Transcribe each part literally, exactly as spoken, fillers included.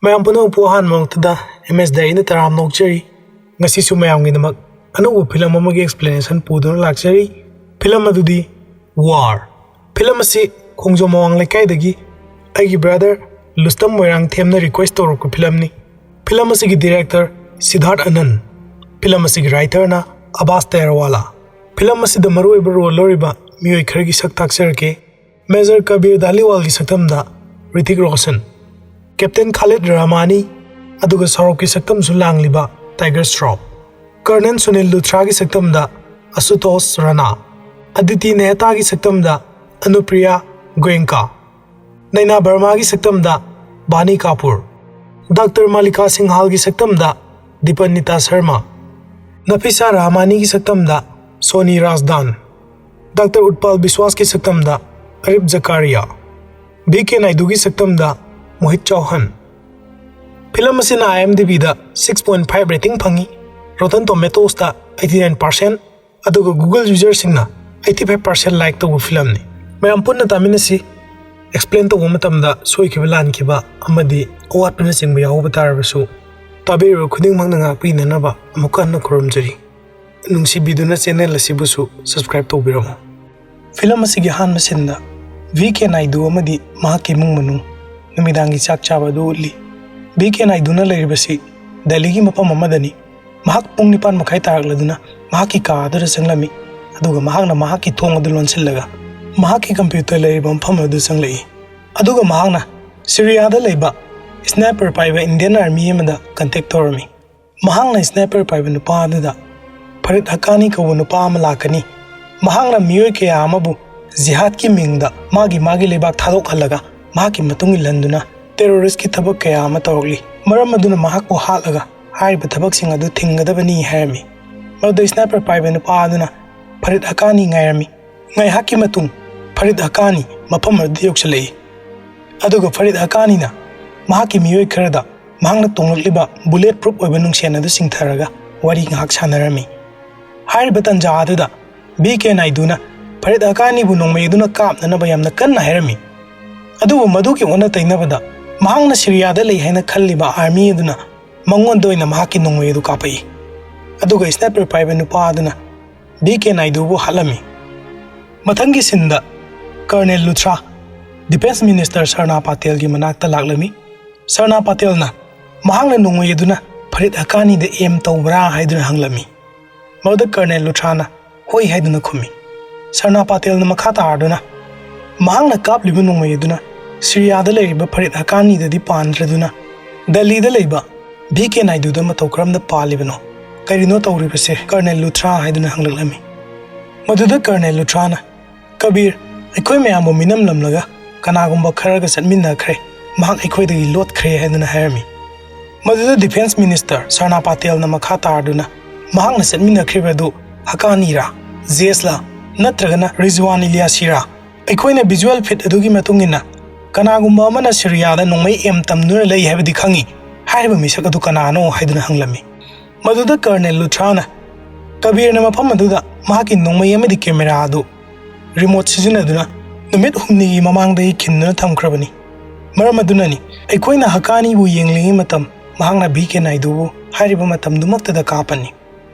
ꯃꯌꯥꯝ ꯄꯨꯝꯅꯃꯛꯄꯨ ꯑꯍꯥꯟꯕ ꯃꯛꯇꯗ ꯑꯦꯝ ꯑꯦꯁ ꯗꯥꯏꯔꯤꯅ ꯇꯔꯥꯝꯅ ꯑꯣꯛꯆꯔꯤ꯫ ꯉꯁꯤꯁꯨ ꯃꯌꯥꯝꯒꯤꯗꯃꯛ ꯑꯅꯧꯕ ꯐꯤꯂꯝ ꯑꯃꯒꯤ explanation ꯄꯨꯗꯨꯅ ꯂꯥꯛꯆꯔꯤ꯫ ꯐꯤꯂꯝ ꯑꯗꯨꯗꯤ ꯋꯥꯔ꯫ ꯐꯤꯂꯝ ꯑꯁꯤ ꯈꯣꯡꯖꯣꯝ ꯑꯋꯥꯡ ꯂꯩꯀꯥꯏꯗꯒꯤ ꯑꯩꯒꯤ ꯕ꯭ꯔꯗꯔ ꯂꯨꯁꯇꯝ ꯃꯣꯏꯔꯥꯡꯊꯦꯝꯅ ꯔꯤꯀ꯭ꯋꯦꯁ ꯇꯧꯔꯛꯄ ꯐꯤꯂꯝꯅꯤ꯫ ꯐꯤꯂꯝ ꯑꯁꯤꯒꯤ ꯗꯤꯔꯦꯛꯇꯔ ꯁꯤꯗꯥꯔꯠ ꯑꯅꯟ꯫ ꯐꯤꯂꯝ ꯑꯁꯤꯒꯤ ꯔꯥꯏꯇꯔꯅ ꯑꯕꯥꯁ ꯇꯦꯔꯋꯥꯂꯥ꯫ ꯐꯤꯂꯝ ꯑꯁꯤꯗ ꯃꯔꯨꯑꯣꯏꯕ ꯔꯣꯜ ꯂꯧꯔꯤꯕ ꯃꯤꯑꯣꯏ ꯈꯔꯒꯤ ꯁꯛ ꯇꯥꯛꯆꯔꯛꯀꯦ꯫ ꯃꯦꯖꯔ ꯀꯕꯤꯔ ꯙꯥꯂꯤꯋꯥꯜꯒꯤ ꯁꯛꯇꯝꯗ ꯔꯤꯇꯤꯛ ꯔꯣꯁꯟ, ꯀꯦꯞꯇꯦꯟ ꯈꯥꯂꯤꯗ ꯔꯍꯃꯥꯅꯤ, ꯑꯗꯨꯒ ꯁꯥꯎꯔꯨꯈꯀꯤ ꯁꯛꯇꯝꯁꯨ ꯂꯥꯡꯂꯤꯕ ꯇꯥꯏꯒꯔ ꯁ꯭ꯔꯣꯐ, ꯀꯔꯅꯦꯜ ꯁꯨꯅꯤꯜ ꯂꯨꯊ꯭ꯔꯥꯒꯤ ꯁꯛꯇꯝꯗ ꯑꯁꯨꯇꯣꯁ ꯔꯥꯅꯥ, ꯑꯗꯤꯇꯤ ꯅꯦꯍꯇꯥꯒꯤ ꯁꯛꯇꯝꯗ ꯑꯅꯨꯄ꯭ꯔꯤꯌꯥ ꯒꯣꯌꯦꯡꯀꯥ, ꯅꯩꯅꯥ ꯕꯔꯃꯥꯒꯤ ꯁꯛꯇꯝꯗ ꯕꯥꯅꯤ ꯀꯥꯄꯨꯔ, ꯗꯥꯛꯇꯔ ꯃꯥꯂꯤꯀꯥ ꯁꯤꯡꯍꯥꯜꯒꯤ ꯁꯛꯇꯝꯗ ꯗꯤꯄꯟꯅꯤꯇꯥ ꯁꯔꯃ, ꯅꯐꯤꯁꯥ ꯔꯍꯃꯥꯅꯤꯒꯤ ꯁꯛꯇꯝꯗ ꯁꯣꯅꯤ ꯔꯥꯖꯗꯥꯟ, ꯗꯥꯛꯇꯔ ꯎꯠꯄꯥꯜ ꯕꯤꯁ꯭ꯋꯥꯁꯀꯤ ꯁꯛꯇꯝꯗ ꯑꯔꯤꯞ ꯖꯀꯥꯔꯤꯌꯥ, ꯕꯤ ꯀꯦ ꯅꯥꯏꯗꯨꯒꯤ ꯁꯛꯇꯝꯗ ꯃꯣꯍꯤꯠ ꯆꯧꯍꯟ꯫ ꯐꯤꯂꯝ ꯑꯁꯤꯅ IMDbꯗ six point five rating ꯐꯪꯉꯤ, Rotten Tomatoesꯇ eighty nine percent, ꯑꯗꯨꯒ Google userꯁꯤꯡꯅ eighty five percent like ꯇꯧꯕ ꯐꯤꯂꯝꯅꯤ꯫ ꯃꯌꯥꯝ ꯄꯨꯟꯅ ꯇꯥꯃꯤꯟꯅꯁꯤ꯫ Explain ꯇꯧꯕ ꯃꯇꯝꯗ ꯁꯣꯏꯈꯤꯕ ꯂꯥꯟꯈꯤꯕ ꯑꯃꯗꯤ ꯑꯋꯥꯠꯄꯅꯆꯤꯡꯕ ꯌꯥꯎꯍꯧꯕ ꯇꯥꯔꯕꯁꯨ, ꯇꯥꯕꯤꯔꯤꯕ ꯈꯨꯗꯤꯡꯃꯛꯅ ꯉꯥꯛꯄꯤꯅꯅꯕ ꯑꯃꯨꯛꯀ ꯍꯟꯅ ꯈꯨꯔꯨꯝꯖꯔꯤ꯫ ꯅꯨꯡꯁꯤꯕꯤꯗꯨꯅ channel ꯑꯁꯤꯕꯨꯁꯨ subscribe ꯇꯧꯕꯤꯔꯝꯃꯨ꯫ ꯐꯤꯂꯝ ꯑꯁꯤꯒꯤ ꯑꯍꯥꯟꯕ sceneꯗ ꯚꯤ ꯀꯦ ꯅꯥꯏꯗꯨ ꯑꯃꯗꯤ ꯃꯍꯥꯛꯀꯤ ꯏꯃꯨꯡ ꯃꯅꯨꯡ ꯅꯨꯃꯤꯗꯥꯡꯒꯤ ꯆꯥꯛ ꯆꯥꯕ ꯑꯗꯨ ꯎꯠꯂꯤ꯫ ꯚꯤ ꯀꯦ ꯅꯥꯏꯗꯨꯅ ꯂꯩꯔꯤꯕꯁꯤ ꯗꯦꯜꯂꯤꯒꯤ ꯃꯐꯝ ꯑꯃꯗꯅꯤ꯫ ꯃꯍꯥꯛ ꯄꯨꯡ ꯅꯤꯄꯥꯟ ꯃꯈꯥꯏ ꯇꯥꯔꯛꯂꯗꯨꯅ ꯃꯍꯥꯛꯀꯤ ꯀꯥ ꯑꯗꯨꯗ ꯆꯪꯂꯝꯃꯤ, ꯑꯗꯨꯒ ꯃꯍꯥꯛꯅ ꯃꯍꯥꯛꯀꯤ ꯊꯣꯡ ꯑꯗꯨ ꯂꯣꯟꯁꯤꯜꯂꯒ ꯃꯍꯥꯛꯀꯤ computer ꯂꯩꯔꯤꯕ ꯃꯐꯝ ꯑꯗꯨ ꯆꯪꯂꯛꯏ꯫ ꯑꯗꯨꯒ ꯃꯍꯥꯛꯅ ꯁꯤꯔꯤꯌꯥꯗ ꯂꯩꯕ sniper ꯄꯥꯏꯕ Indian Army ꯑꯃꯗ contact ꯇꯧꯔꯝꯃꯤ꯫ ꯃꯍꯥꯛꯅ sniper ꯄꯥꯏꯕ ꯅꯨꯄꯥ ꯑꯗꯨꯗ ꯐꯔꯤꯗ ꯍꯛꯀꯥꯅꯤ ꯀꯧꯕ ꯅꯨꯄꯥ ꯑꯃ ꯂꯥꯛꯀꯅꯤ, ꯃꯍꯥꯛꯅ ꯃꯤꯑꯣꯏ ꯀꯌꯥ ꯑꯃꯕꯨ ꯖꯤꯍꯥꯗꯀꯤ ꯃꯤꯡꯗ ꯃꯥꯒꯤ ꯃꯥꯒꯤ ꯂꯩꯕꯥꯛ ꯊꯥꯗꯣꯛꯍꯜꯂꯒ ꯃꯍꯥꯛꯀꯤ ꯃꯇꯨꯡ ꯏꯜꯍꯟꯗꯨꯅ terroristꯀꯤ ꯊꯕꯛ ꯀꯌꯥ ꯑꯃ ꯇꯧꯔꯛꯂꯤ꯫ ꯃꯔꯝ ꯑꯗꯨꯅ ꯃꯍꯥꯛꯄꯨ ꯍꯥꯠꯂꯒ ꯍꯥꯏꯔꯤꯕ ꯊꯕꯛꯁꯤꯡ ꯑꯗꯨ ꯊꯤꯡꯒꯗꯕꯅꯤ ꯍꯥꯏꯔꯝꯃꯤ꯫ ꯃꯗꯨꯗ sniper ꯄꯥꯏꯕ ꯅꯨꯄꯥ ꯑꯗꯨꯅ ꯐꯔꯤꯗ ꯍꯛꯀꯥꯅꯤ ꯉꯥꯏꯔꯝꯃꯤ꯫ ꯉꯥꯏꯍꯥꯛꯀꯤ ꯃꯇꯨꯡ ꯐꯔꯤꯗ ꯍꯛꯀꯥꯅꯤ ꯃꯐꯝ ꯑꯗꯨꯗ ꯌꯧꯁꯤꯜꯂꯛꯏ, ꯑꯗꯨꯒ ꯐꯔꯤꯗ ꯍꯛꯀꯥꯅꯤꯅ ꯃꯍꯥꯛꯀꯤ ꯃꯤꯑꯣꯏ ꯈꯔꯗ ꯃꯍꯥꯛꯅ ꯇꯣꯡꯂꯛꯂꯤꯕ bullet proof ꯑꯣꯏꯕ ꯅꯨꯡꯁꯦꯟ ꯑꯗꯨ ꯆꯤꯡꯊꯔꯒ ꯋꯥꯔꯤ ꯉꯥꯏꯍꯥꯛ ꯁꯥꯟꯅꯔꯝꯃꯤ꯫ ꯍꯥꯏꯔꯤꯕ ꯇꯥꯟꯖꯥ ꯑꯗꯨꯗ ꯚꯤ ꯀꯦ ꯅꯥꯏꯗꯨꯅ ꯐꯔꯤꯗ ꯍꯛꯀꯥꯅꯤꯕꯨ ꯅꯣꯡꯃꯩ ꯑꯗꯨꯅ ꯀꯥꯞꯅꯅꯕ ꯌꯥꯝꯅ ꯀꯟꯅ ꯍꯥꯏꯔꯝꯃꯤ꯫ ꯑꯗꯨꯕꯨ ꯃꯗꯨꯒꯤ ꯑꯣꯟꯅ ꯇꯩꯅꯕꯗ ꯃꯍꯥꯛꯅ ꯁꯤꯔꯤꯌꯥꯗ ꯂꯩ ꯍꯥꯏꯅ ꯈꯜꯂꯤꯕ ꯑꯥꯔꯃꯤ ꯑꯗꯨꯅ ꯃꯉꯣꯟꯗ ꯑꯣꯏꯅ ꯃꯍꯥꯛꯀꯤ ꯅꯣꯡꯃꯩ ꯑꯗꯨ ꯀꯥꯞꯄꯛꯏ꯫ ꯑꯗꯨꯒ ꯁ꯭ꯅꯥꯏꯄꯔ ꯄꯥꯏꯕ ꯅꯨꯄꯥ ꯑꯗꯨꯅ ꯚꯤ ꯀꯦ ꯅꯥꯏꯗꯨꯕꯨ ꯍꯥꯠꯂꯝꯃꯤ꯫ ꯃꯊꯪꯒꯤ ꯁꯤꯟꯗ ꯀꯔꯅꯦꯜ ꯂꯨꯊ꯭ꯔꯥ ꯗꯤꯐꯦꯟꯁ ꯃꯤꯅꯤꯁꯇꯔ ꯁꯔꯅꯥ ꯄꯥꯇꯦꯜꯒꯤ ꯃꯅꯥꯛꯇ ꯂꯥꯛꯂꯝꯃꯤ꯫ ꯁꯔꯅꯥ ꯄꯥꯇꯦꯜꯅ ꯃꯍꯥꯛꯅ ꯅꯣꯡꯃꯩ ꯑꯗꯨꯅ ꯐꯔꯤꯠ ꯍꯀꯥꯅꯤꯗ ꯑꯦꯝ ꯇꯧꯕ꯭ꯔꯥ ꯍꯥꯏꯗꯨꯅ ꯍꯪꯂꯝꯃꯤ꯫ ꯃꯗꯨꯗ ꯀꯔꯅꯦꯜ ꯂꯨꯊ꯭ꯔꯥꯅ ꯍꯣꯏ ꯍꯥꯏꯗꯨꯅ ꯈꯨꯝꯃꯤ꯫ ꯁꯔꯅꯥ ꯄꯥꯇꯦꯜꯅ ꯃꯈꯥ ꯇꯥꯔꯗꯨꯅ ꯃꯍꯥꯛꯅ ꯀꯥꯞꯂꯤꯕ ꯅꯣꯡꯃꯩ ꯑꯗꯨꯅ ꯁꯤꯔꯤꯌꯥꯗ ꯂꯩꯔꯤꯕ ꯐꯔꯤꯠ ꯍꯀꯥꯅꯤꯗꯗꯤ ꯄꯥꯟꯗ꯭ꯔꯗꯨꯅ ꯗꯦꯜꯂꯤꯗ ꯂꯩꯕ ꯚꯤ ꯀꯦ ꯅꯥꯏꯗꯨꯗ ꯃꯇꯧ ꯀꯔꯝꯅ ꯄꯥꯜꯂꯤꯕꯅꯣ? ꯀꯔꯤꯅꯣ ꯇꯧꯔꯤꯕꯁꯦ, ꯀꯔꯅꯦꯜ ꯂꯨꯊ꯭ꯔꯥ ꯍꯥꯏꯗꯨꯅ ꯍꯪꯂꯛꯂꯝꯃꯤ꯫ ꯃꯗꯨꯗ ꯀꯔꯅꯦꯜ ꯂꯨꯊ꯭ꯔꯥꯅ, "ꯀꯕꯤꯔ, ꯑꯩꯈꯣꯏ ꯃꯌꯥꯝꯕꯨ ꯃꯤꯅꯝꯂꯝꯂꯒ ꯀꯅꯥꯒꯨꯝꯕ ꯈꯔꯒ ꯆꯠꯃꯤꯟꯅꯈ꯭ꯔꯦ, ꯃꯍꯥꯛ ꯑꯩꯈꯣꯏꯗꯒꯤ ꯂꯣꯠꯈ꯭ꯔꯦ" ꯍꯥꯏꯗꯨꯅ ꯍꯥꯏꯔꯝꯃꯤ꯫ ꯃꯗꯨꯗ ꯗꯤꯐꯦꯟꯁ ꯃꯤꯅꯤꯁꯇꯔ ꯁꯔꯅꯥ ꯄꯥꯇꯦꯜꯅ ꯃꯈꯥ ꯇꯥꯔꯗꯨꯅ, "ꯃꯍꯥꯛꯅ ꯆꯠꯃꯤꯟꯅꯈ꯭ꯔꯤꯕ ꯑꯗꯨ ꯍꯀꯥꯅꯤꯔꯥ, ꯖꯦꯁꯂꯥ, ꯅꯠꯇ꯭ꯔꯒꯅ ꯔꯤꯖꯋꯥꯟ ꯏꯂꯤꯌꯥꯁꯤꯔꯥ? ꯑꯩꯈꯣꯏꯅ ꯚꯤꯖꯨꯋꯦꯜ ꯐꯤꯠ ꯑꯗꯨꯒꯤ ꯃꯇꯨꯡ ꯏꯟꯅ ꯀꯅꯥꯒꯨꯝꯕ ꯑꯃꯅ ꯁꯤꯔꯤꯌꯥꯗ ꯅꯣꯡꯃꯩ ꯑꯦꯝ ꯇꯝꯗꯨꯅ ꯂꯩ ꯍꯥꯏꯕꯗꯤ ꯈꯪꯏ꯫ ꯍꯥꯏꯔꯤꯕ ꯃꯤꯁꯛ ꯑꯗꯨ ꯀꯅꯥꯅꯣ?" ꯍꯥꯏꯗꯨꯅ ꯍꯪꯂꯝꯃꯤ꯫ ꯃꯗꯨꯗ ꯀꯔꯅꯦꯜ ꯂꯨꯊ꯭ꯔꯥꯅ ꯀꯕꯤꯔꯅ ꯃꯐꯝ ꯑꯗꯨꯗ ꯃꯍꯥꯛꯀꯤ ꯅꯣꯡꯃꯩ ꯑꯃꯗꯤ ꯀꯦꯃꯦꯔꯥ ꯑꯗꯨ ꯔꯤꯃꯣꯠ ꯁꯤꯖꯤꯟꯅꯗꯨꯅ ꯅꯨꯃꯤꯠ ꯍꯨꯝꯅꯤꯒꯤ ꯃꯃꯥꯡꯗꯒꯤ ꯈꯤꯟꯗꯨꯅ ꯊꯝꯈ꯭ꯔꯕꯅꯤ꯫ ꯃꯔꯝ ꯑꯗꯨꯅꯅꯤ ꯑꯩꯈꯣꯏꯅ ꯍꯀꯥꯅꯤꯕꯨ ꯌꯦꯡꯂꯤꯉꯩ ꯃꯇꯝ ꯃꯍꯥꯛꯅ ꯚꯤ ꯀꯦ ꯅꯥꯏꯗꯨꯕꯨ ꯍꯥꯏꯔꯤꯕ ꯃꯇꯝꯗꯨꯃꯛꯇꯗ ꯀꯥꯞꯄꯅꯤ꯫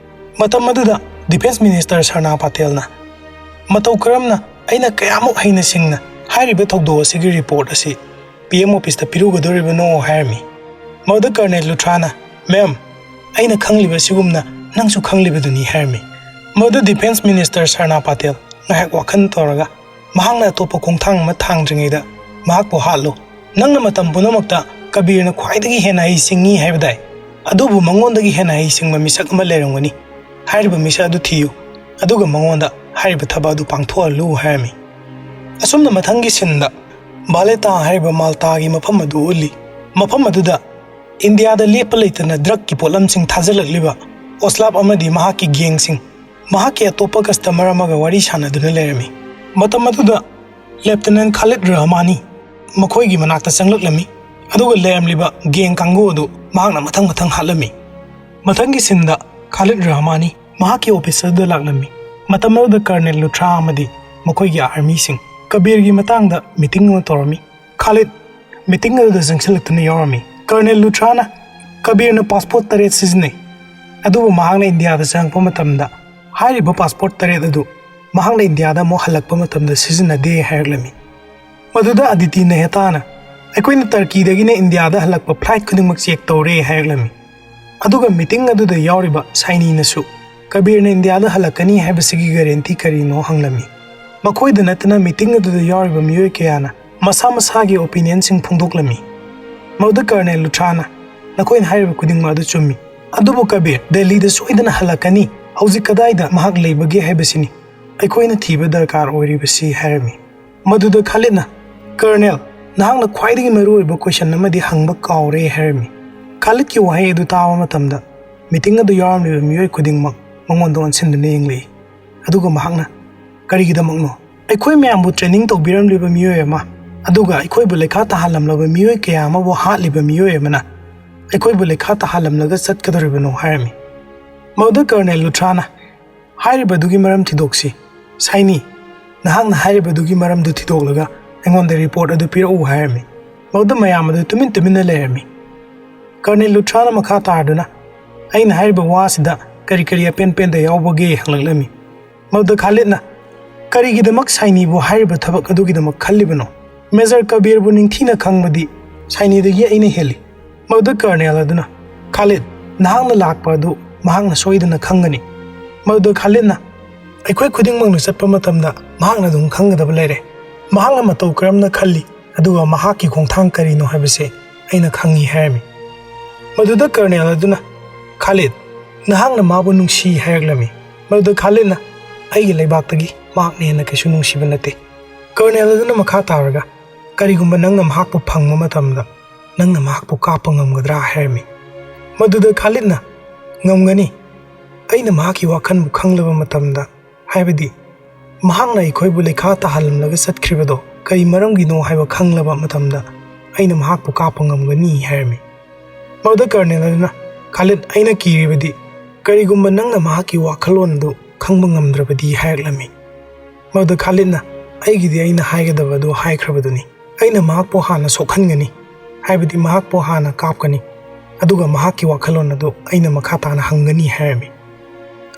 ꯃꯇꯝ ꯑꯗꯨꯗ ꯗꯤꯐꯦꯟꯁ ꯃꯤꯅꯤꯁꯇꯔ ꯁꯔꯅꯥ ꯄꯥꯇꯦꯜꯅ, "ꯃꯇꯧ ꯀꯔꯝꯅ ꯑꯩꯅ ꯀꯌꯥꯃꯨꯛ ꯍꯩꯅ ꯁꯤꯡꯅ ꯍꯥꯏꯔꯤꯕ ꯊꯧꯗꯣꯛ ꯑꯁꯤꯒꯤ ꯔꯤꯄꯣꯔꯠ ꯑꯁꯤ ꯄꯤ ꯑꯦꯝ ꯑꯣꯐꯤꯁꯇ ꯄꯤꯔꯨꯒꯗꯧꯔꯤꯕꯅꯣ?" ꯍꯥꯏꯔꯝꯃꯤ꯫ ꯃꯗꯨꯗ ꯀꯔꯅꯦꯜ ꯂꯨꯊ꯭ꯔꯥꯅ, "ꯃꯦꯝ, ꯑꯩꯅ ꯈꯪꯂꯤꯕ ꯑꯁꯤꯒꯨꯝꯅ ꯅꯪꯁꯨ ꯈꯪꯂꯤꯕꯗꯨꯅꯤ" ꯍꯥꯏꯔꯝꯃꯤ꯫ ꯃꯗꯨꯗ ꯗꯤꯐꯦꯟꯁ ꯃꯤꯅꯤꯁꯇꯔ ꯁꯔꯅꯥ ꯄꯥꯇꯦꯜ ꯉꯥꯏꯍꯥꯛ ꯋꯥꯈꯜ ꯇꯧꯔꯒ ꯃꯍꯥꯛꯅ ꯑꯇꯣꯞꯄ ꯈꯣꯡꯊꯥꯡ ꯑꯃ ꯊꯥꯡꯗ꯭ꯔꯤꯉꯩꯗ ꯃꯍꯥꯛꯄꯨ ꯍꯥꯠꯂꯨ꯫ ꯅꯪꯅ ꯃꯇꯝ ꯄꯨꯝꯅꯃꯛꯇ ꯀꯕꯤꯔꯅ ꯈ꯭ꯋꯥꯏꯗꯒꯤ ꯍꯦꯟꯅ ꯍꯩꯁꯤꯡꯉꯤ ꯍꯥꯏꯕꯗꯥꯏ? ꯑꯗꯨꯕꯨ ꯃꯉꯣꯟꯗꯒꯤ ꯍꯦꯟꯅ ꯍꯩꯁꯤꯡꯕ ꯃꯤꯁꯛ ꯑꯃ ꯂꯩꯔꯝꯒꯅꯤ꯫ ꯍꯥꯏꯔꯤꯕ ꯃꯤꯁꯛ ꯑꯗꯨ ꯊꯤꯌꯨ, ꯑꯗꯨꯒ ꯃꯉꯣꯟꯗ ꯍꯥꯏꯔꯤꯕ ꯊꯕꯛ ꯑꯗꯨ ꯄꯥꯡꯊꯣꯛꯍꯜꯂꯨ ꯍꯥꯏꯔꯝꯃꯤ꯫ ꯑꯁꯨꯝꯅ ꯃꯊꯪꯒꯤ ꯁꯤꯟꯗ ꯚꯥꯂꯦꯇꯥ ꯍꯥꯏꯔꯤꯕ ꯃꯥꯜꯇꯥꯒꯤ ꯃꯐꯝ ꯑꯗꯨ ꯎꯠꯂꯤ꯫ ꯃꯐꯝ ꯑꯗꯨꯗ ꯏꯟꯗꯤꯌꯥꯗ ꯂꯦꯞꯄ ꯂꯩꯇꯅ ꯗ꯭ꯔꯒꯀꯤ ꯄꯣꯠꯂꯝꯁꯤꯡ ꯊꯥꯖꯤꯜꯂꯛꯂꯤꯕ ꯑꯣꯁꯂꯥꯞ ꯑꯃꯗꯤ ꯃꯍꯥꯛꯀꯤ ꯒꯦꯡꯁꯤꯡ ꯃꯍꯥꯛꯀꯤ ꯑꯇꯣꯞꯄ ꯀꯁꯇꯃꯔ ꯑꯃꯒ ꯋꯥꯔꯤ ꯁꯥꯟꯅꯗꯨꯅ ꯂꯩꯔꯝꯃꯤ꯫ ꯃꯇꯝ ꯑꯗꯨꯗ ꯂꯦꯞꯇꯤꯅꯦꯟ ꯈꯥꯂꯤꯗ ꯔꯍꯃꯥꯅꯤ ꯃꯈꯣꯏꯒꯤ ꯃꯅꯥꯛꯇ ꯆꯪꯂꯛꯂꯝꯃꯤ, ꯑꯗꯨꯒ ꯂꯩꯔꯝꯂꯤꯕ ꯒꯦꯡ ꯀꯥꯡꯕꯨ ꯑꯗꯨ ꯃꯍꯥꯛꯅ ꯃꯊꯪ ꯃꯊꯪ ꯍꯥꯠꯂꯝꯃꯤ꯫ ꯃꯊꯪꯒꯤ ꯁꯤꯟꯗ ꯈꯥꯂꯤꯗ ꯔꯍꯃꯥꯅꯤ ꯃꯍꯥꯛꯀꯤ ꯑꯣꯐꯤꯁ ꯑꯗꯨꯗ ꯂꯥꯛꯂꯝꯃꯤ꯫ ꯃꯇꯝ ꯑꯗꯨꯗ ꯀꯔꯅꯦꯜ ꯂꯨꯊ꯭ꯔꯥ ꯑꯃꯗꯤ ꯃꯈꯣꯏꯒꯤ ꯑꯥꯔꯃꯤꯁꯤꯡ ꯀꯕꯤꯔꯒꯤ ꯃꯇꯥꯡꯗ ꯃꯤꯇꯤꯡ ꯑꯃ ꯇꯧꯔꯝꯃꯤ꯫ "ꯈꯥꯂꯤꯗ, ꯃꯤꯇꯤꯡ ꯑꯗꯨꯗ ꯆꯪꯁꯤꯜꯂꯛꯇꯨꯅ ꯌꯥꯎꯔꯝꯃꯤ꯫ ꯀꯔꯅꯦꯜ ꯂꯨꯊ꯭ꯔꯥꯅ ꯀꯕꯤꯔꯅ ꯄꯥꯁꯄꯣꯔꯠ ꯇꯔꯦꯠ ꯁꯤꯖꯤꯟꯅꯩ, ꯑꯗꯨꯕꯨ ꯃꯍꯥꯛꯅ ꯏꯟꯗꯤꯌꯥꯗ ꯆꯪꯉꯛꯄ ꯃꯇꯝꯗ ꯍꯥꯏꯔꯤꯕ ꯄꯥꯁꯄꯣꯔꯠ ꯇꯔꯦꯠ ꯑꯗꯨ ꯃꯍꯥꯛꯅ ꯏꯟꯗꯤꯌꯥꯗ ꯑꯃꯨꯛ ꯍꯜꯂꯛꯄ ꯃꯇꯝꯗ ꯁꯤꯖꯤꯟꯅꯗꯦ ꯍꯥꯏꯔꯛꯂꯝꯃꯤ꯫ ꯃꯗꯨꯗ ꯑꯗꯤꯇꯤ ꯅꯦꯍꯇꯥꯅ, "ꯑꯩꯈꯣꯏꯅ ꯇꯔꯀꯤꯗꯒꯤꯅ ꯏꯟꯗꯤꯌꯥꯗ ꯍꯜꯂꯛꯄ ꯐ꯭ꯂꯥꯏꯠ ꯈꯨꯗꯤꯡꯃꯛ ꯆꯦꯛ ꯇꯧꯔꯦ" ꯍꯥꯏꯔꯛꯂꯝꯃꯤ꯫ ꯑꯗꯨꯒ ꯃꯤꯇꯤꯡ ꯑꯗꯨꯗ ꯌꯥꯎꯔꯤꯕ ꯁꯥꯏꯅꯤꯅꯁꯨ ꯀꯕꯤꯔꯅ ꯏꯟꯗꯤꯌꯥꯗ ꯍꯜꯂꯛꯀꯅꯤ ꯍꯥꯏꯕꯁꯤꯒꯤ ꯒꯥꯔꯦꯟꯇꯤ ꯀꯔꯤꯅꯣ ꯍꯪꯂꯝꯃꯤ꯫ ꯃꯈꯣꯏꯗ ꯅꯠꯇꯅ ꯃꯤꯇꯤꯡ ꯑꯗꯨꯗ ꯌꯥꯎꯔꯤꯕ ꯃꯤꯑꯣꯏ ꯀꯌꯥꯅ ꯃꯁꯥ ꯃꯁꯥꯒꯤ ꯑꯣꯄꯤꯅꯤꯌꯟꯁꯤꯡ ꯐꯣꯡꯗꯣꯛꯂꯝꯃꯤ꯫ ꯃꯗꯨꯗ ꯀꯔꯅꯦꯜ ꯂꯨꯊ꯭ꯔꯥꯅ, "ꯅꯈꯣꯏꯅ ꯍꯥꯏꯔꯤꯕ ꯈꯨꯗꯤꯡꯃꯛ ꯑꯗꯨ ꯆꯨꯝꯃꯤ, ꯑꯗꯨꯕꯨ ꯀꯕꯤꯔ ꯗꯦꯜꯂꯤꯗ ꯁꯣꯏꯗꯅ ꯍꯜꯂꯛꯀꯅꯤ꯫ ꯍꯧꯖꯤꯛ ꯀꯗꯥꯏꯗ ꯃꯍꯥꯛ ꯂꯩꯕꯒꯦ ꯍꯥꯏꯕꯁꯤꯅꯤ ꯑꯩꯈꯣꯏꯅ ꯊꯤꯕ ꯗꯔꯀꯥꯔ ꯑꯣꯏꯔꯤꯕꯁꯤ" ꯍꯥꯏꯔꯝꯃꯤ꯫ ꯃꯗꯨꯗ ꯈꯥꯂꯤꯗꯅ, "ꯀꯔꯅꯦꯜ, ꯅꯍꯥꯛꯅ ꯈ꯭ꯋꯥꯏꯗꯒꯤ ꯃꯔꯨꯑꯣꯏꯕ ꯀꯣꯏꯁꯟ ꯑꯃꯗꯤ ꯍꯪꯕ ꯀꯥꯎꯔꯦ" ꯍꯥꯏꯔꯝꯃꯤ꯫ ꯈꯥꯂꯤꯗꯀꯤ ꯋꯥꯍꯩ ꯑꯗꯨ ꯇꯥꯕ ꯃꯇꯝꯗ ꯃꯤꯇꯤꯡ ꯑꯗꯨ ꯌꯥꯎꯔꯝꯂꯤꯕ ꯃꯤꯑꯣꯏ ꯈꯨꯗꯤꯡꯃꯛ ꯃꯉꯣꯟꯗ ꯑꯣꯟꯁꯤꯟꯗꯨꯅ ꯌꯦꯡꯂꯛꯏ꯫ ꯑꯗꯨꯒ ꯃꯍꯥꯛꯅ, "ꯀꯔꯤꯒꯤꯗꯃꯛꯅꯣ? ꯑꯩꯈꯣꯏ ꯃꯌꯥꯝꯕꯨ ꯇ꯭ꯔꯦꯅꯤꯡ ꯇꯧꯕꯤꯔꯝꯂꯤꯕ ꯃꯤꯑꯣꯏ ꯑꯃ, ꯑꯗꯨꯒ ꯑꯩꯈꯣꯏꯕꯨ ꯂꯩꯈꯥ ꯇꯥꯍꯜꯂꯝꯂꯕ ꯃꯤꯑꯣꯏ ꯀꯌꯥ ꯑꯃꯕꯨ ꯍꯥꯠꯂꯤꯕ ꯃꯤꯑꯣꯏ ꯑꯃꯅ ꯑꯩꯈꯣꯏꯕꯨ ꯂꯩꯈꯥ ꯇꯥꯍꯜꯂꯝꯂꯒ ꯆꯠꯀꯗꯧꯔꯤꯕꯅꯣ?" ꯍꯥꯏꯔꯝꯃꯤ꯫ ꯃꯗꯨꯗ ꯀꯔꯅꯦꯜ ꯂꯨꯊ꯭ꯔꯥꯅ, "ꯍꯥꯏꯔꯤꯕꯗꯨꯒꯤ ꯃꯔꯝ ꯊꯤꯗꯣꯛꯁꯤ꯫ ꯁꯥꯏꯅꯤ, ꯅꯍꯥꯛꯅ ꯍꯥꯏꯔꯤꯕꯗꯨꯒꯤ ꯃꯔꯝꯗꯨ ꯊꯤꯗꯣꯛꯂꯒ ꯑꯩꯉꯣꯟꯗ ꯔꯤꯄꯣꯔꯠ ꯑꯗꯨ ꯄꯤꯔꯛꯎ" ꯍꯥꯏꯔꯝꯃꯤ꯫ ꯃꯗꯨꯗ ꯃꯌꯥꯝ ꯑꯗꯨ ꯇꯨꯃꯤꯟ ꯇꯨꯃꯤꯟꯅ ꯂꯩꯔꯝꯃꯤ꯫ ꯀꯔꯅꯦꯜ ꯂꯨꯊ꯭ꯔꯥꯅ ꯃꯈꯥ ꯇꯥꯔꯗꯨꯅ, "ꯑꯩꯅ ꯍꯥꯏꯔꯤꯕ ꯋꯥꯁꯤꯗ ꯀꯔꯤ ꯀꯔꯤ ꯑꯄꯦꯟ ꯄꯦꯟꯗ ꯌꯥꯎꯕꯒꯦ?" ꯍꯪꯂꯛꯂꯝꯃꯤ꯫ ꯃꯗꯨꯗ ꯈꯥꯂꯤꯗꯅ, "ꯀꯔꯤꯒꯤꯗꯃꯛ ꯁꯥꯏꯅꯤꯕꯨ ꯍꯥꯏꯔꯤꯕ ꯊꯕꯛ ꯑꯗꯨꯒꯤꯗꯃꯛ ꯈꯜꯂꯤꯕꯅꯣ? ꯃꯦꯖꯔ ꯀꯕꯤꯔꯕꯨ ꯅꯤꯡꯊꯤꯅ ꯈꯪꯕꯗꯤ ꯁꯥꯏꯅꯤꯗꯒꯤ ꯑꯩꯅ ꯍꯦꯜꯂꯤ꯫" ꯃꯗꯨꯗ ꯀꯔꯅꯦꯜ ꯑꯗꯨꯅ, "ꯈꯥꯂꯤꯗ, ꯅꯍꯥꯛꯅ ꯂꯥꯛꯄ ꯑꯗꯨ ꯃꯍꯥꯛꯅ ꯁꯣꯏꯗꯅ ꯈꯪꯒꯅꯤ꯫" ꯃꯗꯨꯗ ꯈꯥꯂꯤꯗꯅ, "ꯑꯩꯈꯣꯏ ꯈꯨꯗꯤꯡꯃꯛꯅ ꯆꯠꯄ ꯃꯇꯝꯗ ꯃꯍꯥꯛꯅ ꯑꯗꯨꯝ ꯈꯪꯒꯗꯕ ꯂꯩꯔꯦ꯫ ꯃꯍꯥꯛꯅ ꯃꯇꯧ ꯀꯔꯝꯅ ꯈꯜꯂꯤ, ꯑꯗꯨꯒ ꯃꯍꯥꯛꯀꯤ ꯈꯣꯡꯊꯥꯡ ꯀꯔꯤꯅꯣ ꯍꯥꯏꯕꯁꯦ ꯑꯩꯅ ꯈꯪꯏ" ꯍꯥꯏꯔꯝꯃꯤ꯫ ꯃꯗꯨꯗ ꯀꯔꯅꯦꯜ ꯑꯗꯨꯅ, "ꯈꯥꯂꯤꯗ, ꯅꯍꯥꯛꯅ ꯃꯥꯕꯨ ꯅꯨꯡꯁꯤ" ꯍꯥꯏꯔꯛꯂꯝꯃꯤ꯫ ꯃꯗꯨꯗ ꯈꯥꯂꯤꯗꯅ, "ꯑꯩꯒꯤ ꯂꯩꯕꯥꯛꯇꯒꯤ ꯃꯍꯥꯛꯅ ꯍꯦꯟꯅ ꯀꯩꯁꯨ ꯅꯨꯡꯁꯤꯕ ꯅꯠꯇꯦ꯫" ꯀꯔꯅꯦꯜ ꯑꯗꯨꯅ ꯃꯈꯥ ꯇꯥꯔꯒ, "ꯀꯔꯤꯒꯨꯝꯕ ꯅꯪꯅ ꯃꯍꯥꯛꯄꯨ ꯐꯪꯕ ꯃꯇꯝꯗ ꯅꯪꯅ ꯃꯍꯥꯛꯄꯨ ꯀꯥꯞꯄ ꯉꯝꯒꯗ꯭ꯔꯥ?" ꯍꯥꯏꯔꯝꯃꯤ꯫ ꯃꯗꯨꯗ ꯈꯥꯂꯤꯗꯅ, "ꯉꯝꯒꯅꯤ꯫ ꯑꯩꯅ ꯃꯍꯥꯛꯀꯤ ꯋꯥꯈꯜꯕꯨ ꯈꯪꯂꯕ ꯃꯇꯝꯗ, ꯍꯥꯏꯕꯗꯤ ꯃꯍꯥꯛꯅ ꯑꯩꯈꯣꯏꯕꯨ ꯂꯩꯈꯥ ꯇꯥꯍꯜꯂꯝꯂꯒ ꯆꯠꯈ꯭ꯔꯤꯕꯗꯣ ꯀꯔꯤ ꯃꯔꯝꯒꯤꯅꯣ ꯍꯥꯏꯕ ꯈꯪꯂꯕ ꯃꯇꯝꯗ ꯑꯩꯅ ꯃꯍꯥꯛꯄꯨ ꯀꯥꯞꯄ ꯉꯝꯒꯅꯤ" ꯍꯥꯏꯔꯝꯃꯤ꯫ ꯃꯗꯨꯗ ꯀꯔꯅꯦꯜ ꯑꯗꯨꯅ, "ꯈꯥꯂꯤꯗ, ꯑꯩꯅ ꯀꯤꯔꯤꯕꯗꯤ ꯀꯔꯤꯒꯨꯝꯕ ꯅꯪꯅ ꯃꯍꯥꯛꯀꯤ ꯋꯥꯈꯜꯂꯣꯟ ꯑꯗꯨ ꯈꯪꯕ ꯉꯝꯗ꯭ꯔꯕꯗꯤ" ꯍꯥꯏꯔꯛꯂꯝꯃꯤ꯫ ꯃꯗꯨꯗ ꯈꯥꯂꯤꯗꯅ, "ꯑꯩꯒꯤꯗꯤ ꯑꯩꯅ ꯍꯥꯏꯒꯗꯕ ꯑꯗꯨ ꯍꯥꯏꯈ꯭ꯔꯕꯗꯨꯅꯤ꯫ ꯑꯩꯅ ꯃꯍꯥꯛꯄꯨ ꯍꯥꯟꯅ ꯁꯣꯛꯍꯟꯒꯅꯤ, ꯍꯥꯏꯕꯗꯤ ꯃꯍꯥꯛꯄꯨ ꯍꯥꯟꯅ ꯀꯥꯞꯀꯅꯤ, ꯑꯗꯨꯒ ꯃꯍꯥꯛꯀꯤ ꯋꯥꯈꯜꯂꯣꯟ ꯑꯗꯨ ꯑꯩꯅ ꯃꯈꯥ ꯇꯥꯅ ꯍꯪꯒꯅꯤ" ꯍꯥꯏꯔꯝꯃꯤ꯫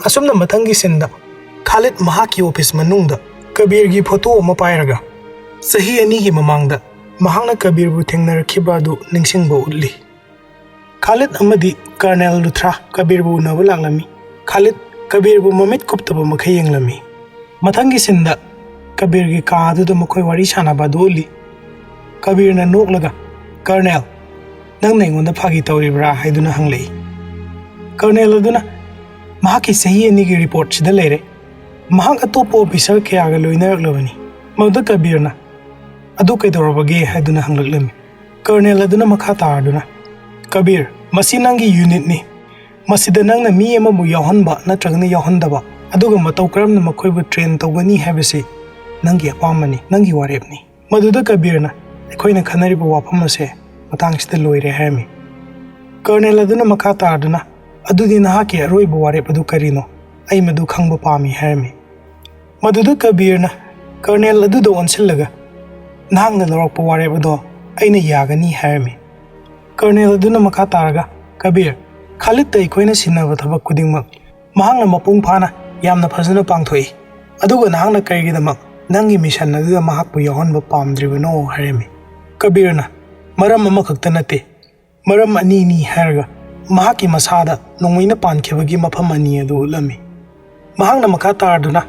ꯑꯁꯨꯝꯅ ꯃꯊꯪꯒꯤ ꯁꯤꯟꯗ ꯈꯥꯂꯤꯗ ꯃꯍꯥꯛꯀꯤ ꯑꯣꯐꯤꯁ ꯃꯅꯨꯡꯗ ꯀꯕꯤꯔꯒꯤ ꯐꯣꯇꯣ ꯑꯃ ꯄꯥꯏꯔꯒ ꯆꯍꯤ ꯑꯅꯤꯒꯤ ꯃꯃꯥꯡꯗ ꯃꯍꯥꯛꯅ ꯀꯕꯤꯔꯕꯨ ꯊꯦꯡꯅꯔꯛꯈꯤꯕ ꯑꯗꯨ ꯅꯤꯡꯁꯤꯡꯕ ꯎꯠꯂꯤ꯫ ꯈꯥꯂꯤꯗ ꯑꯃꯗꯤ ꯀꯔꯅꯦꯜ ꯂꯨꯊ꯭ꯔꯥ ꯀꯕꯤꯔꯕꯨ ꯎꯅꯕ ꯂꯥꯛꯂꯝꯃꯤ꯫ ꯈꯥꯂꯤꯗ ꯀꯕꯤꯔꯕꯨ ꯃꯃꯤꯠ ꯀꯨꯞꯇꯕ ꯃꯈꯩ ꯌꯦꯡꯂꯝꯃꯤ꯫ ꯃꯊꯪꯒꯤ ꯁꯤꯟꯗ ꯀꯕꯤꯔꯒꯤ ꯀꯥ ꯑꯗꯨꯗ ꯃꯈꯣꯏ ꯋꯥꯔꯤ ꯁꯥꯟꯅꯕ ꯑꯗꯨ ꯎꯠꯂꯤ꯫ ꯀꯕꯤꯔꯅ ꯅꯣꯛꯂꯒ, "ꯀꯔꯅꯦꯜ, ꯅꯪꯅ ꯑꯩꯉꯣꯟꯗ ꯐꯥꯒꯤ ꯇꯧꯔꯤꯕ꯭ꯔꯥ?" ꯍꯥꯏꯗꯨꯅ ꯍꯪꯂꯛꯏ꯫ ꯀꯔꯅꯦꯜ ꯑꯗꯨꯅ, "ꯃꯍꯥꯛꯀꯤ ꯆꯍꯤ ꯑꯅꯤꯒꯤ ꯔꯤꯄꯣꯔꯠꯁꯤꯗ ꯂꯩꯔꯦ꯫ ꯃꯍꯥꯛ ꯑꯇꯣꯞꯄ ꯑꯣꯐꯤꯁꯔ ꯀꯌꯥꯒ ꯂꯣꯏꯅꯔꯛꯂꯕꯅꯤ꯫" ꯃꯗꯨꯗ ꯀꯕꯤꯔꯅ, "ꯑꯗꯨ ꯀꯩꯗꯧꯔꯕꯒꯦ?" ꯍꯥꯏꯗꯨꯅ ꯍꯪꯂꯛꯂꯝꯃꯤ꯫ ꯀꯔꯅꯦꯜ ꯑꯗꯨꯅ ꯃꯈꯥ ꯇꯥꯔꯗꯨꯅ, "ꯀꯕꯤꯔ, ꯃꯁꯤ ꯅꯪꯒꯤ ꯌꯨꯅꯤꯠꯅꯤ꯫ ꯃꯁꯤꯗ ꯅꯪꯅ ꯃꯤ ꯑꯃꯕꯨ ꯌꯥꯎꯍꯟꯕ ꯅꯠꯇ꯭ꯔꯒꯅ ꯌꯥꯎꯍꯟꯗꯕ, ꯑꯗꯨꯒ ꯃꯇꯧ ꯀꯔꯝꯅ ꯃꯈꯣꯏꯕꯨ ꯇ꯭ꯔꯦꯟ ꯇꯧꯒꯅꯤ ꯍꯥꯏꯕꯁꯤ ꯅꯪꯒꯤ ꯑꯄꯥꯝꯕꯅꯤ, ꯅꯪꯒꯤ ꯋꯥꯔꯦꯞꯅꯤ꯫" ꯃꯗꯨꯗ ꯀꯕꯤꯔꯅ, "ꯑꯩꯈꯣꯏꯅ ꯈꯟꯅꯔꯤꯕ ꯋꯥꯐꯝ ꯑꯁꯦ ꯃꯇꯥꯡꯁꯤꯗ ꯂꯣꯏꯔꯦ" ꯍꯥꯏꯔꯝꯃꯤ꯫ ꯀꯔꯅꯦꯜ ꯑꯗꯨꯅ ꯃꯈꯥ ꯇꯥꯔꯗꯨꯅ, "ꯑꯗꯨꯗꯤ ꯅꯍꯥꯛꯀꯤ ꯑꯔꯣꯏꯕ ꯋꯥꯔꯦꯞ ꯑꯗꯨ ꯀꯔꯤꯅꯣ? ꯑꯩ ꯃꯗꯨ ꯈꯪꯕ ꯄꯥꯝꯃꯤ" ꯍꯥꯏꯔꯝꯃꯤ꯫ ꯃꯗꯨꯗ ꯀꯕꯤꯔꯅ ꯀꯔꯅꯦꯜ ꯑꯗꯨꯗ ꯑꯣꯟꯁꯤꯜꯂꯒ, "ꯅꯍꯥꯛꯅ ꯂꯧꯔꯛꯄ ꯋꯥꯔꯦꯞ ꯑꯗꯣ ꯑꯩꯅ ꯌꯥꯒꯅꯤ" ꯍꯥꯏꯔꯝꯃꯤ꯫ ꯀꯔꯅꯦꯜ ꯑꯗꯨꯅ ꯃꯈꯥ ꯇꯥꯔꯒ, "ꯀꯕꯤꯔ, ꯈꯥꯂꯤꯗꯇ ꯑꯩꯈꯣꯏꯅ ꯁꯤꯟꯅꯕ ꯊꯕꯛ ꯈꯨꯗꯤꯡꯃꯛ ꯃꯍꯥꯛꯅ ꯃꯄꯨꯡ ꯐꯥꯅ ꯌꯥꯝꯅ ꯐꯖꯅ ꯄꯥꯡꯊꯣꯛꯏ꯫ ꯑꯗꯨꯒ ꯅꯍꯥꯛꯅ ꯀꯔꯤꯒꯤꯗꯃꯛ ꯅꯪꯒꯤ ꯃꯤꯁꯟ ꯑꯗꯨꯗ ꯃꯍꯥꯛꯄꯨ ꯌꯥꯎꯍꯟꯕ ꯄꯥꯝꯗ꯭ꯔꯤꯕꯅꯣ?" ꯍꯥꯏꯔꯝꯃꯤ꯫ ꯀꯕꯤꯔꯅ, "ꯃꯔꯝ ꯑꯃꯈꯛꯇ ꯅꯠꯇꯦ, ꯃꯔꯝ ꯑꯅꯤꯅꯤ" ꯍꯥꯏꯔꯒ ꯃꯍꯥꯛꯀꯤ ꯃꯁꯥꯗ ꯅꯣꯡꯃꯩꯅ ꯄꯥꯟꯈꯤꯕꯒꯤ ꯃꯐꯝ ꯑꯅꯤ ꯑꯗꯨ ꯎꯠꯂꯝꯃꯤ꯫ ꯃꯍꯥꯛꯅ ꯃꯈꯥ ꯇꯥꯔꯗꯨꯅ,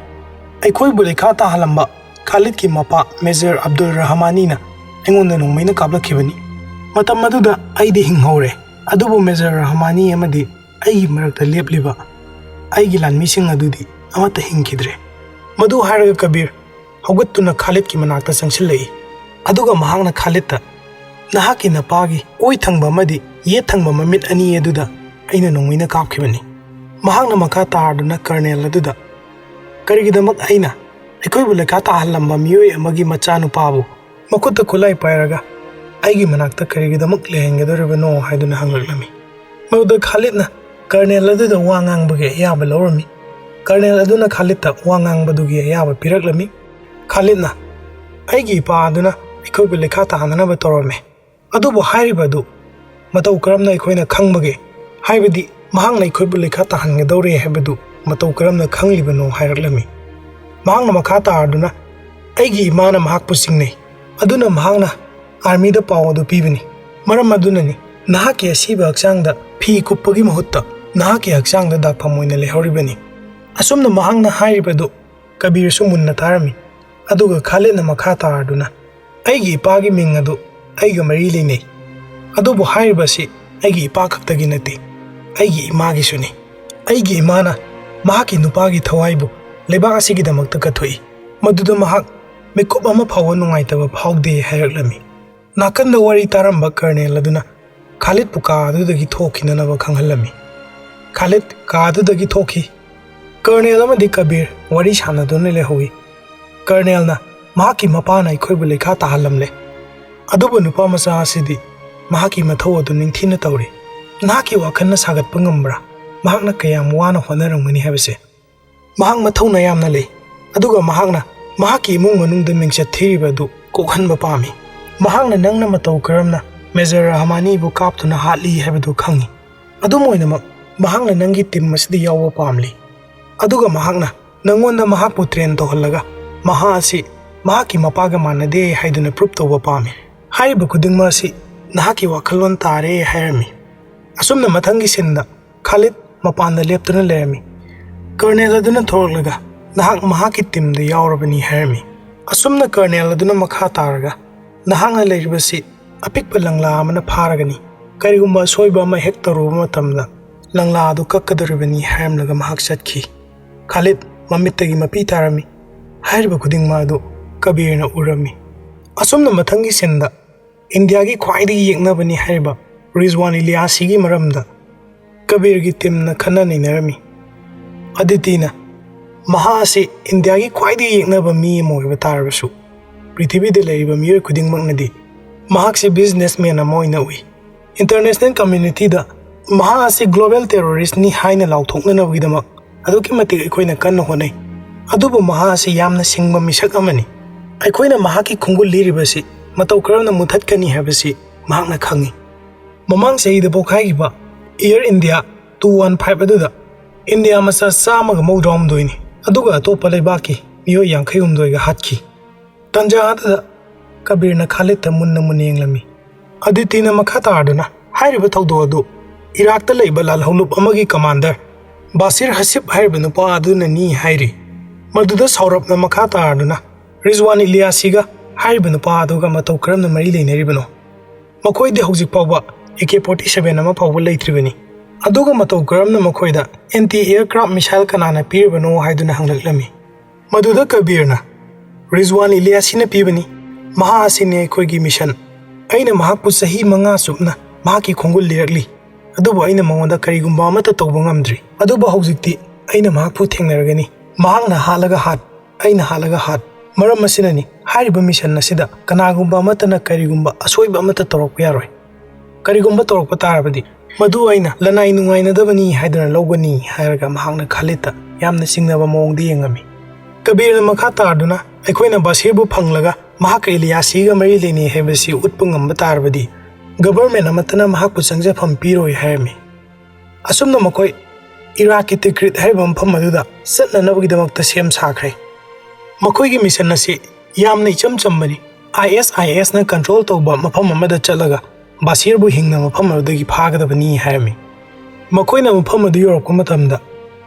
"ꯑꯩꯈꯣꯏꯕꯨ ꯂꯩꯈꯥ ꯇꯥꯍꯜꯂꯝꯕ ꯈꯥꯂꯤꯗꯀꯤ ꯃꯄꯥ ꯃꯦꯖꯔ ꯑꯕꯗꯨꯜ ꯔꯍꯃꯥꯅꯤꯅ ꯑꯩꯉꯣꯟꯗ ꯅꯣꯡꯃꯩꯅ ꯀꯥꯞꯂꯛꯈꯤꯕꯅꯤ꯫ ꯃꯇꯝ ꯑꯗꯨꯗ ꯑꯩꯗꯤ ꯍꯤꯡꯍꯧꯔꯦ, ꯑꯗꯨꯕꯨ ꯃꯦꯖꯔ ꯔꯍꯃꯥꯅꯤ ꯑꯃꯗꯤ ꯑꯩꯒꯤ ꯃꯔꯛꯇ ꯂꯦꯞꯂꯤꯕ ꯑꯩꯒꯤ ꯂꯥꯟꯃꯤꯁꯤꯡ ꯑꯗꯨꯗꯤ ꯑꯃꯠꯇ ꯍꯤꯡꯈꯤꯗ꯭ꯔꯦ꯫" ꯃꯗꯨ ꯍꯥꯏꯔꯒ ꯀꯕꯤꯔ ꯍꯧꯒꯠꯇꯨꯅ ꯈꯥꯂꯤꯗꯀꯤ ꯃꯅꯥꯛꯇ ꯆꯪꯁꯤꯜꯂꯛꯏ, ꯑꯗꯨꯒ ꯃꯍꯥꯛꯅ ꯈꯥꯂꯤꯗꯇ, "ꯅꯍꯥꯛꯀꯤ ꯅꯄꯥꯒꯤ ꯑꯣꯏ ꯊꯪꯕ ꯑꯃꯗꯤ ꯌꯦꯠ ꯊꯪꯕ ꯃꯃꯤꯠ ꯑꯅꯤ ꯑꯗꯨꯗ ꯑꯩꯅ ꯅꯣꯡꯃꯩꯅ ꯀꯥꯞꯈꯤꯕꯅꯤ꯫" ꯃꯍꯥꯛꯅ ꯃꯈꯥ ꯇꯥꯔꯗꯨꯅ ꯀꯔꯅꯦꯜ ꯑꯗꯨꯗ, "ꯀꯔꯤꯒꯤꯗꯃꯛ ꯑꯩꯅ ꯑꯩꯈꯣꯏꯕꯨ ꯂꯩꯈꯥ ꯇꯥꯍꯜꯂꯝꯕ ꯃꯤꯑꯣꯏ ꯑꯃꯒꯤ ꯃꯆꯥꯅꯨꯄꯥꯕꯨ ꯃꯈꯨꯠꯇ ꯈꯨꯠꯂꯥꯏ ꯄꯥꯏꯔꯒ ꯑꯩꯒꯤ ꯃꯅꯥꯛꯇ ꯀꯔꯤꯒꯤꯗꯃꯛ ꯂꯩꯍꯟꯒꯗꯧꯔꯤꯕꯅꯣ?" ꯍꯥꯏꯗꯨꯅ ꯍꯪꯂꯛꯂꯝꯃꯤ꯫ ꯃꯗꯨꯗ ꯈꯥꯂꯤꯗꯅ ꯀꯔꯅꯦꯜ ꯑꯗꯨꯗ ꯋꯥ ꯉꯥꯡꯕꯒꯤ ꯑꯌꯥꯕ ꯂꯧꯔꯝꯃꯤ꯫ ꯀꯔꯅꯦꯜ ꯑꯗꯨꯅ ꯈꯥꯂꯤꯗꯇ ꯋꯥ ꯉꯥꯡꯕꯗꯨꯒꯤ ꯑꯌꯥꯕ ꯄꯤꯔꯛꯂꯝꯃꯤ꯫ ꯈꯥꯂꯤꯗꯅ, "ꯑꯩꯒꯤ ꯏꯄꯥ ꯑꯗꯨꯅ ꯑꯩꯈꯣꯏꯕꯨ ꯂꯩꯈꯥ ꯇꯥꯍꯟꯅꯅꯕ ꯇꯧꯔꯝꯃꯦ꯫ ꯑꯗꯨꯕꯨ ꯍꯥꯏꯔꯤꯕ ꯑꯗꯨ ꯃꯇꯧ ꯀꯔꯝꯅ ꯑꯩꯈꯣꯏꯅ ꯈꯪꯕꯒꯦ? ꯍꯥꯏꯕꯗꯤ ꯃꯍꯥꯛꯅ ꯑꯩꯈꯣꯏꯕꯨ ꯂꯩꯈꯥ ꯇꯥꯍꯟꯒꯗꯧꯔꯦ ꯍꯥꯏꯕꯗꯨ ꯃꯇꯧ ꯀꯔꯝꯅ ꯈꯪꯂꯤꯕꯅꯣ ꯍꯥꯏꯔꯛꯂꯝꯃꯤ꯫ ꯃꯍꯥꯛꯅ ꯃꯈꯥ ꯇꯥꯔꯗꯨꯅ, "ꯑꯩꯒꯤ ꯏꯃꯥꯅ ꯃꯍꯥꯛꯄꯨ ꯆꯤꯡꯅꯩ, ꯑꯗꯨꯅ ꯃꯍꯥꯛꯅ ꯑꯥꯔꯃꯤꯗ ꯄꯥꯎ ꯑꯗꯨ ꯄꯤꯕꯅꯤ꯫ ꯃꯔꯝ ꯑꯗꯨꯅꯅꯤ ꯅꯍꯥꯛꯀꯤ ꯑꯁꯤꯕ ꯍꯛꯆꯥꯡꯗ ꯐꯤ ꯀꯨꯞꯄꯒꯤ ꯃꯍꯨꯠꯇ ꯅꯍꯥꯛꯀꯤ ꯍꯛꯆꯥꯡꯗ ꯗꯥꯛꯐꯝ ꯑꯣꯏꯅ ꯂꯩꯍꯧꯔꯤꯕꯅꯤ"꯫ ꯑꯁꯨꯝꯅ ꯃꯍꯥꯛꯅ ꯍꯥꯏꯔꯤꯕꯗꯨ ꯀꯕꯤꯔꯁꯨ ꯃꯨꯟꯅ ꯇꯥꯔꯝꯃꯤ꯫ ꯑꯗꯨꯒ ꯈꯥꯂꯤꯗꯅ ꯃꯈꯥ ꯇꯥꯔꯗꯨꯅ, "ꯑꯩꯒꯤ ꯏꯄꯥꯒꯤ ꯃꯤꯡ ꯑꯗꯨ ꯑꯩꯒ ꯃꯔꯤ ꯂꯩꯅꯩ꯫ ꯑꯗꯨꯕꯨ ꯍꯥꯏꯔꯤꯕ ꯑꯁꯤ ꯑꯩꯒꯤ ꯏꯄꯥ ꯈꯛꯇꯒꯤ ꯅꯠꯇꯦ, ꯑꯩꯒꯤ ꯏꯃꯥꯒꯤꯁꯨꯅꯤ꯫ ꯑꯩꯒꯤ ꯏꯃꯥꯅ ꯃꯍꯥꯛꯀꯤ ꯅꯨꯄꯥꯒꯤ ꯊꯋꯥꯏꯕꯨ ꯂꯩꯕꯥꯛ ꯑꯁꯤꯒꯤꯗꯃꯛꯇ ꯀꯠꯊꯣꯛꯏ꯫ ꯃꯗꯨꯗ ꯃꯍꯥꯛ ꯃꯤꯀꯨꯞ ꯑꯃ ꯐꯥꯎꯕ ꯅꯨꯡꯉꯥꯏꯇꯕ ꯐꯥꯎꯗꯦ" ꯍꯥꯏꯔꯛꯂꯝꯃꯤ꯫ ꯅꯥꯀꯟꯗ ꯋꯥꯔꯤ ꯇꯥꯔꯝꯕ ꯀꯔꯅꯦꯜ ꯑꯗꯨꯅ ꯈꯥꯂꯤꯗꯄꯨ ꯀꯥ ꯑꯗꯨꯗꯒꯤ ꯊꯣꯛꯈꯤꯅꯅꯕ ꯈꯪꯍꯜꯂꯝꯃꯤ꯫ ꯈꯥꯂꯤꯗ ꯀꯥ ꯑꯗꯨꯗꯒꯤ ꯊꯣꯛꯈꯤ꯫ ꯀꯔꯅꯦꯜ ꯑꯃꯗꯤ ꯀꯕꯤꯔ ꯋꯥꯔꯤ ꯁꯥꯟꯅꯗꯨꯅ ꯂꯩꯍꯧꯏ꯫ ꯀꯔꯅꯦꯜꯅ, "ꯃꯍꯥꯛꯀꯤ ꯃꯄꯥꯅ ꯑꯩꯈꯣꯏꯕꯨ ꯂꯩꯈꯥ ꯇꯥꯍꯜꯂꯝꯂꯦ꯫ ꯑꯗꯨꯕꯨ ꯅꯨꯄꯥ ꯃꯆꯥ ꯑꯁꯤꯗꯤ ꯃꯍꯥꯛꯀꯤ ꯃꯊꯧ ꯑꯗꯨ ꯅꯤꯡꯊꯤꯅ ꯇꯧꯔꯤ꯫ ꯅꯍꯥꯛꯀꯤ ꯋꯥꯈꯜꯅ ꯁꯥꯒꯠꯄ ꯉꯝꯕ꯭ꯔꯥ? ꯃꯍꯥꯛꯅ ꯀꯌꯥꯝ ꯋꯥꯅ ꯍꯣꯠꯅꯔꯝꯒꯅꯤ ꯍꯥꯏꯕꯁꯦ꯫ ꯃꯍꯥꯛ ꯃꯊꯧꯅꯥ ꯌꯥꯝꯅ ꯂꯩ, ꯑꯗꯨꯒ ꯃꯍꯥꯛꯅ ꯃꯍꯥꯛꯀꯤ ꯏꯃꯨꯡ ꯃꯅꯨꯡꯗ ꯃꯤꯡꯆꯠ ꯊꯤꯔꯤꯕ ꯑꯗꯨ ꯀꯣꯛꯍꯟꯕ ꯄꯥꯝꯃꯤ꯫ ꯃꯍꯥꯛꯅ ꯅꯪꯅ ꯃꯇꯧ ꯀꯔꯝꯅ ꯃꯦꯖꯔ ꯔꯍꯃꯥꯅꯤꯕꯨ ꯀꯥꯞꯇꯨꯅ ꯍꯥꯠꯂꯤ ꯍꯥꯏꯕꯗꯨ ꯈꯪꯏ꯫ ꯑꯗꯨꯝ ꯑꯣꯏꯅꯃꯛ, ꯃꯍꯥꯛꯅ ꯅꯪꯒꯤ ꯇꯤꯝ ꯑꯁꯤꯗ ꯌꯥꯎꯕ ꯄꯥꯝꯂꯤ꯫ ꯑꯗꯨꯒ ꯃꯍꯥꯛꯅ ꯅꯪꯉꯣꯟꯗ ꯃꯍꯥꯛꯄꯨ ꯇ꯭ꯔꯦꯟ ꯇꯧꯍꯜꯂꯒ ꯃꯍꯥ ꯑꯁꯤ ꯃꯍꯥꯛꯀꯤ ꯃꯄꯥꯒ ꯃꯥꯟꯅꯗꯦ ꯍꯥꯏꯗꯨꯅ ꯄ꯭ꯔꯨꯞ ꯇꯧꯕ ꯄꯥꯝꯃꯤ꯫ ꯍꯥꯏꯔꯤꯕ ꯈꯨꯗꯤꯡꯃꯛ ꯑꯁꯤ ꯅꯍꯥꯛꯀꯤ ꯋꯥꯈꯜꯂꯣꯟ ꯇꯥꯔꯦ" ꯍꯥꯏꯔꯝꯃꯤ꯫ ꯑꯁꯨꯝꯅ ꯃꯊꯪꯒꯤ ꯁꯤꯟꯗ ꯈꯥꯂꯤꯗ ꯃꯄꯥꯟꯗ ꯂꯦꯞꯇꯨꯅ ꯂꯩꯔꯝꯃꯤ꯫ ꯀꯔꯅꯦꯜ ꯑꯗꯨꯅ ꯊꯣꯔꯛꯂꯒ, "ꯅꯍꯥꯛ ꯃꯍꯥꯛꯀꯤ ꯇꯤꯝꯗ ꯌꯥꯎꯔꯕꯅꯤ" ꯍꯥꯏꯔꯝꯃꯤ꯫ ꯑꯁꯨꯝꯅ ꯀꯔꯅꯦꯜ ꯑꯗꯨꯅ ꯃꯈꯥ ꯇꯥꯔꯒ, "ꯅꯍꯥꯛꯅ ꯂꯩꯔꯤꯕꯁꯤ ꯑꯄꯤꯛꯄ ꯂꯪꯂꯥ ꯑꯃꯅ ꯐꯥꯔꯒꯅꯤ꯫ ꯀꯔꯤꯒꯨꯝꯕ ꯑꯁꯣꯏꯕ ꯑꯃ ꯍꯦꯛ ꯇꯧꯔꯨꯕ ꯃꯇꯝꯗ ꯂꯪꯂꯥ ꯑꯗꯨ ꯀꯛꯀꯗꯧꯔꯤꯕꯅꯤ" ꯍꯥꯏꯔꯝꯂꯒ ꯃꯍꯥꯛ ꯆꯠꯈꯤ꯫ ꯈꯥꯂꯤꯗ ꯃꯃꯤꯠꯇꯒꯤ ꯃꯄꯤ ꯇꯥꯔꯝꯃꯤ꯫ ꯍꯥꯏꯔꯤꯕ ꯈꯨꯗꯤꯡꯃꯛ ꯑꯗꯨ ꯀꯕꯤꯔꯅ ꯎꯔꯝꯃꯤ꯫ ꯑꯁꯨꯝꯅ ꯃꯊꯪꯒꯤ ꯁꯤꯟꯗ ꯏꯟꯗꯤꯌꯥꯒꯤ ꯈ꯭ꯋꯥꯏꯗꯒꯤ ꯌꯦꯛꯅꯕꯅꯤ ꯍꯥꯏꯔꯤꯕ ꯔꯤꯖꯋꯥꯟ ꯏꯂꯤꯌꯥꯁꯤꯒꯤ ꯃꯔꯝꯗ ꯀꯕꯤꯔꯒꯤ ꯇꯤꯝꯅ ꯈꯟꯅ ꯅꯩꯅꯔꯝꯃꯤ꯫ ꯑꯗꯤꯇꯤꯅ, "ꯃꯍꯥꯛ ꯑꯁꯤ ꯏꯟꯗꯤꯌꯥꯒꯤ ꯈ꯭ꯋꯥꯏꯗꯒꯤ ꯌꯦꯛꯅꯕ ꯃꯤ ꯑꯃ ꯑꯣꯏꯕ ꯇꯥꯔꯕꯁꯨ, ꯄ꯭ꯔꯤꯊꯤꯕꯤꯗ ꯂꯩꯔꯤꯕ ꯃꯤꯑꯣꯏ ꯈꯨꯗꯤꯡꯃꯛꯅꯗꯤ ꯃꯍꯥꯛꯁꯤ ꯕꯤꯖꯤꯅꯦꯁꯃꯦꯟ ꯑꯃ ꯑꯣꯏꯅ ꯎꯏ꯫ ꯏꯟꯇꯔꯅꯦꯁꯅꯦꯜ ꯀꯝꯃ꯭ꯌꯨꯅꯤꯇꯤꯗ ꯃꯍꯥꯛ ꯑꯁꯤ ꯒ꯭ꯂꯣꯕꯦꯜ ꯇꯦꯔꯣꯔꯤꯁ꯭ꯠꯅꯤ ꯍꯥꯏꯅ ꯂꯥꯎꯊꯣꯛꯅꯅꯕꯒꯤꯗꯃꯛ ꯑꯗꯨꯛꯀꯤ ꯃꯇꯤꯛ ꯑꯩꯈꯣꯏꯅ ꯀꯟꯅ ꯍꯣꯠꯅꯩ꯫ ꯑꯗꯨꯕꯨ ꯃꯍꯥꯛ ꯑꯁꯤ ꯌꯥꯝꯅ ꯁꯤꯡꯕ ꯃꯤꯁꯛ ꯑꯃꯅꯤ꯫ ꯑꯩꯈꯣꯏꯅ ꯃꯍꯥꯛꯀꯤ ꯈꯣꯡꯒꯨꯜ ꯂꯤꯔꯤꯕꯁꯤ ꯃꯇꯧ ꯀꯔꯝꯅ ꯃꯨꯊꯠꯀꯅꯤ ꯍꯥꯏꯕꯁꯤ ꯃꯍꯥꯛꯅ ꯈꯪꯏ꯫ ꯃꯃꯥꯡ ꯆꯍꯤꯗ ꯄꯣꯛꯈꯥꯏꯈꯤꯕ Air India two one five ꯑꯗꯨꯗ ꯏꯟꯗꯤꯌꯥ ꯃꯆꯥ ꯆꯥꯝꯃꯒ ꯃꯧꯗ꯭ꯔꯥꯍꯨꯝꯗꯣꯏꯅꯤ, ꯑꯗꯨꯒ ꯑꯇꯣꯞꯄ ꯂꯩꯕꯥꯛꯀꯤ ꯃꯤꯑꯣꯏ ꯌꯥꯡꯈꯩ ꯍꯨꯝꯗꯣꯏꯒ ꯍꯥꯠꯈꯤ꯫ ꯇꯟꯖꯥ ꯑꯗꯨꯗ ꯀꯕꯤꯔꯅ ꯈꯥꯂꯤꯗꯇ ꯃꯨꯟꯅ ꯃꯨꯟꯅ ꯌꯦꯡꯂꯝꯃꯤ꯫ ꯑꯗꯤꯇꯤꯅ ꯃꯈꯥ ꯇꯥꯔꯗꯨꯅ ꯍꯥꯏꯔꯤꯕ ꯊꯧꯗꯣꯛ ꯑꯗꯨ ꯏꯔꯥꯛꯇ ꯂꯩꯕ ꯂꯥꯜꯍꯧꯂꯨꯞ ꯑꯃꯒꯤ ꯀꯃꯥꯟꯗꯔ ꯕꯥꯁꯤꯔ ꯍꯁꯤꯞ ꯍꯥꯏꯔꯤꯕ ꯅꯨꯄꯥ ꯑꯗꯨꯅꯅꯤ ꯍꯥꯏꯔꯤ꯫ ꯃꯗꯨꯗ ꯁꯥꯎꯔꯞꯅ ꯃꯈꯥ ꯇꯥꯔꯗꯨꯅ ꯔꯤꯖꯋꯥꯟ ꯏꯂꯤꯌꯥꯁꯤꯒ ꯍꯥꯏꯔꯤꯕ ꯅꯨꯄꯥ ꯑꯗꯨꯒ ꯃꯇꯧ ꯀꯔꯝꯅ ꯃꯔꯤ ꯂꯩꯅꯔꯤꯕꯅꯣ? ꯃꯈꯣꯏꯗꯤ ꯍꯧꯖꯤꯛ ꯐꯥꯎꯕ A K forty seven ꯑꯃ ꯐꯥꯎꯕ ꯂꯩꯇ꯭ꯔꯤꯕꯅꯤ꯫ ꯑꯗꯨꯒ ꯃꯇꯧ ꯀꯔꯝꯅ ꯃꯈꯣꯏꯗ anti aircraft missile ꯀꯅꯥꯅ ꯄꯤꯔꯤꯕꯅꯣ ꯍꯥꯏꯗꯨꯅ ꯍꯪꯂꯛꯂꯝꯃꯤ꯫ ꯃꯗꯨꯗ ꯀꯕꯤꯔꯅ, "ꯔꯤꯖꯋꯥꯟ ꯏꯂꯤꯌꯥꯁꯤꯅ ꯄꯤꯕꯅꯤ꯫ ꯃꯍꯥꯛ ꯑꯁꯤꯅꯤ ꯑꯩꯈꯣꯏꯒꯤ ꯃꯤꯁꯟ꯫ ꯑꯩꯅ ꯃꯍꯥꯛꯄꯨ ꯆꯍꯤ ꯃꯉꯥ ꯆꯨꯞꯅ ꯃꯍꯥꯛꯀꯤ ꯈꯣꯡꯒꯨꯜ ꯂꯤꯔꯛꯂꯤ, ꯑꯗꯨꯕꯨ ꯑꯩꯅ ꯃꯉꯣꯟꯗ ꯀꯔꯤꯒꯨꯝꯕ ꯑꯃꯠꯇ ꯇꯧꯕ ꯉꯝꯗ꯭ꯔꯤ꯫ ꯑꯗꯨꯕꯨ ꯍꯧꯖꯤꯛꯇꯤ ꯑꯩꯅ ꯃꯍꯥꯛꯄꯨ ꯊꯦꯡꯅꯔꯒꯅꯤ꯫ ꯃꯍꯥꯛꯅ ꯍꯥꯠꯂꯒ ꯍꯥꯠ, ꯑꯩꯅ ꯍꯥꯠꯂꯒ ꯍꯥꯠ꯫ ꯃꯔꯝ ꯑꯁꯤꯅꯅꯤ ꯍꯥꯏꯔꯤꯕ ꯃꯤꯁꯟ ꯑꯁꯤꯗ ꯀꯅꯥꯒꯨꯝꯕ ꯑꯃꯠꯇꯅ ꯀꯔꯤꯒꯨꯝꯕ ꯑꯁꯣꯏꯕ ꯑꯃꯠꯇ ꯇꯧꯔꯛꯄ ꯌꯥꯔꯣꯏ꯫ ꯀꯔꯤꯒꯨꯝꯕ ꯇꯧꯔꯛꯄ ꯇꯥꯔꯕꯗꯤ ꯃꯗꯨ ꯑꯩꯅ ꯂꯅꯥꯏ ꯅꯨꯡꯉꯥꯏꯅꯗꯕꯅꯤ ꯍꯥꯏꯗꯨꯅ ꯂꯧꯒꯅꯤ" ꯍꯥꯏꯔꯒ ꯃꯍꯥꯛꯅ ꯈꯥꯂꯤꯗꯇ ꯌꯥꯝꯅ ꯆꯤꯡꯅꯕ ꯃꯑꯣꯡꯗ ꯌꯦꯡꯉꯝꯃꯤ꯫ ꯀꯕꯤꯔꯅ ꯃꯈꯥ ꯇꯥꯗꯨꯅ, "ꯑꯩꯈꯣꯏꯅ ꯕꯥꯁꯤꯔꯕꯨ ꯐꯪꯂꯒ ꯃꯍꯥꯛꯀ ꯏꯂꯤꯌꯥꯁꯤꯒ ꯃꯔꯤ ꯂꯩꯅꯩ ꯍꯥꯏꯕꯁꯤ ꯎꯠꯄ ꯉꯝꯕ ꯇꯥꯔꯕꯗꯤ ꯒꯕꯔꯃꯦꯟ ꯑꯃꯠꯇꯅ ꯃꯍꯥꯛꯄꯨ ꯆꯪꯖꯐꯝ ꯄꯤꯔꯣꯏ" ꯍꯥꯏꯔꯝꯃꯤ꯫ ꯑꯁꯨꯝꯅ ꯃꯈꯣꯏ ꯏꯔꯥꯛꯀꯤ ꯇꯤꯀ꯭ꯔꯤꯠ ꯍꯥꯏꯔꯤꯕ ꯃꯐꯝ ꯑꯗꯨꯗ ꯆꯠꯅꯅꯕꯒꯤꯗꯃꯛꯇ ꯁꯦꯝ ꯁꯥꯈ꯭ꯔꯦ꯫ ꯃꯈꯣꯏꯒꯤ ꯃꯤꯁꯟ ꯑꯁꯤ ꯌꯥꯝꯅ ꯏꯆꯝ ꯆꯝꯕꯅꯤ꯫ ISIS ꯅ control ꯇꯧꯕ ꯃꯐꯝ ꯑꯃꯗ ꯆꯠꯂꯒ ꯕꯥꯁꯤꯔꯕꯨ ꯍꯤꯡꯅ ꯃꯐꯝ ꯑꯗꯨꯗꯒꯤ ꯐꯥꯒꯗꯕꯅꯤ ꯍꯥꯏꯔꯝꯃꯤ꯫ ꯃꯈꯣꯏꯅ ꯃꯐꯝ ꯑꯗꯨ ꯌꯧꯔꯛꯄ ꯃꯇꯝꯗ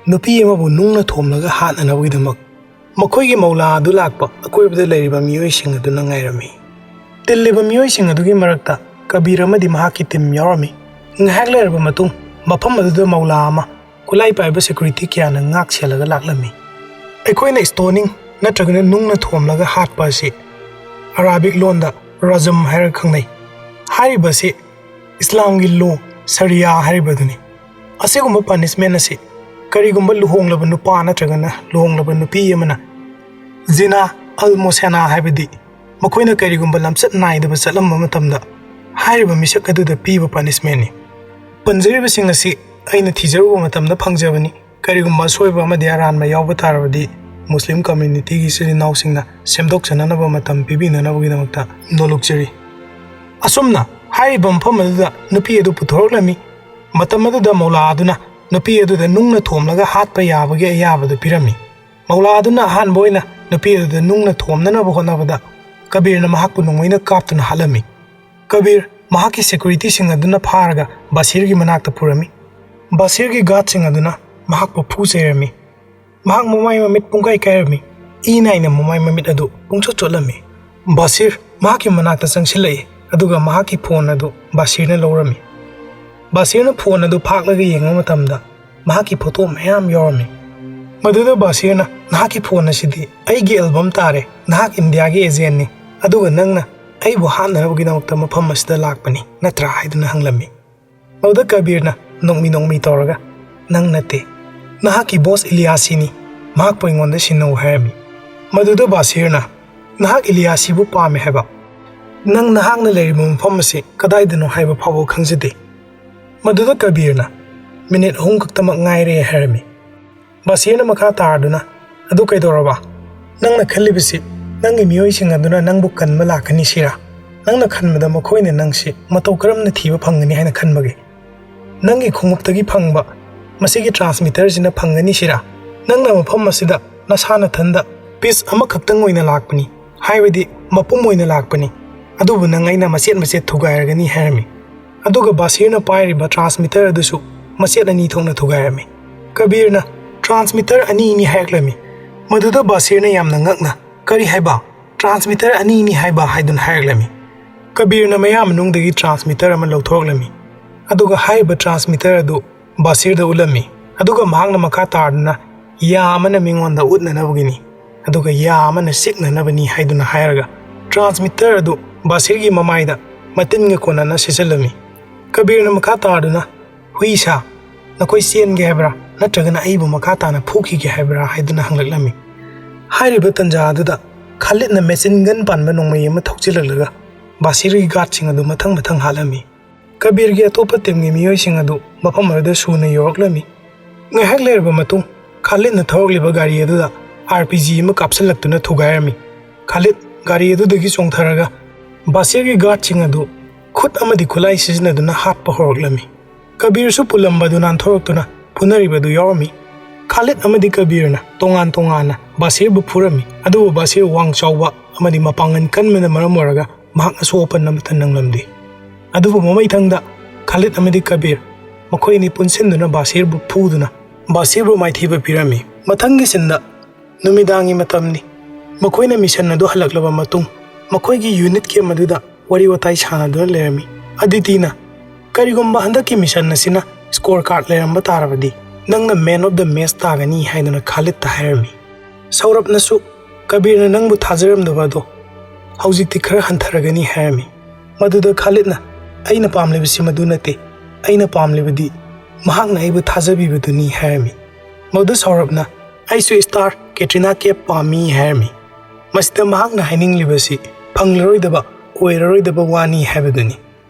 ꯅꯨꯄꯤ ꯑꯃꯕꯨ ꯅꯨꯡꯅ ꯊꯣꯝꯂꯒ ꯍꯥꯠꯅꯅꯕꯒꯤꯗꯃꯛ ꯃꯈꯣꯏꯒꯤ ꯃꯧꯂꯥ ꯑꯗꯨ ꯂꯥꯛꯄ ꯑꯀꯣꯏꯕꯗ ꯂꯩꯔꯤꯕ ꯃꯤꯑꯣꯏꯁꯤꯡ ꯑꯗꯨꯅ ꯉꯥꯏꯔꯝꯃꯤ꯫ ꯇꯤꯜꯂꯤꯕ ꯃꯤꯑꯣꯏꯁꯤꯡ ꯑꯗꯨꯒꯤ ꯃꯔꯛꯇ ꯀꯕꯤꯔ ꯑꯃꯗꯤ ꯃꯍꯥꯛꯀꯤ ꯇꯤꯝ ꯌꯥꯎꯔꯝꯃꯤ꯫ ꯉꯥꯏꯍꯥꯛ ꯂꯩꯔꯕ ꯃꯇꯨꯡ ꯃꯐꯝ ꯑꯗꯨꯗ ꯃꯧꯂꯥ ꯑꯃ ꯈꯨꯠꯂꯥꯏ ꯄꯥꯏꯕ security ꯀꯌꯥꯅ ꯉꯥꯛ ꯁꯦꯜꯂꯒ ꯂꯥꯛꯂꯝꯃꯤ꯫ ꯑꯩꯈꯣꯏꯅ stoning ꯅꯠꯇ꯭ꯔꯒꯅ ꯅꯨꯡꯅ ꯊꯣꯝꯂꯒ ꯍꯥꯠꯄ ꯑꯁꯤ ꯑꯔꯥꯕꯤꯛ ꯂꯣꯟꯗ ꯔꯖꯝ ꯍꯥꯏꯔꯒ ꯈꯪꯅꯩ꯫ ꯍꯥꯏꯔꯤꯕ ꯑꯁꯤ ꯏꯁꯂꯥꯝꯒꯤ law, ꯁꯔꯤꯌꯥ ꯍꯥꯏꯔꯤꯕꯗꯨꯅꯤ꯫ ꯑꯁꯤꯒꯨꯝꯕ punishment ꯑꯁꯤ ꯀꯔꯤꯒꯨꯝꯕ ꯂꯨꯍꯣꯡꯂꯕ ꯅꯨꯄꯥ ꯅꯠꯇ꯭ꯔꯒꯅ ꯂꯨꯍꯣꯡꯂꯕ ꯅꯨꯄꯤ ꯑꯃꯅ ꯖꯤꯅꯥ ꯑꯜ ꯃꯣꯁꯦꯅꯥ, ꯍꯥꯏꯕꯗꯤ ꯃꯈꯣꯏꯅ ꯀꯔꯤꯒꯨꯝꯕ ꯂꯝꯆꯠ ꯅꯥꯏꯗꯕ ꯆꯠꯂꯝꯕ ꯃꯇꯝꯗ ꯍꯥꯏꯔꯤꯕ ꯃꯤꯁꯛ ꯑꯗꯨꯗ ꯄꯤꯕ punishment ꯅꯤ꯫ ꯄꯟꯖꯔꯤꯕꯁꯤꯡ ꯑꯁꯤ ꯑꯩꯅ ꯊꯤꯖꯔꯨꯕ ꯃꯇꯝꯗ ꯐꯪꯖꯕꯅꯤ꯫ ꯀꯔꯤꯒꯨꯝꯕ ꯑꯁꯣꯏꯕ ꯑꯃꯗꯤ ꯑꯔꯥꯟꯕ ꯌꯥꯎꯕ ꯇꯥꯔꯕꯗꯤ ꯃꯨꯁꯂꯤꯝ ꯀꯝꯃ꯭ꯌꯨꯅꯤꯇꯤꯒꯤ ꯏꯆꯤꯜ ꯏꯅꯥꯎꯁꯤꯡꯅ ꯁꯦꯝꯗꯣꯛꯆꯅꯅꯕ ꯃꯇꯝ ꯄꯤꯕꯤꯅꯅꯕꯒꯤꯗꯃꯛꯇ ꯅꯣꯂꯨꯛꯆꯔꯤ꯫ ꯑꯁꯨꯝꯅ ꯍꯥꯏꯔꯤꯕ ꯃꯐꯝ ꯑꯗꯨꯗ ꯅꯨꯄꯤ ꯑꯗꯨ ꯄꯨꯊꯣꯔꯛꯂꯝꯃꯤ꯫ ꯃꯇꯝ ꯑꯗꯨꯗ ꯃꯧꯂꯥ ꯑꯗꯨꯅ ꯅꯨꯄꯤ ꯑꯗꯨꯗ ꯅꯨꯡꯅ ꯊꯣꯝꯂꯒ ꯍꯥꯠꯄ ꯌꯥꯕꯒꯤ ꯑꯌꯥꯕꯗꯨ ꯄꯤꯔꯝꯃꯤ꯫ ꯃꯧꯂꯥ ꯑꯗꯨꯅ ꯑꯍꯥꯟꯕ ꯑꯣꯏꯅ ꯅꯨꯄꯤ ꯑꯗꯨꯗ ꯅꯨꯡꯅ ꯊꯣꯝꯅꯅꯕ ꯍꯣꯠꯅꯕꯗ ꯀꯕꯤꯔꯅ ꯃꯍꯥꯛꯄꯨ ꯅꯣꯡꯃꯩꯅ ꯀꯥꯞꯇꯨꯅ ꯍꯥꯠꯂꯝꯃꯤ꯫ ꯀꯕꯤꯔ ꯃꯍꯥꯛꯀꯤ ꯁꯦꯀ꯭ꯌꯨꯔꯤꯇꯤꯁꯤꯡ ꯑꯗꯨꯅ ꯐꯥꯔꯒ ꯕꯥꯁꯤꯔꯒꯤ ꯃꯅꯥꯛꯇ ꯄꯨꯔꯝꯃꯤ꯫ ꯕꯥꯁꯤꯔꯒꯤ ꯒꯥꯔꯗꯁꯤꯡ ꯑꯗꯨꯅ ꯃꯍꯥꯛꯄꯨ ꯐꯨ ꯆꯩꯔꯝꯃꯤ꯫ ꯃꯍꯥꯛ ꯃꯃꯥꯏ ꯃꯃꯤꯠ ꯄꯨꯡꯀꯥꯏ ꯀꯥꯏꯔꯝꯃꯤ꯫ ꯏ ꯅꯥꯏꯅ ꯃꯃꯥꯏ ꯃꯃꯤꯠ ꯑꯗꯨ ꯄꯨꯡꯆꯣꯠ ꯆꯣꯠꯂꯝꯃꯤ꯫ ꯕꯥꯁꯤꯔ ꯃꯍꯥꯛꯀꯤ ꯃꯅꯥꯛꯇ ꯆꯪꯁꯤꯜꯂꯛꯏ, ꯑꯗꯨꯒ ꯃꯍꯥꯛꯀꯤ ꯐꯣꯟ ꯑꯗꯨ ꯕꯥꯁꯤꯔꯅ ꯂꯧꯔꯝꯃꯤ꯫ ꯕꯥꯁꯤꯔꯅ ꯐꯣꯟ ꯑꯗꯨ ꯐꯥꯛꯂꯒ ꯌꯦꯡꯕ ꯃꯇꯝꯗ ꯃꯍꯥꯛꯀꯤ ꯐꯣꯇꯣ ꯃꯌꯥꯝ ꯌꯥꯎꯔꯝꯃꯤ꯫ ꯃꯗꯨꯗ ꯕꯥꯁꯤꯔꯅ, "ꯅꯍꯥꯛꯀꯤ ꯐꯣꯟ ꯑꯁꯤꯗꯤ ꯑꯩꯒꯤ ꯑꯦꯜꯕꯝ ꯇꯥꯔꯦ, ꯅꯍꯥꯛ ꯏꯟꯗꯤꯌꯥꯒꯤ ꯑꯦꯖꯦꯟꯅꯤ, ꯑꯗꯨꯒ ꯅꯪꯅ ꯑꯩꯕꯨ ꯍꯥꯠꯅꯅꯕꯒꯤꯗꯃꯛꯇ ꯃꯐꯝ ꯑꯁꯤꯗ ꯂꯥꯛꯄꯅꯤ ꯅꯠꯇ꯭ꯔꯥ?" ꯍꯥꯏꯗꯨꯅ ꯍꯪꯂꯝꯃꯤ꯫ ꯃꯗꯨꯗ ꯀꯕꯤꯔꯅ ꯅꯣꯛꯃꯤ ꯅꯣꯛꯃꯤ ꯇꯧꯔꯒ, "ꯅꯪ ꯅꯠꯇꯦ, ꯅꯍꯥꯛꯀꯤ ꯕꯣꯁ ꯏꯂꯤꯌꯥꯁꯤꯅꯤ, ꯃꯍꯥꯛꯄꯨ ꯑꯩꯉꯣꯟꯗ ꯁꯤꯟꯅꯧ" ꯍꯥꯏꯔꯝꯃꯤ꯫ ꯃꯗꯨꯗ ꯕꯥꯁꯤꯔꯅ, "ꯅꯍꯥꯛ ꯏꯂꯤꯌꯥꯁꯤꯕꯨ ꯄꯥꯝꯃꯦ ꯍꯥꯏꯕ? ꯅꯪ ꯅꯍꯥꯛꯅ ꯂꯩꯔꯤꯕ ꯃꯐꯝ ꯑꯁꯤ ꯀꯗꯥꯏꯗꯅꯣ ꯍꯥꯏꯕ ꯐꯥꯎꯕ ꯈꯪꯖꯗꯦ"꯫ ꯃꯗꯨꯗ ꯀꯕꯤꯔꯅ, "ꯃꯤꯅꯤꯠ ꯑꯍꯨꯝ ꯈꯛꯇꯃꯛ ꯉꯥꯏꯔꯦ" ꯍꯥꯏꯔꯝꯃꯤ꯫ ꯕꯥꯁꯤꯔꯅ ꯃꯈꯥ ꯇꯥꯔꯗꯨꯅ, "ꯑꯗꯨ ꯀꯩꯗꯧꯔꯕ? ꯅꯪꯅ ꯈꯜꯂꯤꯕꯁꯤ ꯅꯪꯒꯤ ꯃꯤꯑꯣꯏꯁꯤꯡ ꯑꯗꯨꯅ ꯅꯪꯕꯨ ꯀꯟꯕ ꯂꯥꯛꯀꯅꯤ ꯁꯤꯔꯥ? ꯅꯪꯅ ꯈꯟꯕꯗ ꯃꯈꯣꯏꯅ ꯅꯪꯁꯤ ꯃꯇꯧ ꯀꯔꯝꯅ ꯊꯤꯕ ꯐꯪꯒꯅꯤ ꯍꯥꯏꯅ ꯈꯟꯕꯒꯦ? ꯅꯪꯒꯤ ꯈꯣꯡꯎꯞꯇꯒꯤ ꯐꯪꯕ ꯃꯁꯤꯒꯤ ꯇ꯭ꯔꯥꯟꯁꯃꯤꯇꯔꯁꯤꯅ ꯐꯪꯒꯅꯤ ꯁꯤꯔꯥ? ꯅꯪꯅ ꯃꯐꯝ ꯑꯁꯤꯗ ꯅꯁꯥ ꯅꯊꯟꯗ ꯄꯤꯁ ꯑꯃꯈꯛꯇꯪ ꯑꯣꯏꯅ ꯂꯥꯛꯄꯅꯤ, ꯍꯥꯏꯕꯗꯤ ꯃꯄꯨꯝ ꯑꯣꯏꯅ ꯂꯥꯛꯄꯅꯤ, ꯑꯗꯨꯕꯨ ꯅꯪ ꯑꯩꯅ ꯃꯆꯦꯠ ꯃꯆꯦꯠ ꯊꯨꯒꯥꯏꯔꯒꯅꯤ" ꯍꯥꯏꯔꯝꯃꯤ꯫ ꯑꯗꯨꯒ ꯕꯥꯁꯤꯔꯅ ꯄꯥꯏꯔꯤꯕ ꯇ꯭ꯔꯥꯟꯁꯃꯤꯇꯔ ꯑꯗꯨꯁꯨ ꯃꯆꯦꯠ ꯑꯅꯤ ꯊꯣꯛꯅ ꯊꯨꯒꯥꯏꯔꯝꯃꯤ꯫ ꯀꯕꯤꯔꯅ, "ꯇ꯭ꯔꯥꯟꯁꯃꯤꯇꯔ ꯑꯅꯤꯅꯤ" ꯍꯥꯏꯔꯛꯂꯝꯃꯤ꯫ ꯃꯗꯨꯗ ꯕꯥꯁꯤꯔꯅ ꯌꯥꯝꯅ ꯉꯛꯅ, "ꯀꯔꯤ ꯍꯥꯏꯕ? ꯇ꯭ꯔꯥꯟꯁꯃꯤꯇꯔ ꯑꯅꯤꯅꯤ ꯍꯥꯏꯕ?" ꯍꯥꯏꯗꯨꯅ ꯍꯥꯏꯔꯛꯂꯝꯃꯤ꯫ ꯀꯕꯤꯔꯅ ꯃꯌꯥ ꯃꯅꯨꯡꯗꯒꯤ ꯇ꯭ꯔꯥꯟꯁꯃꯤꯇꯔ ꯑꯃ ꯂꯧꯊꯣꯔꯛꯂꯝꯃꯤ, ꯑꯗꯨꯒ ꯍꯥꯏꯔꯤꯕ ꯇ꯭ꯔꯥꯟꯁꯃꯤꯇꯔ ꯑꯗꯨ ꯕꯥꯁꯤꯔꯗ ꯎꯠꯂꯝꯃꯤ, ꯑꯗꯨꯒ ꯃꯍꯥꯛꯅ ꯃꯈꯥ ꯇꯥꯔꯗꯨꯅ, "ꯌꯥ ꯑꯃꯅ ꯃꯤꯉꯣꯟꯗ ꯎꯠꯅꯅꯕꯒꯤꯅꯤ, ꯑꯗꯨꯒ ꯌꯥ ꯑꯃꯅ ꯆꯤꯛꯅꯅꯕꯅꯤ" ꯍꯥꯏꯗꯨꯅ ꯍꯥꯏꯔꯒ ꯇ꯭ꯔꯥꯟꯁꯃꯤꯇꯔ ꯑꯗꯨ ꯕꯥꯁꯤꯔꯒꯤ ꯃꯃꯥꯏꯗ ꯃꯇꯤꯟꯒ ꯀꯣꯟꯅꯅ ꯁꯤꯠꯆꯜꯂꯝꯃꯤ꯫ ꯀꯕꯤꯔꯅ ꯃꯈꯥ ꯇꯥꯔꯗꯨꯅ, "ꯍꯨꯏ ꯁꯥ, ꯅꯈꯣꯏ ꯆꯦꯟꯒꯦ ꯍꯥꯏꯕ꯭ꯔꯥ, ꯅꯠꯇ꯭ꯔꯒꯅ ꯑꯩꯕꯨ ꯃꯈꯥ ꯇꯥꯅ ꯐꯨꯈꯤꯒꯦ ꯍꯥꯏꯕ꯭ꯔꯥ?" ꯍꯥꯏꯗꯨꯅ ꯍꯪꯂꯛꯂꯝꯃꯤ꯫ ꯍꯥꯏꯔꯤꯕ ꯇꯟꯖꯥ ꯑꯗꯨꯗ ꯈꯥꯂꯤꯠꯅ ꯃꯦꯆꯤꯟ ꯒꯟ ꯄꯥꯟꯕ ꯅꯣꯡꯃꯩ ꯑꯃ ꯊꯧꯖꯤꯜꯂꯛꯂꯒ ꯕꯥꯁꯤꯔꯒꯤ ꯒꯥꯔꯗꯁꯤꯡ ꯑꯗꯨ ꯃꯊꯪ ꯃꯊꯪ ꯍꯥꯠꯂꯝꯃꯤ꯫ ꯀꯕꯤꯔꯒꯤ ꯑꯇꯣꯞꯄ ꯇꯤꯝꯒꯤ ꯃꯤꯑꯣꯏꯁꯤꯡ ꯑꯗꯨ ꯃꯐꯝ ꯑꯗꯨꯗ ꯁꯨꯅ ꯌꯧꯔꯛꯂꯝꯃꯤ꯫ ꯉꯥꯏꯍꯥꯛ ꯂꯩꯔꯕ ꯃꯇꯨꯡ ꯈꯥꯂꯤꯠꯅ ꯊꯧꯔꯛꯂꯤꯕ ꯒꯥꯔꯤ ꯑꯗꯨꯗ ꯑꯥꯔ ꯄꯤ ꯖꯤ ꯑꯃ ꯀꯥꯞꯁꯤꯜꯂꯛꯇꯨꯅ ꯊꯨꯒꯥꯏꯔꯝꯃꯤ꯫ ꯈꯥꯂꯤꯗ ꯒꯥꯔꯤ ꯑꯗꯨꯗꯒꯤ ꯆꯣꯡꯊꯔꯒ ꯕꯥꯁꯤꯔꯒꯤ ꯒꯥꯔꯗꯁꯤꯡ ꯑꯗꯨ ꯈꯨꯠ ꯑꯃꯗꯤ ꯈꯨꯠꯂꯥꯏ ꯁꯤꯖꯤꯟꯅꯗꯨꯅ ꯍꯥꯠꯄ ꯍꯧꯔꯛꯂꯝꯃꯤ꯫ ꯀꯕꯤꯔꯁꯨ ꯄꯨꯜꯂꯝꯕ ꯑꯗꯨ ꯅꯥꯟꯊꯣꯔꯛꯇꯨꯅ ꯐꯨꯅꯔꯤꯕ ꯑꯗꯨ ꯌꯥꯎꯔꯝꯃꯤ꯫ ꯈꯥꯂꯤꯗ ꯑꯃꯗꯤ ꯀꯕꯤꯔꯅ ꯇꯣꯉꯥꯟ ꯇꯣꯉꯥꯟꯅ ꯕꯥꯁꯤꯔꯕꯨ ꯐꯨꯔꯝꯃꯤ, ꯑꯗꯨꯕꯨ ꯕꯥꯁꯤꯔ ꯋꯥꯡ ꯆꯥꯎꯕ ꯑꯃꯗꯤ ꯃꯄꯥꯡꯒꯜ ꯀꯟꯕꯅ ꯃꯔꯝ ꯑꯣꯏꯔꯒ ꯃꯍꯥꯛ ꯑꯁꯣꯛ ꯑꯄꯟ ꯑꯃꯠꯇ ꯅꯪꯂꯝꯗꯦ꯫ ꯑꯗꯨꯕꯨ ꯃꯃꯩꯊꯪꯗ ꯈꯥꯂꯤꯗ ꯑꯃꯗꯤ ꯀꯕꯤꯔ ꯃꯈꯣꯏ ꯑꯅꯤ ꯄꯨꯟꯁꯤꯟꯗꯨꯅ ꯕꯥꯁꯤꯔꯕꯨ ꯐꯨꯗꯨꯅ ꯕꯥꯁꯤꯔꯕꯨ ꯃꯥꯏꯊꯤꯕ ꯄꯤꯔꯝꯃꯤ꯫ ꯃꯊꯪꯒꯤ ꯁꯤꯟꯗ ꯅꯨꯃꯤꯗꯥꯡꯒꯤ ꯃꯇꯝꯅꯤ꯫ ꯃꯈꯣꯏꯅ ꯃꯤꯁꯟ ꯑꯗꯨ ꯍꯜꯂꯛꯂꯕ ꯃꯇꯨꯡ ꯃꯈꯣꯏꯒꯤ ꯌꯨꯅꯤꯠ ꯀꯦꯝ ꯑꯗꯨꯗ ꯋꯥꯔꯤ ꯋꯥꯇꯥꯏ ꯁꯥꯟꯅꯗꯨꯅ ꯂꯩꯔꯝꯃꯤ꯫ ꯑꯗꯤꯇꯤꯅ, "ꯀꯔꯤꯒꯨꯝꯕ ꯍꯟꯗꯛꯀꯤ ꯃꯤꯁꯟ ꯑꯁꯤꯅ ꯁ꯭ꯀꯣꯔ ꯀꯥꯔꯗ ꯂꯩꯔꯝꯕ ꯇꯥꯔꯕꯗꯤ ꯅꯪꯅ ꯃꯦꯟ ꯑꯣꯐ ꯗ ꯃꯦꯆ ꯇꯥꯒꯅꯤ" ꯍꯥꯏꯗꯨꯅ ꯈꯥꯂꯤꯗꯇ ꯍꯥꯏꯔꯝꯃꯤ꯫ ꯁꯧꯔꯞꯅꯁꯨ, "ꯀꯕꯤꯔꯅ ꯅꯪꯕꯨ ꯊꯥꯖꯔꯝꯗꯕ ꯑꯗꯣ ꯍꯧꯖꯤꯛꯇꯤ ꯈꯔ ꯍꯟꯊꯔꯒꯅꯤ" ꯍꯥꯏꯔꯝꯃꯤ꯫ ꯃꯗꯨꯗ ꯈꯥꯂꯤꯗꯅ, "ꯑꯩꯅ ꯄꯥꯝꯂꯤꯕꯁꯤ ꯃꯗꯨ ꯅꯠꯇꯦ, ꯑꯩꯅ ꯄꯥꯝꯂꯤꯕꯗꯤ ꯃꯍꯥꯛꯅ ꯑꯩꯕꯨ ꯊꯥꯖꯕꯤꯕꯗꯨꯅꯤ" ꯍꯥꯏꯔꯝꯃꯤ꯫ ꯃꯗꯨꯗ ꯁꯧꯔꯞꯅ, "ꯑꯩꯁꯨ ꯁ꯭ꯇꯥꯔ ꯀꯦꯇ꯭ꯔꯤꯅꯥ ꯀꯦꯞ ꯄꯥꯝꯃꯤ" ꯍꯥꯏꯔꯝꯃꯤ꯫ ꯃꯁꯤꯗ ꯃꯍꯥꯛꯅ ꯍꯥꯏꯅꯤꯡꯂꯤꯕꯁꯤ ꯐꯪꯂꯔꯣꯏꯗꯕ, ꯑꯣꯏꯔꯔꯣꯏꯗꯕ ꯋꯥꯅꯤ ꯍꯥꯏꯕꯗꯨꯅꯤ꯫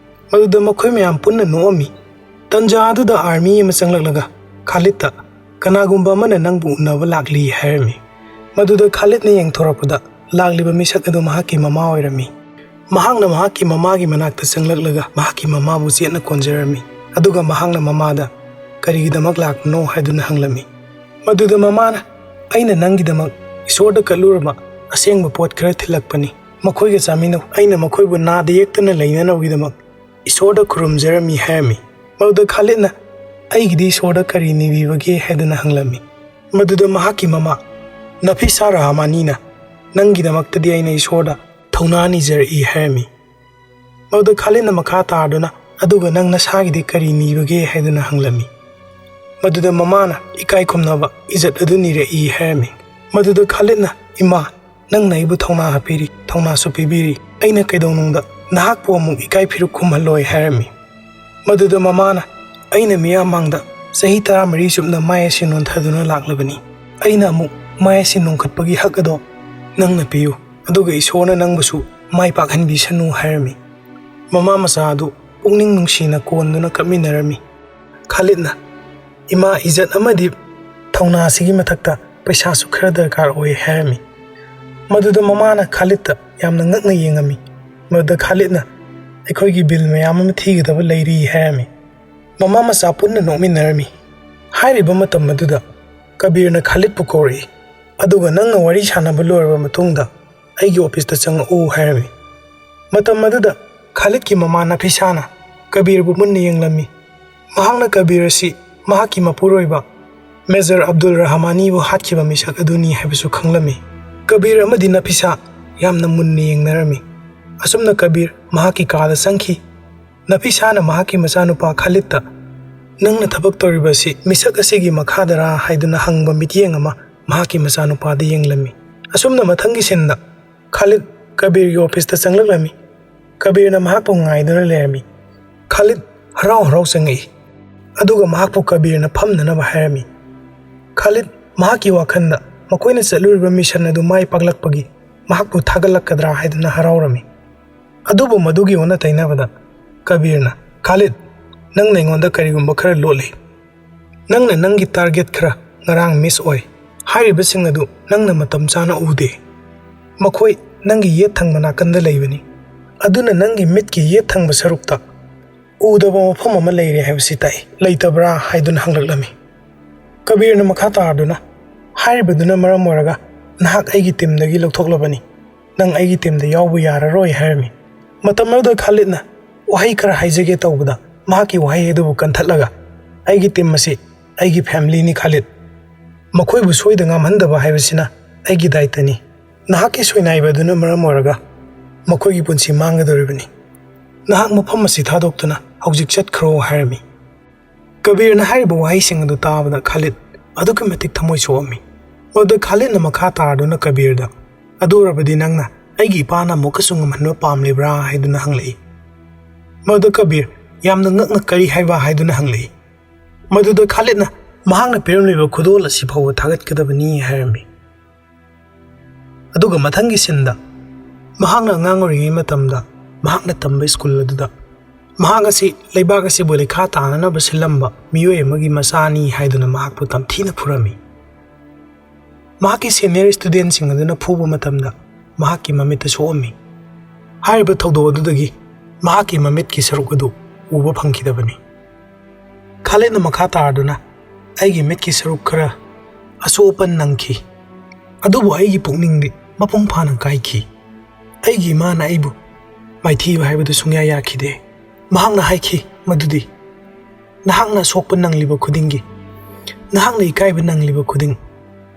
ꯃꯗꯨꯗ ꯃꯈꯣꯏ ꯃꯌꯥꯝ ꯄꯨꯟꯅ ꯅꯣꯛꯑꯝꯃꯤ꯫ ꯇꯟꯖꯥ ꯑꯗꯨꯗ ꯑꯥꯔꯃꯤ ꯑꯃ ꯆꯪꯂꯛꯂꯒ ꯈꯥꯂꯤꯗꯇ, "ꯀꯅꯥꯒꯨꯝꯕ ꯑꯃꯅ ꯅꯪꯕꯨ ꯎꯅꯕ ꯂꯥꯛꯂꯤ" ꯍꯥꯏꯔꯝꯃꯤ꯫ ꯃꯗꯨꯗ ꯈꯥꯂꯤꯗꯅ ꯌꯦꯡꯊꯣꯔꯛꯄꯗ ꯂꯥꯛꯂꯤꯕ ꯃꯤꯁꯛ ꯑꯗꯨ ꯃꯍꯥꯛꯀꯤ ꯃꯃꯥ ꯑꯣꯏꯔꯝꯃꯤ꯫ ꯃꯍꯥꯛꯅ ꯃꯍꯥꯛꯀꯤ ꯃꯃꯥꯒꯤ ꯃꯅꯥꯛꯇ ꯆꯪꯂꯛꯂꯒ ꯃꯍꯥꯛꯀꯤ ꯃꯃꯥꯕꯨ ꯆꯦꯠꯅ ꯀꯣꯟꯖꯔꯝꯃꯤ, ꯑꯗꯨꯒ ꯃꯍꯥꯛꯅ ꯃꯃꯥꯗ "ꯀꯔꯤꯒꯤꯗꯃꯛ ꯂꯥꯛꯄꯅꯣ?" ꯍꯥꯏꯗꯨꯅ ꯍꯪꯂꯝꯃꯤ꯫ ꯃꯗꯨꯗ ꯃꯃꯥꯅ, "ꯑꯩꯅ ꯅꯪꯒꯤꯗꯃꯛ ꯏꯁꯣꯔꯗ ꯀꯠꯂꯨꯔꯕ ꯑꯁꯦꯡꯕ ꯄꯣꯠ ꯈꯔ ꯊꯤꯜꯂꯛꯄꯅꯤ, ꯃꯈꯣꯏꯒ ꯆꯥꯃꯤꯟꯅꯧ꯫ ꯑꯩꯅ ꯃꯈꯣꯏꯕꯨ ꯅꯥꯗ ꯌꯦꯛꯇꯅ ꯂꯩꯅꯅꯕꯒꯤꯗꯃꯛ ꯏꯁꯣꯔꯗ ꯈꯨꯔꯨꯝꯖꯔꯝꯃꯤ" ꯍꯥꯏꯔꯝꯃꯤ꯫ ꯃꯗꯨꯗ ꯈꯥꯂꯤꯗꯅ, "ꯑꯩꯒꯤꯗꯤ ꯏꯁꯣꯔꯗ ꯀꯔꯤ ꯅꯤꯕꯤꯕꯒꯦ?" ꯍꯥꯏꯗꯨꯅ ꯍꯪꯂꯝꯃꯤ꯫ ꯃꯗꯨꯗ ꯃꯍꯥꯛꯀꯤ ꯃꯃꯥ, "ꯅꯐꯤꯁꯥ ꯔꯍꯃꯥꯅꯤꯅ ꯅꯪꯒꯤꯗꯃꯛꯇꯗꯤ ꯑꯩꯅ ꯏꯁꯣꯔꯗ ꯊꯧꯅꯥ ꯅꯤꯖꯔꯛꯏ" ꯍꯥꯏꯔꯝꯃꯤ꯫ ꯃꯗꯨꯗ ꯈꯥꯂꯤꯗꯅ ꯃꯈꯥ ꯇꯥꯗꯨꯅ, "ꯑꯗꯨꯒ ꯅꯪ ꯅꯁꯥꯒꯤꯗꯤ ꯀꯔꯤ ꯅꯤꯕꯒꯦ?" ꯍꯥꯏꯗꯨꯅ ꯍꯪꯂꯝꯃꯤ꯫ ꯃꯗꯨꯗ ꯃꯃꯥꯅ ꯏꯀꯥꯏ ꯈꯨꯝꯅꯕ ꯏꯖꯠ ꯑꯗꯨ ꯅꯤꯔꯛꯏ ꯍꯥꯏꯔꯝꯃꯤ꯫ ꯃꯗꯨꯗ ꯈꯥꯂꯤꯗꯅ, "ꯏꯃꯥ, ꯅꯪꯅ ꯑꯩꯕꯨ ꯊꯧꯅꯥ ꯍꯥꯞꯄꯤꯔꯤ, ꯊꯧꯅꯥꯁꯨ ꯄꯤꯕꯤꯔꯤ꯫ ꯑꯩꯅ ꯀꯩꯗꯧꯅꯨꯡꯗ ꯅꯍꯥꯛꯄꯨ ꯑꯃꯨꯛ ꯏꯀꯥꯏ ꯐꯤꯔꯨꯛ ꯈꯨꯝꯍꯜꯂꯣꯏ" ꯍꯥꯏꯔꯝꯃꯤ꯫ ꯃꯗꯨꯗ ꯃꯃꯥꯅ, "ꯑꯩꯅ ꯃꯤꯌꯥꯝ ꯃꯥꯡꯗ ꯆꯍꯤ ꯇꯔꯥꯃꯔꯤ ꯆꯨꯞꯅ ꯃꯥꯏ ꯑꯁꯤ ꯅꯣꯟꯊꯗꯨꯅ ꯂꯥꯛꯂꯕꯅꯤ꯫ ꯑꯩꯅ ꯑꯃꯨꯛ ꯃꯥꯏ ꯑꯁꯤ ꯅꯣꯟꯈꯠꯄꯒꯤ ꯍꯛ ꯑꯗꯣ ꯅꯪꯅ ꯄꯤꯌꯨ, ꯑꯗꯨꯒ ꯏꯁꯣꯔꯅ ꯅꯪꯕꯨꯁꯨ ꯃꯥꯏ ꯄꯥꯛꯍꯟꯕꯤꯁꯅꯨ" ꯍꯥꯏꯔꯝꯃꯤ꯫ ꯃꯃꯥ ꯃꯆꯥ ꯑꯗꯨ ꯄꯨꯛꯅꯤꯡ ꯅꯨꯡꯁꯤꯅ ꯀꯣꯟꯗꯨꯅ ꯀꯞꯃꯤꯟꯅꯔꯝꯃꯤ꯫ ꯈꯥꯂꯤꯗꯅ, "ꯏꯃꯥ, ꯏꯖꯠ ꯑꯃꯗꯤ ꯊꯧꯅꯥ ꯑꯁꯤꯒꯤ ꯃꯊꯛꯇ ꯄꯩꯁꯥꯁꯨ ꯈꯔ ꯗꯔꯀꯥꯔ ꯑꯣꯏ ꯍꯥꯏꯔꯝꯃꯤ꯫ ꯃꯗꯨꯗ ꯃꯃꯥꯅ ꯈꯥꯂꯤꯠꯇ ꯌꯥꯝꯅ ꯉꯛꯅ ꯌꯦꯡꯉꯝꯃꯤ꯫ ꯃꯗꯨꯗ ꯈꯥꯂꯤꯠꯅ, "ꯑꯩꯈꯣꯏꯒꯤ ꯕꯤꯜ ꯃꯌꯥꯝ ꯑꯃ ꯊꯤꯒꯗꯕ ꯂꯩꯔꯤ" ꯍꯥꯏꯔꯝꯃꯤ꯫ ꯃꯃꯥ ꯃꯆꯥ ꯄꯨꯟꯅ ꯅꯣꯛꯃꯤꯟꯅꯔꯝꯃꯤ꯫ ꯍꯥꯏꯔꯤꯕ ꯃꯇꯝ ꯑꯗꯨꯗ ꯀꯕꯤꯔꯅ ꯈꯥꯂꯤꯠꯄꯨ ꯀꯧꯔꯛꯏ, ꯑꯗꯨꯒ "ꯅꯪꯅ ꯋꯥꯔꯤ ꯁꯥꯟꯅꯕ ꯂꯣꯏꯔꯕ ꯃꯇꯨꯡꯗ ꯑꯩꯒꯤ ꯑꯣꯐꯤꯁꯇ ꯆꯪꯉꯛꯎ" ꯍꯥꯏꯔꯝꯃꯤ꯫ ꯃꯇꯝ ꯑꯗꯨꯗ ꯈꯥꯂꯤꯠꯀꯤ ꯃꯃꯥ ꯅꯐꯤꯁꯥꯅ ꯀꯕꯤꯔꯕꯨ ꯃꯨꯟꯅ ꯌꯦꯡꯂꯝꯃꯤ꯫ ꯃꯍꯥꯛꯅ ꯀꯕꯤꯔ ꯑꯁꯤ ꯃꯍꯥꯛꯀꯤ ꯃꯄꯨꯔꯣꯏꯕ ꯃꯦꯖꯔ ꯑꯕꯗꯨꯜ ꯔꯍꯃꯥꯅꯤꯕꯨ ꯍꯥꯠꯈꯤꯕ ꯃꯤꯁꯛ ꯑꯗꯨꯅꯤ ꯍꯥꯏꯕꯁꯨ ꯈꯪꯂꯝꯃꯤ꯫ ꯀꯕꯤꯔ ꯑꯃꯗꯤ ꯅꯐꯤꯁꯥ ꯌꯥꯝꯅ ꯃꯨꯟꯅ ꯌꯦꯡꯅꯔꯝꯃꯤ꯫ ꯑꯁꯨꯝꯅ ꯀꯕꯤꯔ ꯃꯍꯥꯛꯀꯤ ꯀꯥꯗ ꯆꯪꯈꯤ꯫ ꯅꯐꯤꯁꯥꯅ ꯃꯍꯥꯛꯀꯤ ꯃꯆꯥꯅꯨꯄꯥ ꯈꯥꯂꯤꯠꯇ, "ꯅꯪꯅ ꯊꯕꯛ ꯇꯧꯔꯤꯕ ꯑꯁꯤ ꯃꯤꯁꯛ ꯑꯁꯤꯒꯤ ꯃꯈꯥꯗꯔꯥ?" ꯍꯥꯏꯗꯨꯅ ꯍꯪꯕ ꯃꯤꯠꯌꯦꯡ ꯑꯃ ꯃꯍꯥꯛꯀꯤ ꯃꯆꯥꯅꯨꯄꯥꯗ ꯌꯦꯡꯂꯝꯃꯤ꯫ ꯑꯁꯨꯝꯅ ꯃꯊꯪꯒꯤ ꯁꯤꯟꯗ ꯈꯥꯂꯤꯠ ꯀꯕꯤꯔꯒꯤ ꯑꯣꯐꯤꯁꯇ ꯆꯪꯂꯛꯂꯝꯃꯤ꯫ ꯀꯕꯤꯔꯅ ꯃꯍꯥꯛꯄꯨ ꯉꯥꯏꯗꯨꯅ ꯂꯩꯔꯝꯃꯤ꯫ ꯈꯥꯂꯤꯠ ꯍꯔꯥꯎ ꯍꯔꯥꯎ ꯆꯪꯉꯛꯏ, ꯑꯗꯨꯒ ꯃꯍꯥꯛꯄꯨ ꯀꯕꯤꯔꯅ ꯐꯝꯅꯅꯕ ꯍꯥꯏꯔꯝꯃꯤ꯫ ꯈꯥꯂꯤꯠ ꯃꯍꯥꯛꯀꯤ ꯋꯥꯈꯜꯗ ꯃꯈꯣꯏꯅ ꯆꯠꯂꯨꯔꯤꯕ ꯃꯤꯁꯟ ꯑꯗꯨ ꯃꯥꯏ ꯄꯥꯛꯂꯛꯄꯒꯤ ꯃꯍꯥꯛꯄꯨ ꯊꯥꯒꯠꯂꯛꯀꯗ꯭ꯔꯥ ꯍꯥꯏꯗꯨꯅ ꯍꯔꯥꯎꯔꯝꯃꯤ꯫ ꯑꯗꯨꯕꯨ ꯃꯗꯨꯒꯤ ꯑꯣꯟꯅ ꯇꯩꯅꯕꯗ ꯀꯕꯤꯔꯅ, "ꯈꯥꯂꯤꯠ, ꯅꯪꯅ ꯑꯩꯉꯣꯟꯗ ꯀꯔꯤꯒꯨꯝꯕ ꯈꯔ ꯂꯣꯠꯂꯤ꯫ ꯅꯪꯅ ꯅꯪꯒꯤ ꯇꯥꯔꯒꯦꯠ ꯈꯔ ꯉꯔꯥꯡ ꯃꯤꯁ ꯑꯣꯏ꯫ ꯍꯥꯏꯔꯤꯕꯁꯤꯡ ꯑꯗꯨ ꯅꯪꯅ ꯃꯇꯝ ꯆꯥꯅ ꯎꯗꯦ꯫ ꯃꯈꯣꯏ ꯅꯪꯒꯤ ꯌꯦꯠ ꯊꯪꯕ ꯅꯥꯀꯟꯗ ꯂꯩꯕꯅꯤ꯫ ꯑꯗꯨꯅ ꯅꯪꯒꯤ ꯃꯤꯠꯀꯤ ꯌꯦꯠ ꯊꯪꯕ ꯁꯔꯨꯛꯇ ꯎꯗꯕ ꯃꯐꯝ ꯑꯃ ꯂꯩꯔꯦ ꯍꯥꯏꯕꯁꯤ ꯇꯥꯛꯏ, ꯂꯩꯇꯕ꯭ꯔꯥ?" ꯍꯥꯏꯗꯨꯅ ꯍꯪꯂꯛꯂꯝꯃꯤ꯫ ꯀꯕꯤꯔꯅ ꯃꯈꯥ ꯇꯥꯗꯨꯅ, "ꯍꯥꯏꯔꯤꯕꯗꯨꯅ ꯃꯔꯝ ꯑꯣꯏꯔꯒ ꯅꯍꯥꯛ ꯑꯩꯒꯤ ꯇꯤꯝꯗꯒꯤ ꯂꯧꯊꯣꯛꯂꯕꯅꯤ꯫ ꯅꯪ ꯑꯩꯒꯤ ꯇꯤꯝꯗ ꯌꯥꯎꯕ ꯌꯥꯔꯔꯣꯏ" ꯍꯥꯏꯔꯝꯃꯤ꯫ ꯃꯇꯝ ꯑꯗꯨꯗ ꯈꯥꯂꯤꯠꯅ ꯋꯥꯍꯩ ꯈꯔ ꯍꯥꯏꯖꯒꯦ ꯇꯧꯕꯗ ꯃꯍꯥꯛꯀꯤ ꯋꯥꯍꯩ ꯑꯗꯨꯕꯨ ꯀꯟꯊꯠꯂꯒ, "ꯑꯩꯒꯤ ꯇꯤꯝ ꯑꯁꯤ ꯑꯩꯒꯤ ꯐꯦꯃꯤꯂꯤꯅꯤ ꯈꯥꯂꯤꯠ꯫ ꯃꯈꯣꯏꯕꯨ ꯁꯣꯏꯗ ꯉꯥꯝꯍꯟꯗꯕ ꯍꯥꯏꯕꯁꯤꯅ ꯑꯩꯒꯤ ꯗꯥꯏꯇꯅꯤ꯫ ꯅꯍꯥꯛꯀꯤ ꯁꯣꯏꯅꯥꯏꯕ ꯑꯗꯨꯅ ꯃꯔꯝ ꯑꯣꯏꯔꯒ ꯃꯈꯣꯏꯒꯤ ꯄꯨꯟꯁꯤ ꯃꯥꯡꯒꯗꯧꯔꯤꯕꯅꯤ꯫ ꯅꯍꯥꯛ ꯃꯐꯝ ꯑꯁꯤ ꯊꯥꯗꯣꯛꯇꯨꯅ ꯍꯧꯖꯤꯛ ꯆꯠꯈ꯭ꯔꯣ" ꯍꯥꯏꯔꯝꯃꯤ꯫ ꯀꯕꯤꯔꯅ ꯍꯥꯏꯔꯤꯕ ꯋꯥꯍꯩꯁꯤꯡ ꯑꯗꯨ ꯇꯥꯕꯗ ꯈꯥꯂꯤꯠ ꯑꯗꯨꯛꯀꯤ ꯃꯇꯤꯛ ꯊꯃꯣꯏ ꯁꯣꯛꯑꯝꯃꯤ꯫ ꯃꯗꯨꯗ ꯈꯥꯂꯤꯠꯅ ꯃꯈꯥ ꯇꯥꯔꯗꯨꯅ ꯀꯕꯤꯔꯗ, "ꯑꯗꯨ ꯑꯣꯏꯔꯕꯗꯤ ꯅꯪꯅ ꯑꯩꯒꯤ ꯏꯄꯥꯅ ꯑꯃꯨꯛꯀꯁꯨ ꯉꯝꯍꯟꯕ ꯄꯥꯝꯂꯤꯕ꯭ꯔꯥ?" ꯍꯥꯏꯗꯨꯅ ꯍꯪꯂꯛꯏ꯫ ꯃꯗꯨꯗ ꯀꯕꯤꯔ ꯌꯥꯝꯅ ꯉꯛꯅ "ꯀꯔꯤ ꯍꯥꯏꯕ?" ꯍꯥꯏꯗꯨꯅ ꯍꯪꯂꯛꯏ꯫ ꯃꯗꯨꯗ ꯈꯥꯂꯤꯠꯅ ꯃꯍꯥꯛꯅ ꯄꯤꯔꯝꯂꯤꯕ ꯈꯨꯗꯣꯜ ꯑꯁꯤ ꯐꯥꯎꯕ ꯊꯥꯒꯠꯀꯗꯕꯅꯤ ꯍꯥꯏꯔꯝꯃꯤ꯫ ꯑꯗꯨꯒ ꯃꯊꯪꯒꯤ ꯁꯤꯟꯗ ꯃꯍꯥꯛꯅ ꯑꯉꯥꯡ ꯑꯣꯏꯔꯤꯉꯩ ꯃꯇꯝꯗ ꯃꯍꯥꯛꯅ ꯇꯝꯕ ꯁ꯭ꯀꯨꯜ ꯑꯗꯨꯗ ꯃꯍꯥꯛ ꯑꯁꯤ ꯂꯩꯕꯥꯛ ꯑꯁꯤꯕꯨ ꯂꯩꯈꯥ ꯇꯥꯅꯅꯕ ꯁꯤꯜꯂꯝꯕ ꯃꯤꯑꯣꯏ ꯑꯃꯒꯤ ꯃꯆꯥꯅꯤ ꯍꯥꯏꯗꯨꯅ ꯃꯍꯥꯛꯄꯨ ꯇꯝꯊꯤꯅ ꯐꯨꯔꯝꯃꯤ꯫ ꯃꯍꯥꯛꯀꯤ senior studentꯁꯤꯡ ꯑꯗꯨꯅ ꯐꯨꯕ ꯃꯇꯝꯗ ꯃꯍꯥꯛꯀꯤ ꯃꯃꯤꯠꯇ ꯁꯣꯛꯑꯝꯃꯤ꯫ ꯍꯥꯏꯔꯤꯕ ꯊꯧꯗꯣꯛ ꯑꯗꯨꯗꯒꯤ ꯃꯍꯥꯛꯀꯤ ꯃꯃꯤꯠꯀꯤ ꯁꯔꯨꯛ ꯑꯗꯨ ꯎꯕ ꯐꯪꯈꯤꯗꯕꯅꯤ꯫ ꯈꯥꯂꯤꯗꯅ ꯃꯈꯥ ꯇꯥꯔꯗꯨꯅ, "ꯑꯩꯒꯤ ꯃꯤꯠꯀꯤ ꯁꯔꯨꯛ ꯈꯔ ꯑꯁꯣꯛ ꯑꯄꯟ ꯅꯪꯈꯤ, ꯑꯗꯨꯕꯨ ꯑꯩꯒꯤ ꯄꯨꯛꯅꯤꯡꯗꯤ ꯃꯄꯨꯡ ꯐꯥꯅ ꯀꯥꯏꯈꯤ꯫ ꯑꯩꯒꯤ ꯏꯃꯥꯅ ꯑꯩꯕꯨ ꯃꯥꯏꯊꯤꯕ ꯍꯥꯏꯕꯗꯨ ꯁꯨꯡꯌꯥ ꯌꯥꯈꯤꯗꯦ꯫ ꯃꯍꯥꯛꯅ ꯍꯥꯏꯈꯤ ꯃꯗꯨꯗꯤ ꯅꯍꯥꯛꯅ ꯑꯁꯣꯛꯄ ꯅꯪꯂꯤꯕ ꯈꯨꯗꯤꯡꯒꯤ, ꯅꯍꯥꯛꯅ ꯏꯀꯥꯏꯕ ꯅꯪꯂꯤꯕ ꯈꯨꯗꯤꯡ,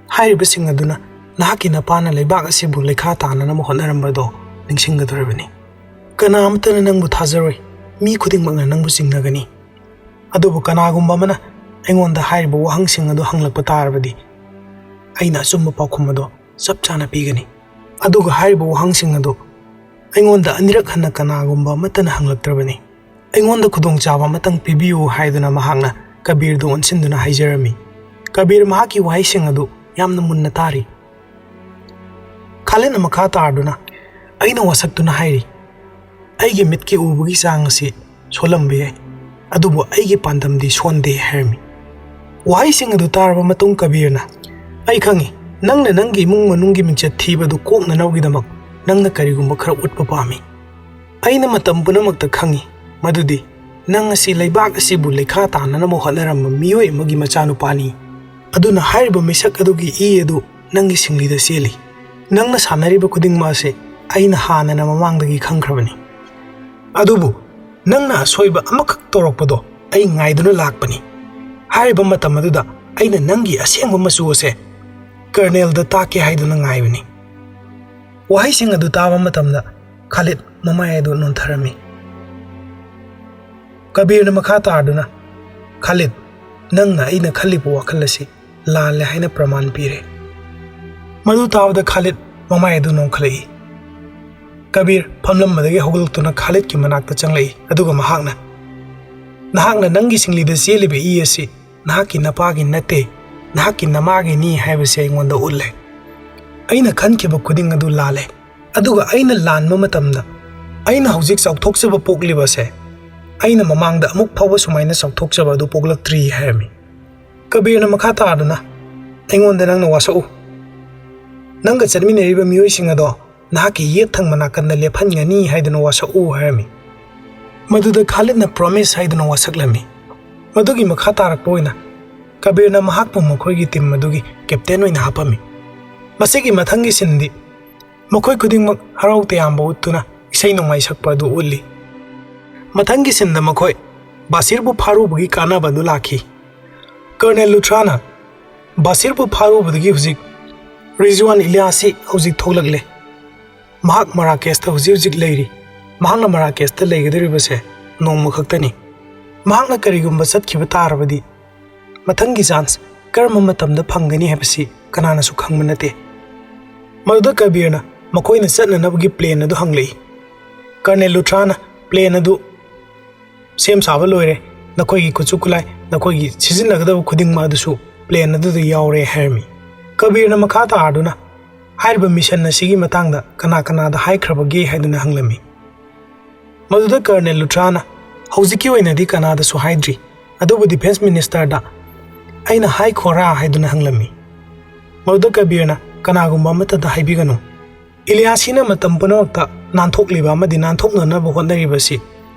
ꯍꯥꯏꯔꯤꯕꯁꯤꯡ ꯑꯗꯨꯅ ꯅꯍꯥꯛꯀꯤ ꯅꯄꯥꯅ ꯂꯩꯕꯥꯛ ꯑꯁꯤꯕꯨ ꯂꯩꯈꯥ ꯇꯥꯅꯅꯕ ꯍꯣꯠꯅꯔꯝꯕꯗꯣ ꯅꯤꯡꯁꯤꯡꯒꯗꯧꯔꯤꯕꯅꯤ꯫ ꯀꯅꯥ ꯑꯃꯠꯇꯅ ꯅꯪꯕꯨ ꯊꯥꯖꯔꯣꯏ, ꯃꯤ ꯈꯨꯗꯤꯡꯃꯛꯅ ꯅꯪꯕꯨ ꯆꯤꯡꯅꯒꯅꯤ꯫ ꯑꯗꯨꯕꯨ ꯀꯅꯥꯒꯨꯝꯕ ꯑꯃꯅ ꯑꯩꯉꯣꯟꯗ ꯍꯥꯏꯔꯤꯕ ꯋꯥꯍꯪꯁꯤꯡ ꯑꯗꯨ ꯍꯪꯂꯛꯄ ꯇꯥꯔꯕꯗꯤ, ꯑꯩꯅ ꯑꯆꯨꯝꯕ ꯄꯥꯎꯈꯨꯝ ꯑꯗꯨ ꯆꯞ ꯆꯥꯅ ꯄꯤꯒꯅꯤ꯫ ꯑꯗꯨꯒ ꯍꯥꯏꯔꯤꯕ ꯋꯥꯍꯪꯁꯤꯡ ꯑꯗꯨ ꯑꯩꯉꯣꯟꯗ ꯑꯅꯤꯔꯛ ꯍꯟꯅ ꯀꯅꯥꯒꯨꯝꯕ ꯑꯃꯠꯇꯅ ꯍꯪꯂꯛꯇ꯭ꯔꯕꯅꯤ꯫ ꯑꯩꯉꯣꯟꯗ ꯈꯨꯗꯣꯡꯆꯥꯕ ꯑꯃꯇꯪ ꯄꯤꯕꯤꯌꯨ" ꯍꯥꯏꯗꯨꯅ ꯃꯍꯥꯛꯅ ꯀꯕꯤꯔꯗꯨ ꯑꯣꯟꯁꯤꯟꯗꯨꯅ ꯍꯥꯏꯖꯔꯝꯃꯤ꯫ ꯀꯕꯤꯔ ꯃꯍꯥꯛꯀꯤ ꯋꯥꯍꯩꯁꯤꯡ ꯑꯗꯨ ꯌꯥꯝꯅ ꯃꯨꯟꯅ ꯇꯥꯔꯤ꯫ ꯈꯥꯂꯤꯗꯅ ꯃꯈꯥ ꯇꯥꯔꯗꯨꯅ, "ꯑꯩꯅ ꯋꯥꯁꯛꯇꯨꯅ ꯍꯥꯏꯔꯤ, ꯑꯩꯒꯤ ꯃꯤꯠꯀꯤ ꯎꯕꯒꯤ ꯆꯥꯡ ꯑꯁꯤ ꯁꯣꯜꯂꯝꯕ ꯌꯥꯏ, ꯑꯗꯨꯕꯨ ꯑꯩꯒꯤ ꯄꯥꯟꯗꯝꯗꯤ ꯁꯣꯟꯗꯦ" ꯍꯥꯏꯔꯝꯃꯤ꯫ ꯋꯥꯍꯩꯁꯤꯡ ꯑꯗꯨ ꯇꯥꯔꯕ ꯃꯇꯨꯡ ꯀꯕꯤꯔꯅ, "ꯑꯩ ꯈꯪꯏ, ꯅꯪꯅ ꯅꯪꯒꯤ ꯏꯃꯨꯡ ꯃꯅꯨꯡꯒꯤ ꯃꯤꯡꯆꯠ ꯊꯤꯕ ꯑꯗꯨ ꯀꯣꯛꯅꯅꯕꯒꯤꯗꯃꯛ ꯅꯪꯅ ꯀꯔꯤꯒꯨꯝꯕ ꯈꯔ ꯎꯠꯄ ꯄꯥꯝꯃꯤ꯫ ꯑꯩꯅ ꯃꯇꯝ ꯄꯨꯝꯅꯃꯛꯇ ꯈꯪꯏ ꯃꯗꯨꯗꯤ ꯅꯪ ꯑꯁꯤ ꯂꯩꯕꯥꯛ ꯑꯁꯤꯕꯨ ꯂꯩꯈꯥ ꯇꯥꯅꯅꯕ ꯍꯣꯠꯅꯔꯝꯕ ꯃꯤꯑꯣꯏ ꯑꯃꯒꯤ ꯃꯆꯥꯅꯨꯄꯥꯅꯤ꯫ ꯑꯗꯨꯅ ꯍꯥꯏꯔꯤꯕ ꯃꯤꯁꯛ ꯑꯗꯨꯒꯤ ꯏ ꯑꯗꯨ ꯅꯪꯒꯤ ꯁꯤꯡꯂꯤꯗ ꯆꯦꯜꯂꯤ꯫ ꯅꯪꯅ ꯁꯥꯟꯅꯔꯤꯕ ꯈꯨꯗꯤꯡꯃꯛ ꯑꯁꯤ ꯑꯩꯅ ꯍꯥꯟꯅꯅ ꯃꯃꯥꯡꯗꯒꯤ ꯈꯪꯈ꯭ꯔꯕꯅꯤ꯫ ꯑꯗꯨꯕꯨ ꯅꯪꯅ ꯑꯁꯣꯏꯕ ꯑꯃꯈꯛ ꯇꯧꯔꯛꯄꯗꯣ ꯑꯩ ꯉꯥꯏꯗꯨꯅ ꯂꯥꯛꯄꯅꯤ꯫ ꯍꯥꯏꯔꯤꯕ ꯃꯇꯝ ꯑꯗꯨꯗ ꯑꯩꯅ ꯅꯪꯒꯤ ꯑꯁꯦꯡꯕ ꯃꯆꯨ ꯑꯁꯦ ꯀꯔꯅꯦꯜꯗ ꯇꯥꯛꯀꯦ ꯍꯥꯏꯗꯨꯅ ꯉꯥꯏꯕꯅꯤ"꯫ ꯋꯥꯍꯩꯁꯤꯡ ꯑꯗꯨ ꯇꯥꯕ ꯃꯇꯝꯗ ꯈꯥꯂꯤꯗ ꯃꯃꯥꯏ ꯑꯗꯨ ꯅꯣꯟꯊꯔꯝꯃꯤ꯫ ꯀꯕꯤꯔꯅ ꯃꯈꯥ ꯇꯥꯔꯗꯨꯅ, "ꯈꯥꯂꯤꯗ, ꯅꯪꯅ ꯑꯩꯅ ꯈꯜꯂꯤꯕ ꯋꯥꯈꯜ ꯑꯁꯤ ꯂꯥꯜꯂꯦ ꯍꯥꯏꯅ ꯄ꯭ꯔꯃꯥꯟ ꯄꯤꯔꯦ"꯫ ꯃꯗꯨ ꯇꯥꯕꯗ ꯈꯥꯂꯤꯗ ꯃꯃꯥꯏ ꯑꯗꯨ ꯅꯣꯟꯈꯠꯂꯛꯏ꯫ ꯀꯕꯤꯔ ꯐꯝꯂꯝꯕꯗꯒꯤ ꯍꯧꯒꯠꯂꯛꯇꯨꯅ ꯈꯥꯂꯤꯗꯀꯤ ꯃꯅꯥꯛꯇ ꯆꯪꯂꯛꯏ, ꯑꯗꯨꯒ ꯃꯍꯥꯛꯅ, "ꯅꯍꯥꯛꯅ ꯅꯪꯒꯤ ꯁꯤꯡꯂꯤꯗ ꯆꯦꯜꯂꯤꯕ ꯏ ꯑꯁꯤ ꯅꯍꯥꯛꯀꯤ ꯅꯄꯥꯒꯤ ꯅꯠꯇꯦ, ꯅꯍꯥꯛꯀꯤ ꯅꯃꯥꯒꯤꯅꯤ ꯍꯥꯏꯕꯁꯤ ꯑꯩꯉꯣꯟꯗ ꯎꯠꯂꯦ꯫ ꯑꯩꯅ ꯈꯟꯈꯤꯕ ꯈꯨꯗꯤꯡ ꯑꯗꯨ ꯂꯥꯜꯂꯦ, ꯑꯗꯨꯒ ꯑꯩꯅ ꯂꯥꯟꯕ ꯃꯇꯝꯗ ꯑꯩꯅ ꯍꯧꯖꯤꯛ ꯆꯥꯎꯊꯣꯛꯆꯕ ꯄꯣꯛꯂꯤꯕꯁꯦ ꯑꯩꯅ ꯃꯃꯥꯡꯗ ꯑꯃꯨꯛ ꯐꯥꯎꯕ ꯁꯨꯃꯥꯏꯅ ꯆꯥꯎꯊꯣꯛꯆꯕ ꯑꯗꯨ ꯄꯣꯛꯂꯛꯇ꯭ꯔꯤ" ꯍꯥꯏꯔꯝꯃꯤ꯫ ꯀꯕꯤꯔꯅ ꯃꯈꯥ ꯇꯥꯗꯨꯅ, "ꯑꯩꯉꯣꯟꯗ ꯅꯪꯅ ꯋꯥꯁꯛꯎ, "ꯅꯪꯒ ꯆꯠꯃꯤꯟꯅꯔꯤꯕ ꯃꯤꯑꯣꯏꯁꯤꯡ ꯑꯗꯣ ꯅꯍꯥꯛꯀꯤ ꯌꯦꯠ ꯊꯪꯕ ꯅꯥꯀꯟꯗ ꯂꯦꯞꯍꯟꯒꯅꯤ ꯍꯥꯏꯗꯨꯅ ꯋꯥꯁꯛꯎ" ꯍꯥꯏꯔꯝꯃꯤ꯫ ꯃꯗꯨꯗ ꯈꯥꯂꯤꯗꯅ "Promise" ꯍꯥꯏꯗꯨꯅ ꯋꯥꯁꯛꯂꯝꯃꯤ꯫ ꯃꯗꯨꯒꯤ ꯃꯈꯥ ꯇꯥꯔꯛꯄ ꯑꯣꯏꯅ ꯀꯕꯤꯔꯅ ꯃꯍꯥꯛꯄꯨ ꯃꯈꯣꯏꯒꯤ ꯇꯤꯝ ꯑꯗꯨꯒꯤ ꯀꯦꯞꯇꯦꯟ ꯑꯣꯏꯅ ꯍꯥꯞꯄꯝꯃꯤ꯫ ꯃꯁꯤꯒꯤ ꯃꯊꯪꯒꯤ ꯁꯤꯟꯗꯤ ꯃꯈꯣꯏ ꯈꯨꯗꯤꯡꯃꯛ ꯍꯔꯥꯎ ꯇꯌꯥꯝꯕ ꯎꯠꯇꯨꯅ ꯏꯁꯩ ꯅꯣꯡꯃꯥꯏ ꯁꯛꯄ ꯑꯗꯨ ꯎꯠꯂꯤ꯫ ꯃꯊꯪꯒꯤ ꯁꯤꯟꯗ ꯃꯈꯣꯏ ꯕꯥꯁꯤꯔꯕꯨ ꯐꯥꯔꯨꯕꯒꯤ ꯀꯥꯟꯅꯕ ꯑꯗꯨ ꯂꯥꯛꯈꯤ꯫ ꯀꯔꯅꯦꯜ ꯂꯨꯊ꯭ꯔꯥꯅ ꯕꯥꯁꯤꯔꯕꯨ ꯐꯥꯔꯨꯕꯗꯒꯤ ꯍꯧꯖꯤꯛ ꯔꯤꯖꯋꯥꯟ ꯏꯂꯤꯌꯥꯁꯤ ꯍꯧꯖꯤꯛ ꯊꯣꯛꯂꯛꯂꯦ꯫ ꯃꯍꯥꯛ ꯃꯔꯥꯀꯦꯁꯇ ꯍꯧꯖꯤꯛ ꯍꯧꯖꯤꯛ ꯂꯩꯔꯤ꯫ ꯃꯍꯥꯛꯅ ꯃꯔꯥꯀꯦꯁꯇ ꯂꯩꯒꯗꯧꯔꯤꯕꯁꯦ ꯅꯣꯡꯃ ꯈꯛꯇꯅꯤ꯫ ꯃꯍꯥꯛꯅ ꯀꯔꯤꯒꯨꯝꯕ ꯆꯠꯈꯤꯕ ꯇꯥꯔꯕꯗꯤ ꯃꯊꯪꯒꯤ ꯆꯥꯟꯁ ꯀꯔꯝꯕ ꯃꯇꯝꯗ ꯐꯪꯒꯅꯤ ꯍꯥꯏꯕꯁꯤ ꯀꯅꯥꯅꯁꯨ ꯈꯪꯕ ꯅꯠꯇꯦ꯫ ꯃꯗꯨꯗ ꯀꯕꯤꯔꯅ ꯃꯈꯣꯏꯅ ꯆꯠꯅꯅꯕꯒꯤ ꯄ꯭ꯂꯦꯟ ꯑꯗꯨ ꯍꯪꯂꯛꯏ꯫ ꯀꯔꯅꯦꯜ ꯂꯨꯊ꯭ꯔꯥꯅ ꯄ꯭ꯂꯦꯟ ꯑꯗꯨ ꯁꯦꯝ ꯁꯥꯕ ꯂꯣꯏꯔꯦ, ꯅꯈꯣꯏꯒꯤ ꯈꯨꯠꯁꯨ ꯈꯨꯠꯂꯥꯏ, ꯅꯈꯣꯏꯒꯤ ꯁꯤꯖꯤꯟꯅꯒꯗꯕ ꯈꯨꯗꯤꯡꯃꯛ ꯑꯗꯨꯁꯨ ꯄ꯭ꯂꯦꯟ ꯑꯗꯨꯗ ꯌꯥꯎꯔꯦ ꯍꯥꯏꯔꯝꯃꯤ꯫ ꯀꯕꯤꯔꯅ ꯃꯈꯥ ꯇꯥꯗꯨꯅ ꯍꯥꯏꯔꯤꯕ ꯃꯤꯁꯟ ꯑꯁꯤꯒꯤ ꯃꯇꯥꯡꯗ ꯀꯅꯥ ꯀꯅꯥꯗ ꯍꯥꯏꯈ꯭ꯔꯕꯒꯦ ꯍꯥꯏꯗꯨꯅ ꯍꯪꯂꯝꯃꯤ꯫ ꯃꯗꯨꯗ ꯀꯔꯅꯦꯜ ꯂꯨꯊ꯭ꯔꯥꯅ ꯍꯧꯖꯤꯛꯀꯤ ꯑꯣꯏꯅꯗꯤ ꯀꯅꯥꯗꯁꯨ ꯍꯥꯏꯗ꯭ꯔꯤ, ꯑꯗꯨꯕꯨ ꯗꯤꯐꯦꯟꯁ ꯃꯤꯅꯤꯁꯇꯔꯗ ꯑꯩꯅ ꯍꯥꯏꯈꯣꯔꯥ ꯍꯥꯏꯗꯨꯅ ꯍꯪꯂꯝꯃꯤ꯫ ꯃꯗꯨꯗ ꯀꯕꯤꯔꯅ ꯀꯅꯥꯒꯨꯝꯕ ꯑꯃꯠꯇꯗ ꯍꯥꯏꯕꯤꯒꯅꯨ꯫ ꯏꯂꯤꯌꯥꯁꯤꯅ ꯃꯇꯝ ꯄꯨꯝꯅꯃꯛꯇ ꯅꯥꯟꯊꯣꯛꯂꯤꯕ ꯑꯃꯗꯤ ꯅꯥꯟꯊꯣꯛꯅꯅꯕ ꯍꯣꯠꯅꯔꯤꯕꯁꯤ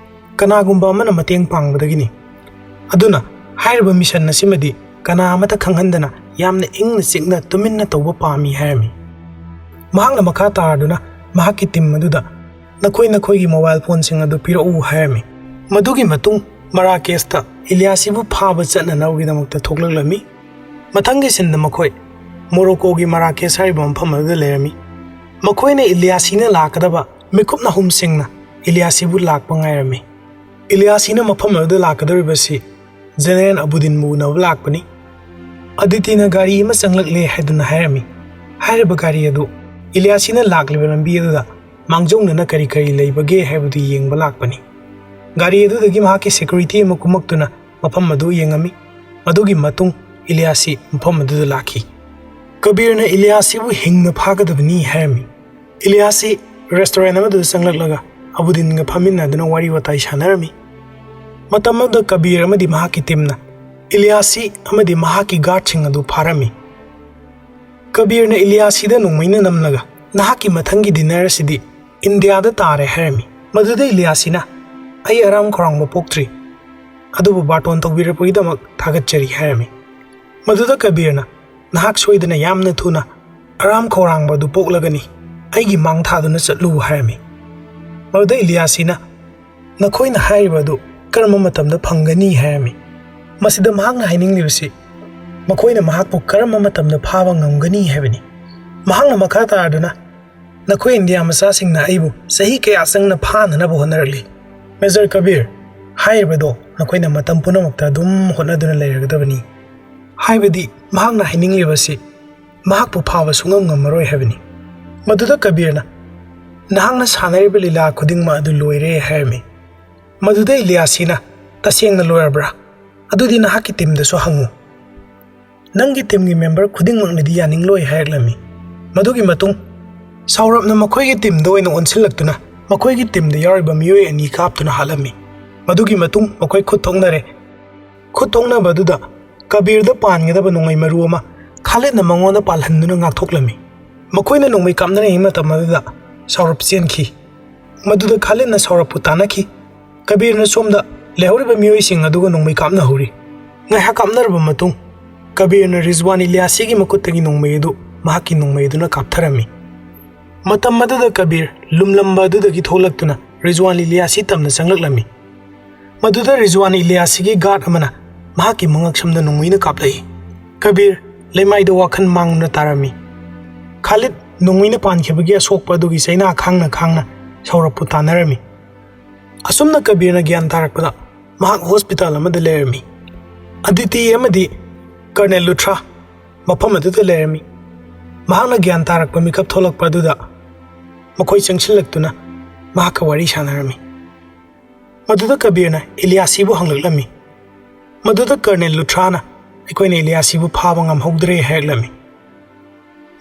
ꯀꯅꯥꯒꯨꯝꯕ ꯑꯃꯅ ꯃꯇꯦꯡ ꯄꯥꯡꯕꯗꯒꯤꯅꯤ꯫ ꯑꯗꯨꯅ ꯍꯥꯏꯔꯤꯕ ꯃꯤꯁꯟ ꯑꯁꯤꯃꯗꯤ ꯀꯅꯥ ꯑꯃꯠꯇ ꯈꯪꯍꯟꯗꯅ ꯌꯥꯝꯅ ꯏꯪꯅ ꯆꯤꯛꯅ ꯇꯨꯃꯤꯟꯅ ꯇꯧꯕ ꯄꯥꯝꯃꯤ ꯍꯥꯏꯔꯝꯃꯤ꯫ ꯃꯍꯥꯛꯅ ꯃꯈꯥ ꯇꯥꯔꯗꯨꯅ ꯃꯍꯥꯛꯀꯤ ꯇꯤꯝ ꯑꯗꯨꯗ ꯅꯈꯣꯏ ꯅꯈꯣꯏꯒꯤ ꯃꯣꯕꯥꯏꯜ ꯐꯣꯟꯁꯤꯡ ꯑꯗꯨ ꯄꯤꯔꯛꯎ ꯍꯥꯏꯔꯝꯃꯤ꯫ ꯃꯗꯨꯒꯤ ꯃꯇꯨꯡ ꯃꯔꯥꯀꯦꯁꯇ ꯏꯂꯤꯌꯥꯁꯤꯕꯨ ꯐꯥꯕ ꯆꯠꯅꯅꯕꯒꯤꯗꯃꯛꯇ ꯊꯣꯛꯂꯛꯂꯝꯃꯤ꯫ ꯃꯊꯪꯒꯤ ꯁꯤꯟꯗ ꯃꯈꯣꯏ ꯃꯣꯔꯣꯀꯣꯒꯤ ꯃꯔꯥꯀꯦꯁ ꯍꯥꯏꯔꯤꯕ ꯃꯐꯝ ꯑꯗꯨꯗ ꯂꯩꯔꯝꯃꯤ꯫ ꯃꯈꯣꯏꯅ ꯏꯂꯤꯌꯥꯁꯤꯅ ꯂꯥꯛꯀꯗꯕ ꯃꯤꯀꯨꯞ ꯅꯥꯍꯨꯝꯁꯤꯡꯅ ꯏꯂꯤꯌꯥꯁꯤꯕꯨ ꯂꯥꯛꯄ ꯉꯥꯏꯔꯝꯃꯤ꯫ ꯏꯂꯤꯌꯥꯁꯤꯅ ꯃꯐꯝ ꯑꯗꯨꯗ ꯂꯥꯛꯀꯗꯧꯔꯤꯕꯁꯤ ꯖꯦꯅꯦꯔꯦꯜ ꯑꯕꯨꯗꯤꯟꯕꯨ ꯎꯅꯕ ꯂꯥꯛꯄꯅꯤ꯫ ꯑꯗꯤꯇꯤꯅ ꯒꯥꯔꯤ ꯑꯃ ꯆꯪꯂꯛꯂꯦ ꯍꯥꯏꯗꯨꯅ ꯍꯥꯏꯔꯝꯃꯤ꯫ ꯍꯥꯏꯔꯤꯕ ꯒꯥꯔꯤ ꯑꯗꯨ ꯏꯂꯤꯌꯥꯁꯤꯅ ꯂꯥꯛꯂꯤꯕ ꯂꯝꯕꯤ ꯑꯗꯨꯗ ꯃꯥꯡꯖꯧꯅꯅ ꯀꯔꯤ ꯀꯔꯤ ꯂꯩꯕꯒꯦ ꯍꯥꯏꯕꯗꯨ ꯌꯦꯡꯕ ꯂꯥꯛꯄꯅꯤ꯫ ꯒꯥꯔꯤ ꯑꯗꯨꯗꯒꯤ ꯃꯍꯥꯛꯀꯤ ꯁꯦꯀ꯭ꯌꯨꯔꯤꯇꯤ ꯑꯃ ꯀꯨꯝꯃꯛꯇꯨꯅ ꯃꯐꯝ ꯑꯗꯨ ꯌꯦꯡꯉꯝꯃꯤ꯫ ꯃꯗꯨꯒꯤ ꯃꯇꯨꯡ ꯏꯂꯤꯌꯥꯁꯤ ꯃꯐꯝ ꯑꯗꯨꯗ ꯂꯥꯛꯈꯤ꯫ ꯀꯕꯤꯔꯅ ꯏꯂꯤꯌꯥꯁꯤꯕꯨ ꯍꯤꯡꯅ ꯐꯥꯒꯗꯕꯅꯤ ꯍꯥꯏꯔꯝꯃꯤ꯫ ꯏꯂꯤꯌꯥꯁꯤ ꯔꯦꯁꯇꯨꯔꯦꯟ ꯑꯃꯗꯨꯗ ꯆꯪꯂꯛꯂꯒ ꯑꯕꯨꯗꯤꯟꯒ ꯐꯝꯃꯤꯟꯅꯗꯨꯅ ꯋꯥꯔꯤ ꯋꯥꯇꯥꯏ ꯁꯥꯟꯅꯔꯝꯃꯤ꯫ ꯃꯇꯝ ꯑꯗꯨꯗ ꯀꯕꯤꯔ ꯑꯃꯗꯤ ꯃꯍꯥꯛꯀꯤ ꯇꯤꯝꯅ ꯏꯂꯤꯌꯥꯁꯤ ꯑꯃꯗꯤ ꯃꯍꯥꯛꯀꯤ ꯒꯥꯔꯗꯁꯤꯡ ꯑꯗꯨ ꯐꯥꯔꯝꯃꯤ꯫ ꯀꯕꯤꯔꯅ ꯏꯂꯤꯌꯥꯁꯤꯗ ꯅꯣꯡꯃꯩꯅ ꯅꯝꯂꯒ, "ꯅꯍꯥꯛꯀꯤ ꯃꯊꯪꯒꯤ dinner ꯑꯁꯤꯗꯤ ꯏꯟꯗꯤꯌꯥꯗ ꯇꯥꯔꯦ" ꯍꯥꯏꯔꯝꯃꯤ꯫ ꯃꯗꯨꯗ ꯏꯂꯤꯌꯥꯁꯤꯅ, "ꯑꯩ ꯑꯔꯥꯝ ꯈꯧꯔꯥꯡꯕ ꯄꯣꯛꯇ꯭ꯔꯤ, ꯑꯗꯨꯕꯨ ꯕꯥꯔꯇꯣꯟ ꯇꯧꯕꯤꯔꯛꯄꯒꯤꯗꯃꯛ ꯊꯥꯒꯠꯆꯔꯤ" ꯍꯥꯏꯔꯝꯃꯤ꯫ ꯃꯗꯨꯗ ꯀꯕꯤꯔꯅ, "ꯅꯍꯥꯛ ꯁꯣꯏꯗꯅ ꯌꯥꯝꯅ ꯊꯨꯅ ꯑꯔꯥꯝ ꯈꯧꯔꯥꯡꯕ ꯑꯗꯨ ꯄꯣꯛꯂꯒꯅꯤ, ꯑꯩꯒꯤ ꯃꯥꯡ ꯊꯥꯗꯨꯅ ꯆꯠꯂꯨ" ꯍꯥꯏꯔꯝꯃꯤ꯫ ꯃꯗꯨꯗ ꯏꯂꯤꯌꯥꯁꯤꯅ, "ꯅꯈꯣꯏꯅ ꯍꯥꯏꯔꯤꯕ ꯑꯗꯨ ꯀꯔꯝꯕ ꯃꯇꯝꯗ ꯐꯪꯒꯅꯤ?" ꯍꯥꯏꯔꯝꯃꯤ꯫ ꯃꯁꯤꯗ ꯃꯍꯥꯛꯅ ꯍꯥꯏꯅꯤꯡꯂꯤꯕꯁꯤ ꯃꯈꯣꯏꯅ ꯃꯍꯥꯛꯄꯨ ꯀꯔꯝꯕ ꯃꯇꯝꯗ ꯐꯥꯕ ꯉꯝꯒꯅꯤ ꯍꯥꯏꯕꯅꯤ꯫ ꯃꯍꯥꯛꯅ ꯃꯈꯥ ꯇꯥꯔꯗꯨꯅ, "ꯅꯈꯣꯏ ꯏꯟꯗꯤꯌꯥ ꯃꯆꯥꯁꯤꯡꯅ ꯑꯩꯕꯨ ꯆꯍꯤ ꯀꯌꯥ ꯆꯪꯅ ꯐꯥꯅꯅꯕ ꯍꯣꯠꯅꯔꯛꯂꯤ꯫ ꯃꯦꯖꯔ ꯀꯕꯤꯔ, ꯍꯥꯏꯔꯤꯕꯗꯣ ꯅꯈꯣꯏꯅ ꯃꯇꯝ ꯄꯨꯝꯅꯃꯛꯇ ꯑꯗꯨꯝ ꯍꯣꯠꯅꯗꯨꯅ ꯂꯩꯔꯒꯗꯕꯅꯤ"꯫ ꯍꯥꯏꯕꯗꯤ ꯃꯍꯥꯛꯅ ꯍꯥꯏꯅꯤꯡꯂꯤꯕꯁꯤ ꯃꯍꯥꯛꯄꯨ ꯐꯥꯕ ꯁꯨꯡꯉꯝ ꯉꯝꯃꯔꯣꯏ ꯍꯥꯏꯕꯅꯤ꯫ ꯃꯗꯨꯗ ꯀꯕꯤꯔꯅ, "ꯅꯍꯥꯛꯅ ꯁꯥꯟꯅꯔꯤꯕ ꯂꯤꯂꯥ ꯈꯨꯗꯤꯡꯃꯛ ꯑꯗꯨ ꯂꯣꯏꯔꯦ" ꯍꯥꯏꯔꯝꯃꯤ꯫ ꯃꯗꯨꯗ ꯏꯂꯤꯌꯥꯁꯤꯅ, "ꯇꯁꯦꯡꯅ ꯂꯣꯏꯔꯕ꯭ꯔꯥ? ꯑꯗꯨꯗꯤ ꯅꯍꯥꯛꯀꯤ teamꯗꯁꯨ ꯍꯪꯉꯨ꯫ ꯅꯪꯒꯤ teamꯒꯤ member ꯈꯨꯗꯤꯡꯃꯛꯅꯗꯤ ꯌꯥꯅꯤꯡꯂꯣꯏ" ꯍꯥꯏꯔꯛꯂꯝꯃꯤ꯫ ꯃꯗꯨꯒꯤ ꯃꯇꯨꯡ ꯁꯥꯎꯔꯞꯅ ꯃꯈꯣꯏꯒꯤ teamꯗ ꯑꯣꯏꯅ ꯑꯣꯟꯁꯤꯜꯂꯛꯇꯨꯅ ꯃꯈꯣꯏꯒꯤ teamꯗ ꯌꯥꯎꯔꯤꯕ ꯃꯤꯑꯣꯏ ꯑꯅꯤ ꯀꯥꯞꯇꯨꯅ ꯍꯥꯠꯂꯝꯃꯤ꯫ ꯃꯗꯨꯒꯤ ꯃꯇꯨꯡ ꯃꯈꯣꯏ ꯈꯨꯠ ꯊꯣꯛꯅꯔꯦ꯫ ꯈꯨꯠ ꯊꯣꯛꯅꯕ ꯑꯗꯨꯗ ꯀꯕꯤꯔꯗ ꯄꯥꯟꯒꯗꯕ ꯅꯣꯡꯃꯩ ꯃꯔꯨ ꯑꯃ ꯈꯥꯂꯤꯗꯅ ꯃꯉꯣꯟꯗ ꯄꯥꯜꯍꯟꯗꯨꯅ ꯉꯥꯛꯊꯣꯛꯂꯝꯃꯤ꯫ ꯃꯈꯣꯏꯅ ꯅꯣꯡꯃꯩ ꯀꯥꯞꯅꯔꯤꯉꯩ ꯃꯇꯝ ꯑꯗꯨꯗ ꯁꯥꯎꯔꯞ ꯆꯦꯟꯈꯤ꯫ ꯃꯗꯨꯗ ꯈꯥꯂꯤꯗꯅ ꯁꯥꯎꯔꯞꯄꯨ ꯇꯥꯟꯅꯈꯤ꯫ ꯀꯕꯤꯔꯅ ꯁꯣꯝꯗ ꯂꯩꯍꯧꯔꯤꯕ ꯃꯤꯑꯣꯏꯁꯤꯡ ꯑꯗꯨꯒ ꯅꯣꯡꯃꯩ ꯀꯥꯞꯅꯍꯧꯔꯤ꯫ ꯉꯥꯏꯍꯥꯛ ꯀꯥꯞꯅꯔꯕ ꯃꯇꯨꯡ ꯀꯕꯤꯔꯅ ꯔꯤꯖꯋꯥꯟ ꯏꯂꯤꯌꯥꯁꯤꯒꯤ ꯃꯈꯨꯠꯇꯒꯤ ꯅꯣꯡꯃꯩ ꯑꯗꯨ ꯃꯍꯥꯛꯀꯤ ꯅꯣꯡꯃꯩ ꯑꯗꯨꯅ ꯀꯥꯞꯊꯔꯝꯃꯤ꯫ ꯃꯇꯝ ꯑꯗꯨꯗ ꯀꯕꯤꯔ ꯂꯨꯝꯂꯝꯕ ꯑꯗꯨꯗꯒꯤ ꯊꯣꯛꯂꯛꯇꯨꯅ ꯔꯤꯖꯋꯥꯟ ꯏꯂꯤꯌꯥꯁꯤ ꯇꯝꯅ ꯆꯪꯂꯛꯂꯝꯃꯤ꯫ ꯃꯗꯨꯗ ꯔꯤꯖꯋꯥꯟ ꯏꯂꯤꯌꯥꯁꯤꯒꯤ guard ꯑꯃꯅ ꯃꯍꯥꯛꯀꯤ ꯃꯉꯛꯁꯝꯗ ꯅꯣꯡꯃꯩꯅ ꯀꯥꯞꯂꯛꯏ꯫ ꯀꯕꯤꯔ ꯂꯩꯃꯥꯏꯗ ꯋꯥꯈꯜ ꯃꯥꯡꯗꯨꯅ ꯇꯥꯔꯝꯃꯤ꯫ ꯈꯥꯂꯤꯗ ꯅꯣꯡꯃꯩꯅ ꯄꯥꯟꯈꯤꯕꯒꯤ ꯑꯁꯣꯛꯄ ꯑꯗꯨꯒꯤ ꯆꯩꯅꯥ ꯈꯥꯡꯅ ꯈꯥꯡꯅ ꯁꯥꯎꯔꯞꯄꯨ ꯇꯥꯟꯅꯔꯝꯃꯤ꯫ ꯑꯁꯨꯝꯅ ꯀꯕꯤꯔꯅ ꯒ꯭ꯌꯥꯟ ꯇꯥꯔꯛꯄꯗ ꯃꯍꯥꯛ ꯍꯣꯁꯄꯤꯇꯥꯜ ꯑꯃꯗ ꯂꯩꯔꯝꯃꯤ꯫ ꯑꯗꯤꯇꯤ ꯑꯃꯗꯤ ꯀꯔꯅꯦꯜ ꯂꯨꯊ꯭ꯔꯥ ꯃꯐꯝ ꯑꯗꯨꯗ ꯂꯩꯔꯝꯃꯤ꯫ ꯃꯍꯥꯛꯅ ꯒ꯭ꯌꯥꯟ ꯇꯥꯔꯛꯄ ꯃꯤꯀꯞ ꯊꯣꯛꯂꯛꯄ ꯑꯗꯨꯗ ꯃꯈꯣꯏ ꯆꯪꯁꯤꯜꯂꯛꯇꯨꯅ ꯃꯍꯥꯛꯀ ꯋꯥꯔꯤ ꯁꯥꯟꯅꯔꯝꯃꯤ꯫ ꯃꯗꯨꯗ ꯀꯕꯤꯔꯅ ꯏꯂꯤꯌꯥꯁꯤꯕꯨ ꯍꯪꯂꯛꯂꯝꯃꯤ꯫ ꯃꯗꯨꯗ ꯀꯔꯅꯦꯜ ꯂꯨꯊ꯭ꯔꯥꯅ, "ꯑꯩꯈꯣꯏꯅ ꯏꯂꯤꯌꯥꯁꯤꯕꯨ ꯐꯥꯕ ꯉꯝꯍꯧꯗ꯭ꯔꯦ" ꯍꯥꯏꯔꯛꯂꯝꯃꯤ꯫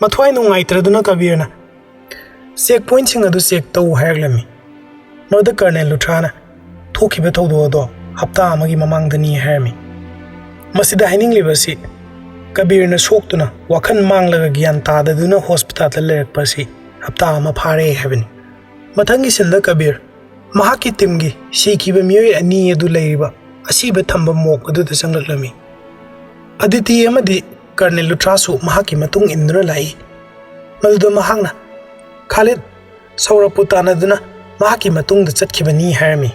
ꯃꯊ꯭ꯋꯥꯏ ꯅꯨꯡꯉꯥꯏꯇ꯭ꯔꯗꯨꯅ ꯀꯕꯤꯔꯅ, "Check pointꯁꯤꯡ ꯑꯗꯨ check ꯇꯧ" ꯍꯥꯏꯔꯛꯂꯝꯃꯤ꯫ ꯃꯗꯨꯗ ꯀꯔꯅꯦꯜ ꯂꯨꯊ꯭ꯔꯥꯅ, "ꯊꯣꯛꯈꯤꯕ ꯊꯧꯗꯣꯛ ꯑꯗꯣ ꯍꯞꯇꯥ ꯑꯃꯒꯤ ꯃꯃꯥꯡꯗꯅꯤ" ꯍꯥꯏꯔꯝꯃꯤ꯫ ꯃꯁꯤꯗ ꯍꯥꯏꯅꯤꯡꯂꯤꯕꯁꯤ, ꯀꯕꯤꯔꯅ ꯁꯣꯛꯇꯨꯅ ꯋꯥꯈꯜ ꯃꯥꯡꯂꯒ ꯒ꯭ꯌꯥꯟ ꯇꯥꯗꯗꯨꯅ ꯍꯣꯁꯄꯤꯇꯥꯜꯗ ꯂꯩꯔꯛꯄ ꯑꯁꯤ ꯍꯞꯇꯥ ꯑꯃ ꯐꯥꯔꯦ ꯍꯥꯏꯕꯅꯤ꯫ ꯃꯊꯪꯒꯤ ꯁꯤꯟꯗ ꯀꯕꯤꯔ ꯃꯍꯥꯛꯀꯤ ꯇꯤꯝꯒꯤ ꯁꯤꯈꯤꯕ ꯃꯤꯑꯣꯏ ꯑꯅꯤ ꯑꯗꯨ ꯂꯩꯔꯤꯕ ꯑꯁꯤꯕ ꯊꯝꯕ ꯃꯣꯛ ꯑꯗꯨꯗ ꯆꯪꯂꯛꯂꯝꯃꯤ꯫ ꯑꯗꯤꯇꯤ ꯑꯃꯗꯤ ꯀꯔꯅꯦꯜ ꯂꯨꯊ꯭ꯔꯥꯁꯨ ꯃꯍꯥꯛꯀꯤ ꯃꯇꯨꯡ ꯏꯟꯗꯨꯅ ꯂꯥꯛꯏ꯫ ꯃꯗꯨꯗ ꯃꯍꯥꯛꯅ ꯈꯥꯂꯤꯗ ꯁꯧꯔꯞꯄꯨ ꯇꯥꯟꯅꯗꯨꯅ ꯃꯍꯥꯛꯀꯤ ꯃꯇꯨꯡꯗ ꯆꯠꯈꯤꯕꯅꯤ ꯍꯥꯏꯔꯝꯃꯤ꯫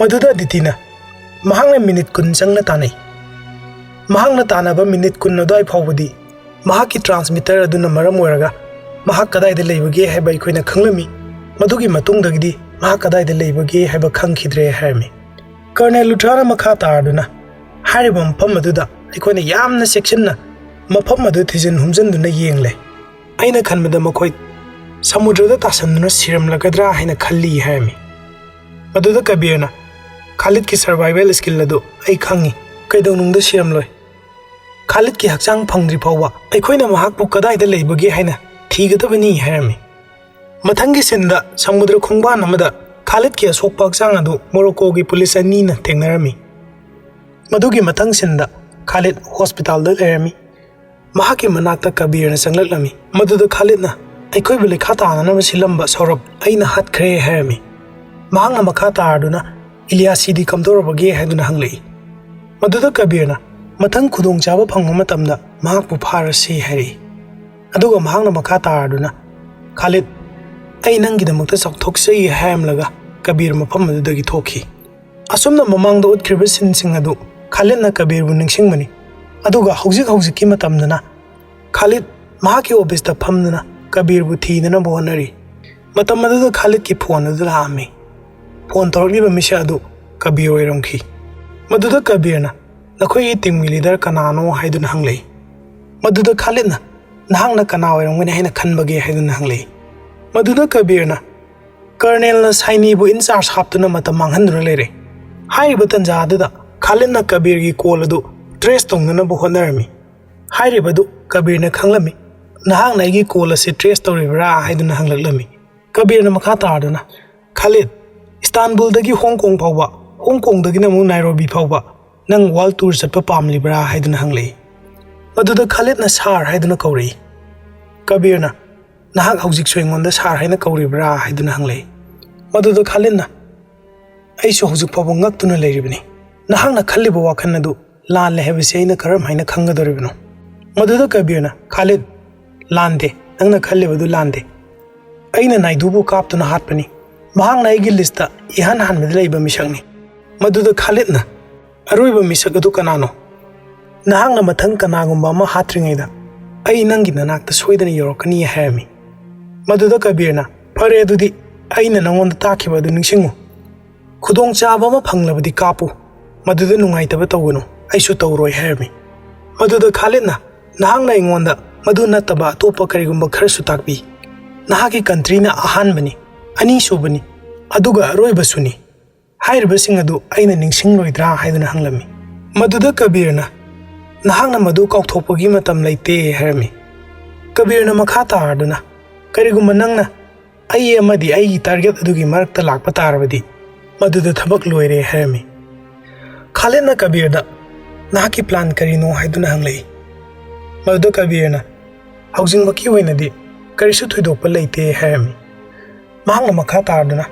ꯃꯗꯨꯗ ꯑꯗꯤꯇꯤꯅ ꯃꯍꯥꯛꯅ ꯃꯤꯅꯤꯠ ꯀꯨꯟ ꯆꯪꯅ ꯇꯥꯟꯅꯩ꯫ ꯃꯍꯥꯛꯅ ꯇꯥꯟꯅꯕ ꯃꯤꯅꯤꯠ ꯀꯨꯟ ꯑꯗꯨꯋꯥꯏ ꯐꯥꯎꯕꯗꯤ ꯃꯍꯥꯛꯀꯤ ꯇ꯭ꯔꯥꯟꯁꯃꯤꯇꯔ ꯑꯗꯨꯅ ꯃꯔꯝ ꯑꯣꯏꯔꯒ ꯃꯍꯥꯛ ꯀꯗꯥꯏꯗ ꯂꯩꯕꯒꯦ ꯍꯥꯏꯕ ꯑꯩꯈꯣꯏꯅ ꯈꯪꯂꯝꯃꯤ꯫ ꯃꯗꯨꯒꯤ ꯃꯇꯨꯡꯗꯒꯤꯗꯤ ꯃꯍꯥꯛ ꯀꯗꯥꯏꯗ ꯂꯩꯕꯒꯦ ꯍꯥꯏꯕ ꯈꯪꯈꯤꯗ꯭ꯔꯦ ꯍꯥꯏꯔꯝꯃꯤ꯫ ꯀꯔꯅꯦꯜ ꯂꯨꯊ꯭ꯔꯥꯅ ꯃꯈꯥ ꯇꯥꯔꯗꯨꯅ ꯍꯥꯏꯔꯤꯕ ꯃꯐꯝ ꯑꯗꯨꯗ ꯑꯩꯈꯣꯏꯅ ꯌꯥꯝꯅ ꯆꯦꯛꯁꯤꯟꯅ ꯃꯐꯝ ꯑꯗꯨ ꯊꯤꯖꯤꯟ ꯍꯨꯝꯖꯤꯟꯗꯨꯅ ꯌꯦꯡꯂꯦ꯫ ꯑꯩꯅ ꯈꯟꯕꯗ ꯃꯈꯣꯏ ꯁꯃꯨꯗ꯭ꯔꯗ ꯇꯥꯁꯟꯗꯨꯅ ꯁꯤꯔꯝꯂꯒꯗ꯭ꯔꯥ ꯍꯥꯏꯅ ꯈꯜꯂꯤ ꯍꯥꯏꯔꯝꯃꯤ꯫ ꯃꯗꯨꯗ ꯀꯕꯤꯔꯅ ꯈꯥꯂꯤꯗꯀꯤ ꯁꯔꯚꯥꯏꯚꯦꯜ ꯁ꯭ꯀꯤꯜ ꯑꯗꯨ ꯑꯩ ꯈꯪꯏ, ꯀꯩꯗꯧꯅꯨꯡꯗ ꯁꯤꯔꯝꯂꯣꯏ꯫ ꯈꯥꯂꯤꯗꯀꯤ ꯍꯛꯆꯥꯡ ꯐꯪꯗ꯭ꯔꯤ ꯐꯥꯎꯕ ꯑꯩꯈꯣꯏꯅ ꯃꯍꯥꯛꯄꯨ ꯀꯗꯥꯏꯗ ꯂꯩꯕꯒꯦ ꯍꯥꯏꯅ ꯊꯤꯒꯗꯕꯅꯤ ꯍꯥꯏꯔꯝꯃꯤ꯫ ꯃꯊꯪꯒꯤ ꯁꯤꯟꯗ ꯁꯃꯨꯗ꯭ꯔ ꯈꯣꯡꯕꯥꯟ ꯑꯃꯗ ꯈꯥꯂꯤꯗꯀꯤ ꯑꯁꯣꯛꯄ ꯍꯛꯆꯥꯡ ꯑꯗꯨ ꯃꯣꯔꯣꯀꯣꯒꯤ ꯄꯨꯂꯤꯁ ꯑꯅꯤꯅ ꯊꯦꯡꯅꯔꯝꯃꯤ꯫ ꯃꯗꯨꯒꯤ ꯃꯊꯪ ꯁꯤꯟꯗ ꯈꯥꯂꯤꯗ ꯍꯣꯁꯄꯤꯇꯥꯜꯗ ꯂꯩꯔꯝꯃꯤ꯫ ꯃꯍꯥꯛꯀꯤ ꯃꯅꯥꯛꯇ ꯀꯕꯤꯔꯅ ꯆꯪꯂꯛꯂꯝꯃꯤ꯫ ꯃꯗꯨꯗ ꯈꯥꯂꯤꯗꯅ ꯑꯩꯈꯣꯏꯕꯨ ꯂꯩꯈꯥ ꯇꯥꯅꯅꯕ ꯁꯤꯜꯂꯝꯕ ꯁꯧꯔꯞ ꯑꯩꯅ ꯍꯥꯠꯈ꯭ꯔꯦ ꯍꯥꯏꯔꯝꯃꯤ꯫ ꯃꯍꯥꯛꯅ ꯃꯈꯥ ꯇꯥꯔꯗꯨꯅ ꯏꯂꯤꯌꯥꯁꯤꯗꯤ ꯀꯝꯗꯧꯔꯕꯒꯦ ꯍꯥꯏꯗꯨꯅ ꯍꯪꯂꯛꯏ꯫ ꯃꯗꯨꯗ ꯀꯕꯤꯔꯅ ꯃꯊꯪ ꯈꯨꯗꯣꯡꯆꯥꯕ ꯐꯪꯕ ꯃꯇꯝꯗ ꯃꯍꯥꯛꯄꯨ ꯐꯥꯔꯁꯤ ꯍꯥꯏꯔꯛꯏ꯫ ꯑꯗꯨꯒ ꯃꯍꯥꯛꯅ ꯃꯈꯥ ꯇꯥꯔꯗꯨꯅ ꯈꯥꯂꯤꯗ, ꯑꯩ ꯅꯪꯒꯤꯗꯃꯛꯇ ꯆꯥꯎꯊꯣꯛꯆꯩ ꯍꯥꯏꯔꯝꯂꯒ ꯀꯕꯤꯔ ꯃꯐꯝ ꯑꯗꯨꯗꯒꯤ ꯊꯣꯛꯈꯤ꯫ ꯑꯁꯨꯝꯅ ꯃꯃꯥꯡꯗ ꯎꯠꯈ꯭ꯔꯤꯕ ꯁꯤꯟꯁꯤꯡ ꯑꯗꯨ ꯈꯥꯂꯤꯗꯅ ꯀꯕꯤꯔꯕꯨ ꯅꯤꯡꯁꯤꯡꯕꯅꯤ꯫ ꯑꯗꯨꯒ ꯍꯧꯖꯤꯛ ꯍꯧꯖꯤꯛꯀꯤ ꯃꯇꯝꯗꯅ ꯈꯥꯂꯤꯗ ꯃꯍꯥꯛꯀꯤ ꯑꯣꯐꯤꯁꯇ ꯐꯝꯗꯨꯅ ꯀꯕꯤꯔꯕꯨ ꯊꯤꯅꯅꯕ ꯍꯣꯠꯅꯔꯤ꯫ ꯃꯇꯝ ꯑꯗꯨꯗ ꯈꯥꯂꯤꯗꯀꯤ ꯐꯣꯟ ꯑꯗꯨ ꯂꯥꯛꯑꯝꯃꯤ꯫ ꯐꯣꯟ ꯇꯧꯔꯛꯂꯤꯕ ꯃꯤꯁꯛ ꯑꯗꯨ ꯀꯕꯤꯔ ꯑꯣꯏꯔꯝꯈꯤ꯫ ꯃꯗꯨꯗ ꯀꯕꯤꯔꯅ ꯅꯈꯣꯏꯒꯤ ꯇꯤꯝꯒꯤ ꯂꯤꯗꯔ ꯀꯅꯥꯅꯣ ꯍꯥꯏꯗꯨꯅ ꯍꯪꯂꯛꯏ꯫ ꯃꯗꯨꯗ ꯈꯥꯂꯤꯗꯅ ꯅꯍꯥꯛꯅ ꯀꯅꯥ ꯑꯣꯏꯔꯝꯒꯅꯤ ꯍꯥꯏꯅ ꯈꯟꯕꯒꯦ ꯍꯥꯏꯗꯨꯅ ꯍꯪꯂꯛꯏ꯫ ꯃꯗꯨꯗ ꯀꯕꯤꯔꯅ ꯀꯔꯅꯦꯜꯅ ꯁꯥꯏꯅꯤꯕꯨ ꯏꯟꯆꯥꯔꯖ ꯍꯥꯞꯇꯨꯅ ꯃꯇꯝ ꯃꯥꯡꯍꯟꯗꯨꯅ ꯂꯩꯔꯦ꯫ ꯍꯥꯏꯔꯤꯕ ꯇꯟꯖꯥ ꯑꯗꯨꯗ ꯈꯥꯂꯤꯗꯅ ꯀꯕꯤꯔꯒꯤ ꯀꯣꯜ ꯑꯗꯨ ꯇ꯭ꯔꯦꯁ ꯇꯧꯅꯅꯕ ꯍꯣꯠꯅꯔꯝꯃꯤ꯫ ꯍꯥꯏꯔꯤꯕꯗꯨ ꯀꯕꯤꯔꯅ ꯈꯪꯂꯝꯃꯤ꯫ ꯅꯍꯥꯛꯅ ꯑꯩꯒꯤ ꯀꯣꯜ ꯑꯁꯤ ꯇ꯭ꯔꯦꯁ ꯇꯧꯔꯤꯕ꯭ꯔꯥ ꯍꯥꯏꯗꯨꯅ ꯍꯪꯂꯛꯂꯝꯃꯤ꯫ ꯀꯕꯤꯔꯅ ꯃꯈꯥ ꯇꯥꯗꯨꯅ, ꯈꯥꯂꯤꯗ, ꯏꯁꯇꯥꯟꯕꯨꯜꯗꯒꯤ ꯍꯣꯡ ꯀꯣꯡ ꯐꯥꯎꯕ, ꯍꯣꯡ ꯀꯣꯡꯗꯒꯤꯅ ꯑꯃꯨꯛ ꯅꯥꯏꯔꯣꯕꯤ ꯐꯥꯎꯕ ꯅꯪ ꯋꯥꯔꯜ ꯇꯨꯔ ꯆꯠꯄ ꯄꯥꯝꯂꯤꯕ꯭ꯔꯥ ꯍꯥꯏꯗꯨꯅ ꯍꯪꯂꯛꯏ꯫ ꯃꯗꯨꯗ ꯈꯥꯂꯤꯗꯅ "ꯁꯥꯔ" ꯍꯥꯏꯗꯨꯅ ꯀꯧꯔꯛꯏ꯫ ꯀꯕꯤꯔꯅ, "ꯅꯍꯥꯛ ꯍꯧꯖꯤꯛꯁꯨ ꯑꯩꯉꯣꯟꯗ ꯁꯥꯔ ꯍꯥꯏꯅ ꯀꯧꯔꯤꯕ꯭ꯔꯥ?" ꯍꯥꯏꯗꯨꯅ ꯍꯪꯂꯛꯏ꯫ ꯃꯗꯨꯗ ꯈꯥꯂꯤꯗꯅ, "ꯑꯩꯁꯨ ꯍꯧꯖꯤꯛ ꯐꯥꯎꯕ ꯉꯛꯇꯨꯅ ꯂꯩꯔꯤꯕꯅꯤ꯫ ꯅꯍꯥꯛꯅ ꯈꯜꯂꯤꯕ ꯋꯥꯈꯜ ꯑꯗꯨ ꯂꯥꯜꯂꯦ ꯍꯥꯏꯕꯁꯤ ꯑꯩꯅ ꯀꯔꯝ ꯍꯥꯏꯅ ꯈꯪꯒꯗꯧꯔꯤꯕꯅꯣ?" ꯃꯗꯨꯗ ꯀꯕꯤꯔꯅ, "ꯈꯥꯂꯤꯗ, ꯂꯥꯟꯗꯦ, ꯅꯪꯅ ꯈꯜꯂꯤꯕꯗꯨ ꯂꯥꯟꯗꯦ꯫ ꯑꯩꯅ ꯅꯥꯏꯗꯨꯕꯨ ꯀꯥꯞꯇꯨꯅ ꯍꯥꯠꯄꯅꯤ꯫ ꯃꯍꯥꯛꯅ ꯑꯩꯒꯤ ꯂꯤꯁꯇ ꯏꯍꯥꯟ ꯍꯥꯟꯕꯗ ꯂꯩꯕ ꯃꯤꯁꯛꯅꯤ꯫" ꯃꯗꯨꯗ ꯈꯥꯂꯤꯗꯅ, "ꯑꯔꯣꯏꯕ ꯃꯤꯁꯛ ꯑꯗꯨ ꯀꯅꯥꯅꯣ? ꯅꯍꯥꯛꯅ ꯃꯊꯪ ꯀꯅꯥꯒꯨꯝꯕ ꯑꯃ ꯍꯥꯠꯇ꯭ꯔꯤꯉꯩꯗ ꯑꯩ ꯅꯪꯒꯤ ꯅꯅꯥꯛꯇ ꯁꯣꯏꯗꯅ ꯌꯧꯔꯛꯀꯅꯤ" ꯍꯥꯏꯔꯝꯃꯤ꯫ ꯃꯗꯨꯗ ꯀꯕꯤꯔꯅ, "ꯐꯔꯦ, ꯑꯗꯨꯗꯤ ꯑꯩꯅ ꯅꯉꯣꯟꯗ ꯇꯥꯛꯈꯤꯕ ꯑꯗꯨ ꯅꯤꯡꯁꯤꯡꯉꯨ꯫ ꯈꯨꯗꯣꯡꯆꯥꯕ ꯑꯃ ꯐꯪꯂꯕꯗꯤ ꯀꯥꯞꯄꯨ, ꯃꯗꯨꯗ ꯅꯨꯡꯉꯥꯏꯇꯕ ꯇꯧꯒꯅꯨ, ꯑꯩꯁꯨ ꯇꯧꯔꯣꯏ" ꯍꯥꯏꯔꯝꯃꯤ꯫ ꯃꯗꯨꯗ ꯈꯥꯂꯤꯗꯅ, "ꯅꯍꯥꯛꯅ ꯑꯩꯉꯣꯟꯗ ꯃꯗꯨ ꯅꯠꯇꯕ ꯑꯇꯣꯞꯄ ꯀꯔꯤꯒꯨꯝꯕ ꯈꯔꯁꯨ ꯇꯥꯛꯄꯤ꯫ ꯅꯍꯥꯛꯀꯤ ꯀꯟꯇ꯭ꯔꯤꯅ ꯑꯍꯥꯟꯕꯅꯤ, ꯑꯅꯤꯁꯨꯕꯅꯤ, ꯑꯗꯨꯒ ꯑꯔꯣꯏꯕꯁꯨꯅꯤ꯫ ꯍꯥꯏꯔꯤꯕꯁꯤꯡ ꯑꯗꯨ ꯑꯩꯅ ꯅꯤꯡꯁꯤꯡꯂꯣꯏꯗ꯭ꯔꯥ?" ꯍꯥꯏꯗꯨꯅ ꯍꯪꯂꯝꯃꯤ꯫ ꯃꯗꯨꯗ ꯀꯕꯤꯔꯅ, "ꯅꯍꯥꯛꯅ ꯃꯗꯨ ꯀꯥꯎꯊꯣꯛꯄꯒꯤ ꯃꯇꯝ ꯂꯩꯇꯦ" ꯍꯥꯏꯔꯝꯃꯤ꯫ ꯀꯕꯤꯔꯅ ꯃꯈꯥ ꯇꯥꯔꯗꯨꯅ, "ꯀꯔꯤꯒꯨꯝꯕ ꯅꯪꯅ ꯑꯩ ꯑꯃꯗꯤ ꯑꯩꯒꯤ ꯇꯥꯔꯒꯦꯠ ꯑꯗꯨꯒꯤ ꯃꯔꯛꯇ ꯂꯥꯛꯄ ꯇꯥꯔꯕꯗꯤ, ꯃꯗꯨꯗ ꯊꯕꯛ ꯂꯣꯏꯔꯦ" ꯍꯥꯏꯔꯝꯃꯤ꯫ ꯈꯥꯂꯤꯗꯅ ꯀꯕꯤꯔꯗ, "ꯅꯍꯥꯛꯀꯤ ꯄ꯭ꯂꯥꯟ ꯀꯔꯤꯅꯣ?" ꯍꯥꯏꯗꯨꯅ ꯍꯪꯂꯛꯏ꯫ ꯃꯗꯨꯗ ꯀꯕꯤꯔꯅ, "ꯍꯧꯖꯤꯛꯃꯛꯀꯤ ꯑꯣꯏꯅꯗꯤ ꯀꯔꯤꯁꯨ ꯊꯣꯏꯗꯣꯛꯄ ꯂꯩꯇꯦ" ꯍꯥꯏꯔꯝꯃꯤ꯫ ꯃꯍꯥꯛꯅ ꯃꯈꯥ ꯇꯥꯔꯗꯨꯅ,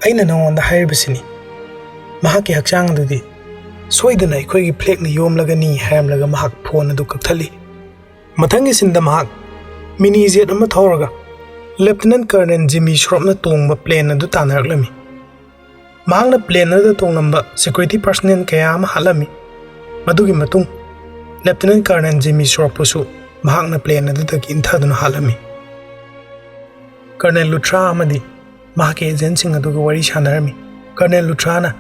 "ꯑꯩꯅ ꯅꯉꯣꯟꯗ ꯍꯥꯏꯔꯤꯕꯁꯤꯅꯤ, ꯃꯍꯥꯛꯀꯤ ꯍꯛꯆꯥꯡ ꯑꯗꯨꯗꯤ ꯁꯣꯏꯗꯅ ꯑꯩꯈꯣꯏꯒꯤ ꯐ꯭ꯂꯦꯒꯅ ꯌꯣꯝꯂꯒꯅꯤ" ꯍꯥꯏꯔꯝꯂꯒ ꯃꯍꯥꯛ ꯐꯣꯟ ꯑꯗꯨ ꯀꯛꯊꯠꯂꯤ꯫ ꯃꯊꯪꯒꯤ ꯁꯤꯟꯗ ꯃꯍꯥꯛ ꯃꯤꯅꯤ ꯖꯦꯠ ꯑꯃ ꯊꯧꯔꯒ ꯂꯦꯐꯇꯤꯅꯦꯟ ꯀꯔꯅꯦꯜ ꯖꯤꯃꯤ ꯁ꯭ꯔꯣꯞꯅ ꯇꯣꯡꯕ ꯄ꯭ꯂꯦꯟ ꯑꯗꯨ ꯇꯥꯟꯅꯔꯛꯂꯝꯃꯤ꯫ ꯃꯍꯥꯛꯅ ꯄ꯭ꯂꯦꯟ ꯑꯗꯨꯗ ꯇꯣꯡꯂꯝꯕ ꯁꯦꯀ꯭ꯌꯨꯔꯤꯇꯤ ꯄꯔꯁꯅꯦꯜ ꯀꯌꯥ ꯑꯃ ꯍꯥꯠꯂꯝꯃꯤ꯫ ꯃꯗꯨꯒꯤ ꯃꯇꯨꯡ ꯂꯦꯐꯇꯤꯅꯦꯟ ꯀꯔꯅꯦꯜ ꯖꯤꯃꯤ ꯁ꯭ꯔꯣꯞꯄꯨꯁꯨ ꯃꯍꯥꯛꯅ ꯄ꯭ꯂꯦꯟ ꯑꯗꯨꯗꯒꯤ ꯏꯟꯊꯗꯨꯅ ꯍꯥꯠꯂꯝꯃꯤ꯫ ꯀꯔꯅꯦꯜ ꯂꯨꯊ꯭ꯔꯥ ꯑꯃꯗꯤ ꯃꯍꯥꯛꯀꯤ ꯑꯦꯖꯦꯟꯁꯤꯡ ꯑꯗꯨꯒ ꯋꯥꯔꯤ ꯁꯥꯟꯅꯔꯝꯃꯤ꯫ ꯀꯔꯅꯦꯜ ꯂꯨꯊ꯭ꯔꯥꯅ,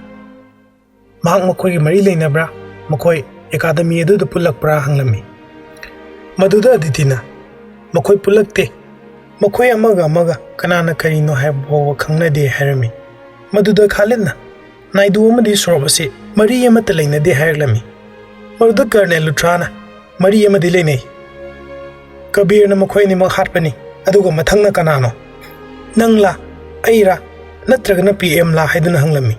"ꯃꯍꯥꯛ ꯃꯈꯣꯏꯒ ꯃꯔꯤ ꯂꯩꯅꯕ꯭ꯔꯥ? ꯃꯈꯣꯏ ꯑꯦꯀꯥꯗꯃꯤ ꯑꯗꯨꯗ ꯄꯨꯜꯂꯛꯄ꯭ꯔꯥ?" ꯍꯪꯂꯝꯃꯤ꯫ ꯃꯗꯨꯗ ꯑꯗꯤꯇꯤꯅ, "ꯃꯈꯣꯏ ꯄꯨꯜꯂꯛꯇꯦ꯫ ꯃꯈꯣꯏ ꯑꯃꯒ ꯑꯃꯒ ꯀꯅꯥꯅ ꯀꯔꯤꯅꯣ ꯍꯥꯏꯕ ꯐꯥꯎꯕ ꯈꯪꯅꯗꯦ" ꯍꯥꯏꯔꯝꯃꯤ꯫ ꯃꯗꯨꯗ ꯈꯥꯂꯤꯗꯅ, "ꯅꯥꯏꯗꯨ ꯑꯃꯗꯤ ꯁ꯭ꯔꯣꯞ ꯑꯁꯤ ꯃꯔꯤ ꯑꯃꯠꯇ ꯂꯩꯅꯗꯦ" ꯍꯥꯏꯔꯛꯂꯝꯃꯤ꯫ ꯃꯗꯨꯗ ꯀꯔꯅꯦꯜ ꯂꯨꯊ꯭ꯔꯥꯅ, "ꯃꯔꯤ ꯑꯃꯗꯤ ꯂꯩꯅꯩ꯫ ꯀꯕꯤꯔꯅ ꯃꯈꯣꯏ ꯑꯅꯤꯃꯛ ꯍꯥꯠꯄꯅꯤ, ꯑꯗꯨꯒ ꯃꯊꯪꯅ ꯀꯅꯥꯅꯣ? ꯅꯪꯂꯥ, ꯑꯩꯔꯥ, ꯅꯠꯇ꯭ꯔꯒꯅ ꯄꯤ ꯑꯦꯝꯂꯥ?" ꯍꯥꯏꯗꯨꯅ ꯍꯪꯂꯝꯃꯤ꯫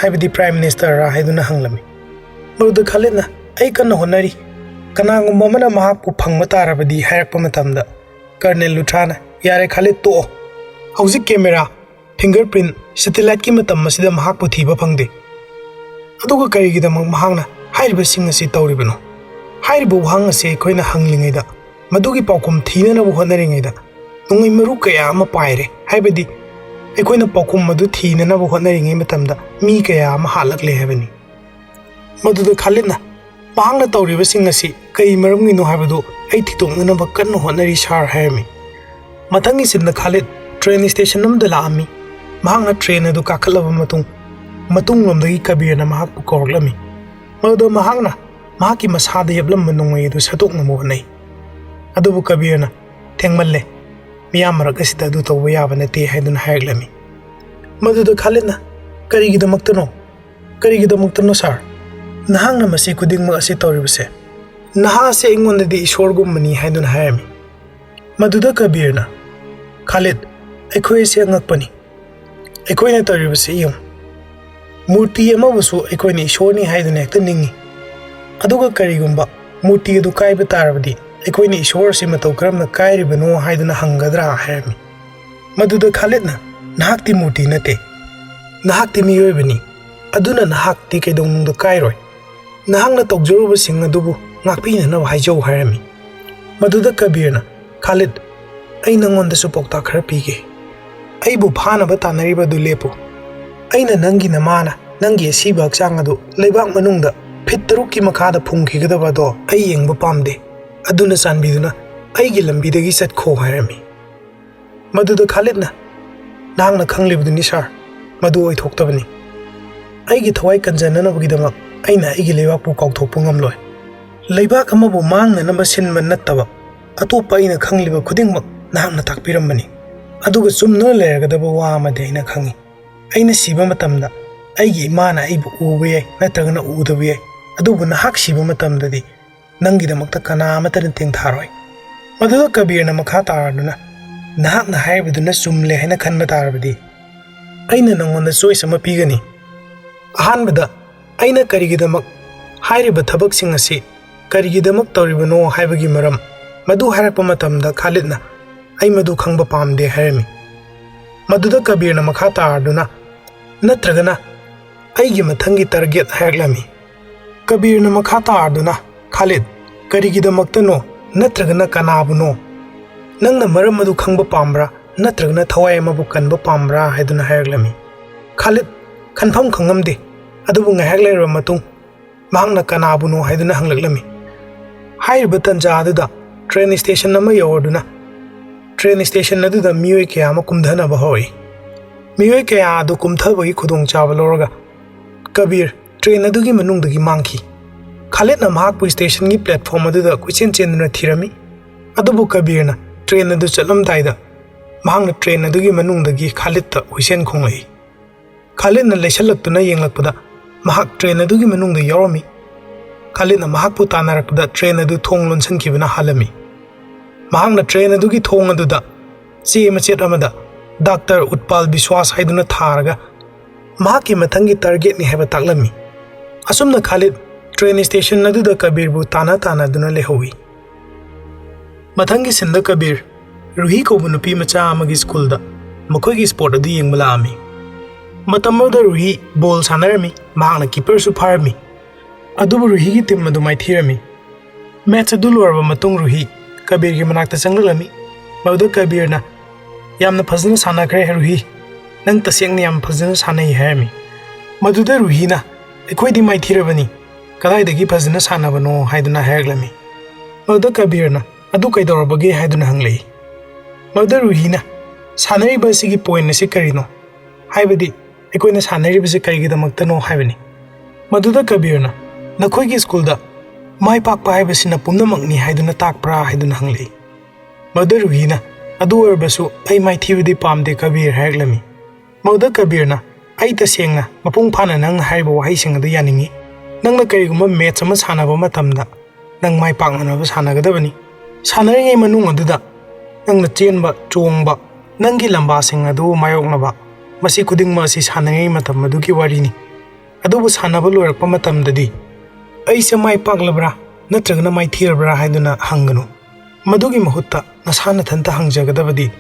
ꯍꯥꯏꯕꯗꯤ ꯄ꯭ꯔꯥꯏꯝ ꯃꯤꯅꯤꯁꯇꯔꯔꯥ ꯍꯥꯏꯗꯨꯅ ꯍꯪꯂꯝꯃꯤ꯫ ꯃꯗꯨꯗ ꯈꯥꯂꯤꯗꯅ, "ꯑꯩ ꯀꯟꯅ ꯍꯣꯠꯅꯔꯤ, ꯀꯅꯥꯒꯨꯝꯕ ꯑꯃꯅ ꯃꯍꯥꯛꯄꯨ ꯐꯪꯕ ꯇꯥꯔꯕꯗꯤ ꯍꯥꯏꯔꯛꯄ ꯃꯇꯝꯗ, ꯀꯔꯅꯦꯜ ꯂꯨꯊ꯭ꯔꯥꯅ, "ꯌꯥꯔꯦ ꯈꯥꯂꯤꯗ, ꯇꯣꯛꯑꯣ꯫ ꯍꯧꯖꯤꯛ ꯀꯦꯃꯦꯔꯥ, ꯐꯤꯡꯒꯔ ꯄ꯭ꯔꯤꯟꯠ, ꯁꯦꯇꯦꯂꯥꯏꯠꯀꯤ ꯃꯇꯝ ꯑꯁꯤꯗ ꯃꯍꯥꯛꯄꯨ ꯊꯤꯕ ꯐꯪꯗꯦ꯫ ꯑꯗꯨꯒ ꯀꯔꯤꯒꯤꯗꯃꯛ ꯃꯍꯥꯛꯅ ꯍꯥꯏꯔꯤꯕꯁꯤꯡ ꯑꯁꯤ ꯇꯧꯔꯤꯕꯅꯣ?" ꯍꯥꯏꯔꯤꯕ ꯋꯥꯍꯪ ꯑꯁꯤ ꯑꯩꯈꯣꯏꯅ ꯍꯪꯂꯤꯉꯩꯗ, ꯃꯗꯨꯒꯤ ꯄꯥꯎꯈꯨꯝ ꯊꯤꯅꯅꯕ ꯍꯣꯠꯅꯔꯤꯉꯩꯗ, ꯅꯣꯡꯃꯩ ꯃꯔꯨ ꯀꯌꯥ ꯑꯃ ꯄꯥꯏꯔꯦ, ꯍꯥꯏꯕꯗꯤ ꯑꯩꯈꯣꯏꯅ ꯄꯥꯎꯈꯨꯝ ꯑꯗꯨ ꯊꯤꯅꯅꯕ ꯍꯣꯠꯅꯔꯤꯉꯩ ꯃꯇꯝꯗ ꯃꯤ ꯀꯌꯥ ꯑꯃ ꯍꯥꯠꯂꯛꯂꯦ ꯍꯥꯏꯕꯅꯤ꯫ ꯃꯗꯨꯗ ꯈꯥꯂꯤꯗꯅ, "ꯃꯍꯥꯛꯅ ꯇꯧꯔꯤꯕꯁꯤꯡ ꯑꯁꯤ ꯀꯔꯤ ꯃꯔꯝꯒꯤꯅꯣ ꯍꯥꯏꯕꯗꯨ ꯑꯩ ꯊꯤꯗꯣꯛꯅꯅꯕ ꯀꯟꯅ ꯍꯣꯠꯅꯔꯤ ꯁꯥꯔ" ꯍꯥꯏꯔꯝꯃꯤ꯫ ꯃꯊꯪꯒꯤ ꯁꯤꯟꯗ ꯈꯥꯂꯤꯗ ꯇ꯭ꯔꯦꯟ ꯁ꯭ꯇꯦꯁꯟ ꯑꯃꯗ ꯂꯥꯛꯑꯝꯃꯤ꯫ ꯃꯍꯥꯛꯅ ꯇ꯭ꯔꯦꯟ ꯑꯗꯨ ꯀꯥꯈꯠꯂꯕ ꯃꯇꯨꯡ, ꯃꯇꯨꯡꯂꯣꯝꯗꯒꯤ ꯀꯕꯤꯔꯅ ꯃꯍꯥꯛꯄꯨ ꯀꯧꯔꯛꯂꯝꯃꯤ꯫ ꯃꯗꯨꯗ ꯃꯍꯥꯛꯅ ꯃꯍꯥꯛꯀꯤ ꯃꯁꯥꯗ ꯌꯦꯞꯂꯝꯕ ꯅꯣꯡꯃꯩ ꯑꯗꯨ ꯁꯠꯇꯣꯛꯅꯕ ꯍꯣꯠꯅꯩ꯫ ꯑꯗꯨꯕꯨ ꯀꯕꯤꯔꯅ, "ꯊꯦꯡꯃꯜꯂꯦ, ꯃꯤꯌꯥꯝ ꯃꯔꯛ ꯑꯁꯤꯗ ꯑꯗꯨ ꯇꯧꯕ ꯌꯥꯕ ꯅꯠꯇꯦ" ꯍꯥꯏꯗꯨꯅ ꯍꯥꯏꯔꯛꯂꯝꯃꯤ꯫ ꯃꯗꯨꯗ ꯈꯥꯂꯤꯗꯅ, "ꯀꯔꯤꯒꯤꯗꯃꯛꯇꯅꯣ? ꯀꯔꯤꯒꯤꯗꯃꯛꯇꯅꯣ ꯁꯥꯔ? ꯅꯍꯥꯛꯅ ꯃꯁꯤ ꯈꯨꯗꯤꯡꯃꯛ ꯑꯁꯤ ꯇꯧꯔꯤꯕꯁꯦ? ꯅꯍꯥꯛ ꯑꯁꯤ ꯑꯩꯉꯣꯟꯗꯗꯤ ꯏꯁꯣꯔꯒꯨꯝꯕꯅꯤ" ꯍꯥꯏꯗꯨꯅ ꯍꯥꯏꯔꯝꯃꯤ꯫ ꯃꯗꯨꯗ ꯀꯕꯤꯔꯅ, "ꯈꯥꯂꯤꯗ, ꯑꯩꯈꯣꯏ ꯑꯁꯤ ꯑꯉꯛꯄꯅꯤ꯫ ꯑꯩꯈꯣꯏꯅ ꯇꯧꯔꯤꯕꯁꯤ ꯌꯦꯡꯉꯨ꯫ ꯃꯨꯔꯇꯤ ꯑꯃꯕꯨꯁꯨ ꯑꯩꯈꯣꯏꯅ ꯏꯁꯣꯔꯅꯤ ꯍꯥꯏꯗꯨꯅ ꯍꯦꯛꯇ ꯅꯤꯡꯏ꯫ ꯑꯗꯨꯒ ꯀꯔꯤꯒꯨꯝꯕ ꯃꯨꯔꯇꯤ ꯑꯗꯨ ꯀꯥꯏꯕ ꯇꯥꯔꯕꯗꯤ ꯑꯩꯈꯣꯏꯅ ꯏꯁꯣꯔ ꯑꯁꯤ ꯃꯇꯧ ꯀꯔꯝꯅ ꯀꯥꯏꯔꯤꯕꯅꯣ ꯍꯥꯏꯗꯨꯅ ꯍꯪꯒꯗ꯭ꯔꯥ?" ꯍꯥꯏꯔꯝꯃꯤ꯫ ꯃꯗꯨꯗ ꯈꯥꯂꯤꯗꯅ, "ꯅꯍꯥꯛꯇꯤ ꯃꯨꯔꯇꯤ ꯅꯠꯇꯦ, ꯅꯍꯥꯛꯇꯤ ꯃꯤꯑꯣꯏꯕꯅꯤ꯫ ꯑꯗꯨꯅ ꯅꯍꯥꯛꯇꯤ ꯀꯩꯗꯧꯅꯨꯡꯗ ꯀꯥꯏꯔꯣꯏ꯫ ꯅꯍꯥꯛꯅ ꯇꯧꯖꯔꯨꯕꯁꯤꯡ ꯑꯗꯨꯕꯨ ꯉꯥꯛꯄꯤꯅꯅꯕ ꯍꯥꯏꯖꯧ" ꯍꯥꯏꯔꯝꯃꯤ꯫ ꯃꯗꯨꯗ ꯀꯕꯤꯔꯅ, "ꯈꯥꯂꯤꯗ, ꯑꯩ ꯅꯪꯉꯣꯟꯗꯁꯨ ꯄꯥꯎꯇꯥꯛ ꯈꯔ ꯄꯤꯒꯦ꯫ ꯑꯩꯕꯨ ꯐꯥꯅꯕ ꯇꯥꯟꯅꯔꯤꯕ ꯑꯗꯨ ꯂꯦꯞꯄꯨ꯫ ꯑꯩꯅ ꯅꯪꯒꯤ ꯅꯃꯥꯅ ꯅꯪꯒꯤ ꯑꯁꯤꯕ ꯍꯛꯆꯥꯡ ꯑꯗꯨ ꯂꯩꯕꯥꯛ ꯃꯅꯨꯡꯗ ꯐꯤꯠ ꯇꯔꯨꯛꯀꯤ ꯃꯈꯥꯗ ꯐꯨꯝꯈꯤꯒꯗꯕ ꯑꯗꯣ ꯑꯩ ꯌꯦꯡꯕ ꯄꯥꯝꯗꯦ꯫ ꯑꯗꯨꯅ ꯆꯥꯟꯕꯤꯗꯨꯅ ꯑꯩꯒꯤ ꯂꯝꯕꯤꯗꯒꯤ ꯆꯠꯈꯣ" ꯍꯥꯏꯔꯝꯃꯤ꯫ ꯃꯗꯨꯗ ꯈꯥꯂꯤꯗꯅ, "ꯅꯍꯥꯛꯅ ꯈꯪꯂꯤꯕꯗꯨꯅꯤ ꯁꯥꯔ, ꯃꯗꯨ ꯑꯣꯏꯊꯣꯛꯇꯕꯅꯤ꯫ ꯑꯩꯒꯤ ꯊꯋꯥꯏ ꯀꯟꯖꯅꯅꯕꯒꯤꯗꯃꯛ ꯑꯩꯅ ꯑꯩꯒꯤ ꯂꯩꯕꯥꯛꯄꯨ ꯀꯥꯎꯊꯣꯛꯄ ꯉꯝꯂꯣꯏ꯫ ꯂꯩꯕꯥꯛ ꯑꯃꯕꯨ ꯃꯥꯡꯅꯅꯕ ꯁꯤꯟꯕ ꯅꯠꯇꯕ ꯑꯇꯣꯞꯄ ꯑꯩꯅ ꯈꯪꯂꯤꯕ ꯈꯨꯗꯤꯡꯃꯛ ꯅꯍꯥꯛꯅ ꯇꯥꯛꯄꯤꯔꯝꯕꯅꯤ꯫ ꯑꯗꯨꯒ ꯆꯨꯝꯗꯨꯅ ꯂꯩꯔꯒꯗꯕ ꯋꯥ ꯑꯃꯗꯤ ꯑꯩꯅ ꯈꯪꯏ꯫ ꯑꯩꯅ ꯁꯤꯕ ꯃꯇꯝꯗ ꯑꯩꯒꯤ ꯏꯃꯥꯅ ꯑꯩꯕꯨ ꯎꯕ ꯌꯥꯏ ꯅꯠꯇ꯭ꯔꯒꯅ ꯎꯗꯕ ꯌꯥꯏ, ꯑꯗꯨꯕꯨ ꯅꯍꯥꯛ ꯁꯤꯕ ꯃꯇꯝꯗꯗꯤ ꯅꯪꯒꯤꯗꯃꯛꯇ ꯀꯅꯥ ꯑꯃꯠꯇꯅ ꯇꯦꯡꯊꯥꯔꯣꯏ꯫" ꯃꯗꯨꯗ ꯀꯕꯤꯔꯅ ꯃꯈꯥ ꯇꯥꯔꯗꯨꯅ, "ꯅꯍꯥꯛꯅ ꯍꯥꯏꯔꯤꯕꯗꯨꯅ ꯆꯨꯝꯂꯦ ꯍꯥꯏꯅ ꯈꯟꯕ ꯇꯥꯔꯕꯗꯤ ꯑꯩꯅ ꯅꯪꯉꯣꯟꯗ ꯆꯣꯏꯁ ꯑꯃ ꯄꯤꯒꯅꯤ꯫ ꯑꯍꯥꯟꯕꯗ, ꯑꯩꯅ ꯀꯔꯤꯒꯤꯗꯃꯛ ꯍꯥꯏꯔꯤꯕ ꯊꯕꯛꯁꯤꯡ ꯑꯁꯤ ꯀꯔꯤꯒꯤꯗꯃꯛ ꯇꯧꯔꯤꯕꯅꯣ ꯍꯥꯏꯕꯒꯤ ꯃꯔꯝ ꯃꯗꯨ ꯍꯥꯏꯔꯛꯄ ꯃꯇꯝꯗ ꯈꯥꯂꯤꯗꯅ "ꯑꯩ ꯃꯗꯨ ꯈꯪꯕ ꯄꯥꯝꯗꯦ" ꯍꯥꯏꯔꯝꯃꯤ꯫ ꯃꯗꯨꯗ ꯀꯕꯤꯔꯅ ꯃꯈꯥ ꯇꯥꯔꯗꯨꯅ, "ꯅꯠꯇ꯭ꯔꯒꯅ ꯑꯩꯒꯤ ꯃꯊꯪꯒꯤ target" ꯍꯥꯏꯔꯛꯂꯝꯃꯤ꯫ ꯀꯕꯤꯔꯅ ꯃꯈꯥ ꯇꯥꯔꯗꯨꯅ, "ꯈꯥꯂꯤꯗ, ꯀꯔꯤꯒꯤꯗꯃꯛꯇꯅꯣ ꯅꯠꯇ꯭ꯔꯒꯅ ꯀꯅꯥꯕꯨꯅꯣ? ꯅꯪꯅ ꯃꯔꯝ ꯑꯗꯨ ꯈꯪꯕ ꯄꯥꯝꯕ꯭ꯔꯥ ꯅꯠꯇ꯭ꯔꯒꯅ ꯊꯋꯥꯏ ꯑꯃꯕꯨ ꯀꯟꯕ ꯄꯥꯝꯕ꯭ꯔꯥ?" ꯍꯥꯏꯗꯨꯅ ꯍꯥꯏꯔꯛꯂꯝꯃꯤ꯫ ꯈꯥꯂꯤꯗ ꯈꯟꯐꯝ ꯈꯪꯉꯝꯗꯦ, ꯑꯗꯨꯕꯨ ꯉꯥꯏꯍꯥꯛ ꯂꯩꯔꯕ ꯃꯇꯨꯡ ꯃꯍꯥꯛꯅ "ꯀꯅꯥꯕꯨꯅꯣ?" ꯍꯥꯏꯗꯨꯅ ꯍꯪꯂꯛꯂꯝꯃꯤ꯫ ꯍꯥꯏꯔꯤꯕ ꯇꯟꯖꯥ ꯑꯗꯨꯗ train station ꯑꯃ ꯌꯧꯔꯗꯨꯅ train station ꯑꯗꯨꯗ ꯃꯤꯑꯣꯏ ꯀꯌꯥ ꯑꯃ ꯀꯨꯝꯊꯅꯕ ꯍꯧꯔꯛꯏ꯫ ꯃꯤꯑꯣꯏ ꯀꯌꯥ ꯑꯗꯨ ꯀꯨꯝꯊꯕꯒꯤ ꯈꯨꯗꯣꯡꯆꯥꯕ ꯂꯧꯔꯒ ꯀꯕꯤꯔ train ꯑꯗꯨꯒꯤ ꯃꯅꯨꯡꯗꯒꯤ ꯃꯥꯡꯈꯤ꯫ ꯈꯥꯂꯤꯗꯅ ꯃꯍꯥꯛꯄꯨ stationꯒꯤ platform ꯑꯗꯨꯗ ꯀꯣꯏꯆꯦꯟ ꯆꯦꯟꯗꯨꯅ ꯊꯤꯔꯝꯃꯤ꯫ ꯑꯗꯨꯕꯨ ꯀꯕꯤꯔꯅ train ꯑꯗꯨ ꯆꯠꯂꯝꯗꯥꯏꯗ ꯃꯍꯥꯛꯅ train ꯑꯗꯨꯒꯤ ꯃꯅꯨꯡꯗꯒꯤ ꯈꯥꯂꯤꯗꯇ ꯍꯨꯏꯁꯦꯟ ꯈꯣꯡꯂꯛꯏ꯫ ꯈꯥꯂꯤꯗꯅ ꯂꯩꯁꯜꯂꯛꯇꯨꯅ ꯌꯦꯡꯂꯛꯄꯗ ꯃꯍꯥꯛ train ꯑꯗꯨꯒꯤ ꯃꯅꯨꯡꯗ ꯌꯥꯎꯔꯝꯃꯤ꯫ ꯈꯥꯂꯤꯗꯅ ꯃꯍꯥꯛꯄꯨ ꯇꯥꯟꯅꯔꯛꯄꯗ train ꯑꯗꯨ ꯊꯣꯡ ꯂꯣꯟꯁꯤꯟꯈꯤꯕꯅ ꯍꯥꯜꯂꯝꯃꯤ꯫ ꯃꯍꯥꯛꯅ train ꯑꯗꯨꯒꯤ ꯊꯣꯡ ꯑꯗꯨꯗ ꯆꯦ ꯃꯆꯦꯠ ꯑꯃꯗ "ꯗꯥꯛꯇꯔ ꯎꯠꯄꯥꯜ ꯕꯤꯁ꯭ꯋꯥꯁ" ꯍꯥꯏꯗꯨꯅ ꯊꯥꯔꯒ ꯃꯍꯥꯛꯀꯤ ꯃꯊꯪꯒꯤ targetꯅꯤ ꯍꯥꯏꯕ ꯇꯥꯛꯂꯝꯃꯤ꯫ ꯑꯁꯨꯝꯅ ꯈꯥꯂꯤꯗ train station ꯑꯗꯨꯗ ꯀꯕꯤꯔꯕꯨ ꯇꯥꯟꯅ ꯇꯥꯟꯅꯗꯨꯅ ꯂꯩꯍꯧꯏ꯫ ꯃꯊꯪꯒꯤ sceneꯗ ꯀꯕꯤꯔ ꯔꯨꯍꯤ ꯀꯧꯕ ꯅꯨꯄꯤ ꯃꯆꯥ ꯑꯃꯒꯤ schoolꯗ ꯃꯈꯣꯏꯒꯤ sport ꯑꯗꯨ ꯌꯦꯡꯕ ꯂꯥꯛꯑꯝꯃꯤ꯫ ꯃꯇꯝ ꯑꯗꯨꯗ ꯔꯨꯍꯤ ball ꯁꯥꯟꯅꯔꯝꯃꯤ, ꯃꯍꯥꯛꯅ keeperꯁꯨ ꯐꯥꯔꯝꯃꯤ꯫ ꯑꯗꯨꯕꯨ ꯔꯨꯍꯤꯒꯤ team ꯑꯗꯨ ꯃꯥꯏꯊꯤꯔꯝꯃꯤ꯫ Match ꯑꯗꯨ ꯂꯣꯏꯔꯕ ꯃꯇꯨꯡ ꯔꯨꯍꯤ ꯀꯕꯤꯔꯒꯤ ꯃꯅꯥꯛꯇ ꯆꯪꯂꯛꯂꯝꯃꯤ꯫ ꯃꯗꯨꯗ ꯀꯕꯤꯔꯅ, "ꯌꯥꯝꯅ ꯐꯖꯅ ꯁꯥꯟꯅꯈ꯭ꯔꯦ ꯔꯨꯍꯤ, ꯅꯪ ꯇꯁꯦꯡꯅ ꯌꯥꯝ ꯐꯖꯅ ꯁꯥꯟꯅꯩ" ꯍꯥꯏꯔꯝꯃꯤ꯫ ꯃꯗꯨꯗ ꯔꯨꯍꯤꯅ, "ꯑꯩꯈꯣꯏꯗꯤ ꯃꯥꯏꯊꯤꯔꯕꯅꯤ, ꯀꯗꯥꯏꯗꯒꯤ ꯐꯖꯅ ꯁꯥꯟꯅꯕꯅꯣ?" ꯍꯥꯏꯗꯨꯅ ꯍꯥꯏꯔꯛꯂꯝꯃꯤ꯫ ꯃꯗꯨꯗ ꯀꯕꯤꯔꯅ, "ꯑꯗꯨ ꯀꯩꯗꯧꯔꯕꯒꯦ?" ꯍꯥꯏꯗꯨꯅ ꯍꯪꯂꯛꯏ꯫ ꯃꯗꯨꯗ ꯔꯨꯍꯤꯅ, "ꯁꯥꯟꯅꯔꯤꯕ ꯑꯁꯤꯒꯤ point ꯑꯁꯤ ꯀꯔꯤꯅꯣ? ꯍꯥꯏꯕꯗꯤ ꯑꯩꯈꯣꯏꯅ ꯁꯥꯟꯅꯔꯤꯕꯁꯤ ꯀꯔꯤꯒꯤꯗꯃꯛꯇꯅꯣ?" ꯍꯥꯏꯕꯅꯤ꯫ ꯃꯗꯨꯗ ꯀꯕꯤꯔꯅ, "ꯅꯈꯣꯏꯒꯤ schoolꯗ ꯃꯥꯏ ꯄꯥꯛꯄ ꯍꯥꯏꯕꯁꯤꯅ ꯄꯨꯝꯅꯃꯛꯅꯤ ꯍꯥꯏꯗꯨꯅ ꯇꯥꯛꯄ꯭ꯔꯥ?" ꯍꯥꯏꯗꯨꯅ ꯍꯪꯂꯛꯏ꯫ ꯃꯗꯨꯗ ꯔꯨꯍꯤꯅ, "ꯑꯗꯨ ꯑꯣꯏꯔꯕꯁꯨ ꯑꯩ ꯃꯥꯏꯊꯤꯕꯗꯤ ꯄꯥꯝꯗꯦ ꯀꯕꯤꯔ" ꯍꯥꯏꯔꯛꯂꯝꯃꯤ꯫ ꯃꯗꯨꯗ ꯀꯕꯤꯔꯅ, "ꯑꯩ ꯇꯁꯦꯡꯅ ꯃꯄꯨꯡ ꯐꯥꯅ ꯅꯪꯅ ꯍꯥꯏꯔꯤꯕ ꯋꯥꯍꯩꯁꯤꯡ ꯑꯗꯨ ꯌꯥꯅꯤꯡꯉꯤ꯫ ꯅꯪꯅ ꯀꯔꯤꯒꯨꯝꯕ match ꯑꯃ ꯁꯥꯟꯅꯕ ꯃꯇꯝꯗ ꯅꯪ ꯃꯥꯏ ꯄꯥꯛꯅꯅꯕ ꯁꯥꯟꯅꯒꯗꯕꯅꯤ꯫ ꯁꯥꯟꯅꯔꯤꯉꯩ ꯃꯅꯨꯡ ꯑꯗꯨꯗ ꯅꯪꯅ ꯆꯦꯟꯕ, ꯆꯣꯡꯕ, ꯅꯪꯒꯤ ꯂꯝꯕꯥꯁꯤꯡ ꯑꯗꯨ ꯃꯥꯌꯣꯛꯅꯕ, ꯃꯁꯤ ꯈꯨꯗꯤꯡꯃꯛ ꯑꯁꯤ ꯁꯥꯟꯅꯔꯤꯉꯩ ꯃꯇꯝ ꯑꯗꯨꯒꯤ ꯋꯥꯔꯤꯅꯤ꯫ ꯑꯗꯨꯕꯨ ꯁꯥꯟꯅꯕ ꯂꯣꯏꯔꯛꯄ ꯃꯇꯝꯗꯗꯤ ꯑꯩꯁꯦ ꯃꯥꯏ ꯄꯥꯛꯂꯕ꯭ꯔꯥ? ꯅꯠꯇ꯭ꯔꯒꯅ ꯃꯥꯏꯊꯤꯔꯕ꯭ꯔꯥ ꯍꯥꯏꯗꯨꯅ ꯍꯪꯒꯅꯨ꯫ ꯃꯗꯨꯒꯤ ꯃꯍꯨꯠꯇ ꯅꯁꯥ ꯅꯊꯟꯇ ꯍꯪꯖꯒꯗꯕꯗꯤ,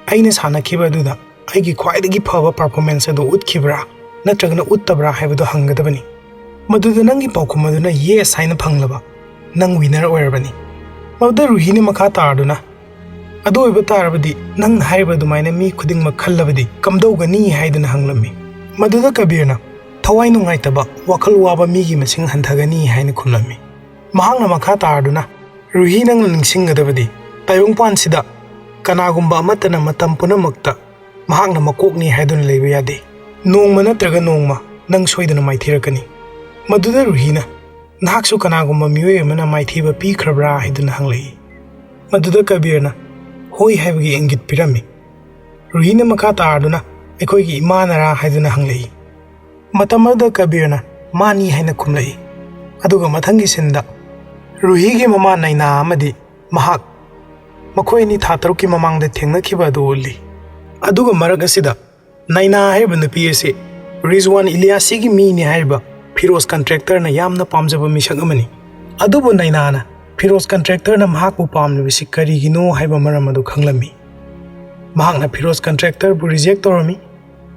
"ꯑꯩꯅ ꯁꯥꯟꯅꯈꯤꯕ ꯑꯗꯨꯗ ꯑꯩꯒꯤ ꯈ꯭ꯋꯥꯏꯗꯒꯤ ꯐꯕ performance ꯑꯗꯨ ꯎꯠꯈꯤꯕ꯭ꯔꯥ ꯅꯠꯇ꯭ꯔꯒꯅ ꯎꯠꯇꯕ꯭ꯔꯥ?" ꯍꯥꯏꯕꯗꯨ ꯍꯪꯒꯗꯕꯅꯤ꯫ ꯃꯗꯨꯗ ꯅꯪꯒꯤ ꯄꯥꯎꯈꯨꯝ ꯑꯗꯨꯅ "Yes" ꯍꯥꯏꯅ ꯐꯪꯂꯕ, ꯅꯪ winner ꯑꯣꯏꯔꯕꯅꯤ꯫ ꯃꯗꯨꯗ ꯔꯨꯍꯤꯅ ꯃꯈꯥ ꯇꯥꯔꯗꯨꯅ, "ꯑꯗꯨ ꯑꯣꯏꯕ ꯇꯥꯔꯕꯗꯤ ꯅꯪꯅ ꯍꯥꯏꯔꯤꯕ ꯑꯗꯨꯃꯥꯏꯅ ꯃꯤ ꯈꯨꯗꯤꯡꯃꯛ ꯈꯜꯂꯕꯗꯤ ꯀꯝꯗꯧꯒꯅꯤ?" ꯍꯥꯏꯗꯨꯅ ꯍꯪꯂꯝꯃꯤ꯫ ꯃꯗꯨꯗ ꯀꯕꯤꯔꯅ, "ꯊꯋꯥꯏ ꯅꯨꯡꯉꯥꯏꯇꯕ, ꯋꯥꯈꯜ ꯋꯥꯕ ꯃꯤꯒꯤ ꯃꯁꯤꯡ ꯍꯟꯊꯒꯅꯤ" ꯍꯥꯏꯅ ꯈꯨꯝꯂꯝꯃꯤ꯫ ꯃꯍꯥꯛꯅ ꯃꯈꯥ ꯇꯥꯔꯗꯨꯅ, "ꯔꯨꯍꯤ, ꯅꯪꯅ ꯅꯤꯡꯁꯤꯡꯒꯗꯕꯗꯤ, ꯇꯥꯏꯕꯪꯄꯥꯟꯁꯤꯗ ꯀꯅꯥꯒꯨꯝꯕ ꯑꯃꯠꯇꯅ ꯃꯇꯝ ꯄꯨꯝꯅꯃꯛꯇ ꯃꯍꯥꯛꯅ ꯃꯀꯣꯛꯅꯤ ꯍꯥꯏꯗꯨꯅ ꯂꯩꯕ ꯌꯥꯗꯦ꯫ ꯅꯣꯡꯃ ꯅꯠꯇ꯭ꯔꯒ ꯅꯣꯡꯃ ꯅꯪ ꯁꯣꯏꯗꯅ ꯃꯥꯏꯊꯤꯔꯛꯀꯅꯤ꯫" ꯃꯗꯨꯗ ꯔꯨꯍꯤꯅ, "ꯅꯍꯥꯛꯁꯨ ꯀꯅꯥꯒꯨꯝꯕ ꯃꯤꯑꯣꯏ ꯑꯃꯅ ꯃꯥꯏꯊꯤꯕ ꯄꯤꯈ꯭ꯔꯕ꯭ꯔꯥ?" ꯍꯥꯏꯗꯨꯅ ꯍꯪꯂꯛꯏ꯫ ꯃꯗꯨꯗ ꯀꯕꯤꯔꯅ ꯍꯣꯏ ꯍꯥꯏꯕꯒꯤ ꯏꯪꯒꯤꯠ ꯄꯤꯔꯝꯃꯤ꯫ ꯔꯨꯍꯤꯅ ꯃꯈꯥ ꯇꯥꯔꯗꯨꯅ, "ꯑꯩꯈꯣꯏꯒꯤ ꯏꯃꯥꯅꯔꯥ?" ꯍꯥꯏꯗꯨꯅ ꯍꯪꯂꯛꯏ꯫ ꯃꯇꯝ ꯑꯗꯨꯗ ꯀꯕꯤꯔꯅ "ꯃꯥꯅꯤ" ꯍꯥꯏꯅ ꯈꯨꯝꯂꯛꯏ꯫ ꯑꯗꯨꯒ ꯃꯊꯪꯒꯤ ꯁꯤꯟꯗ ꯔꯨꯍꯤꯒꯤ ꯃꯃꯥ ꯅꯩꯅꯥ ꯑꯃꯗꯤ ꯃꯍꯥꯛ, ꯃꯈꯣꯏ ꯑꯅꯤ ꯊꯥ ꯇꯔꯨꯛꯀꯤ ꯃꯃꯥꯡꯗ ꯊꯦꯡꯅꯈꯤꯕ ꯑꯗꯨ ꯎꯠꯂꯤ꯫ ꯑꯗꯨꯒ ꯃꯔꯛ ꯑꯁꯤꯗ ꯅꯩꯅꯥ ꯍꯥꯏꯔꯤꯕ ꯅꯨꯄꯤ ꯑꯁꯤ ꯔꯤꯖꯋꯥꯟ ꯏꯂꯤꯌꯥꯁꯤꯒꯤ ꯃꯤꯅꯤ ꯍꯥꯏꯔꯤꯕ ꯐꯤꯔꯣꯖ ꯀꯟꯇ꯭ꯔꯦꯛꯇꯔꯅ ꯌꯥꯝꯅ ꯄꯥꯝꯖꯕ ꯃꯤꯁꯛ ꯑꯃꯅꯤ꯫ ꯑꯗꯨꯕꯨ ꯅꯩꯅꯥꯅ ꯐꯤꯔꯣꯖ ꯀꯟꯇ꯭ꯔꯦꯛꯇꯔꯅ ꯃꯍꯥꯛꯄꯨ ꯄꯥꯝꯂꯤꯕꯁꯤ ꯀꯔꯤꯒꯤꯅꯣ ꯍꯥꯏꯕ ꯃꯔꯝ ꯑꯗꯨ ꯈꯪꯂꯝꯃꯤ꯫ ꯃꯍꯥꯛꯅ ꯐꯤꯔꯣꯖ ꯀꯟꯇ꯭ꯔꯦꯛꯇꯔꯕꯨ reject ꯇꯧꯔꯝꯃꯤ,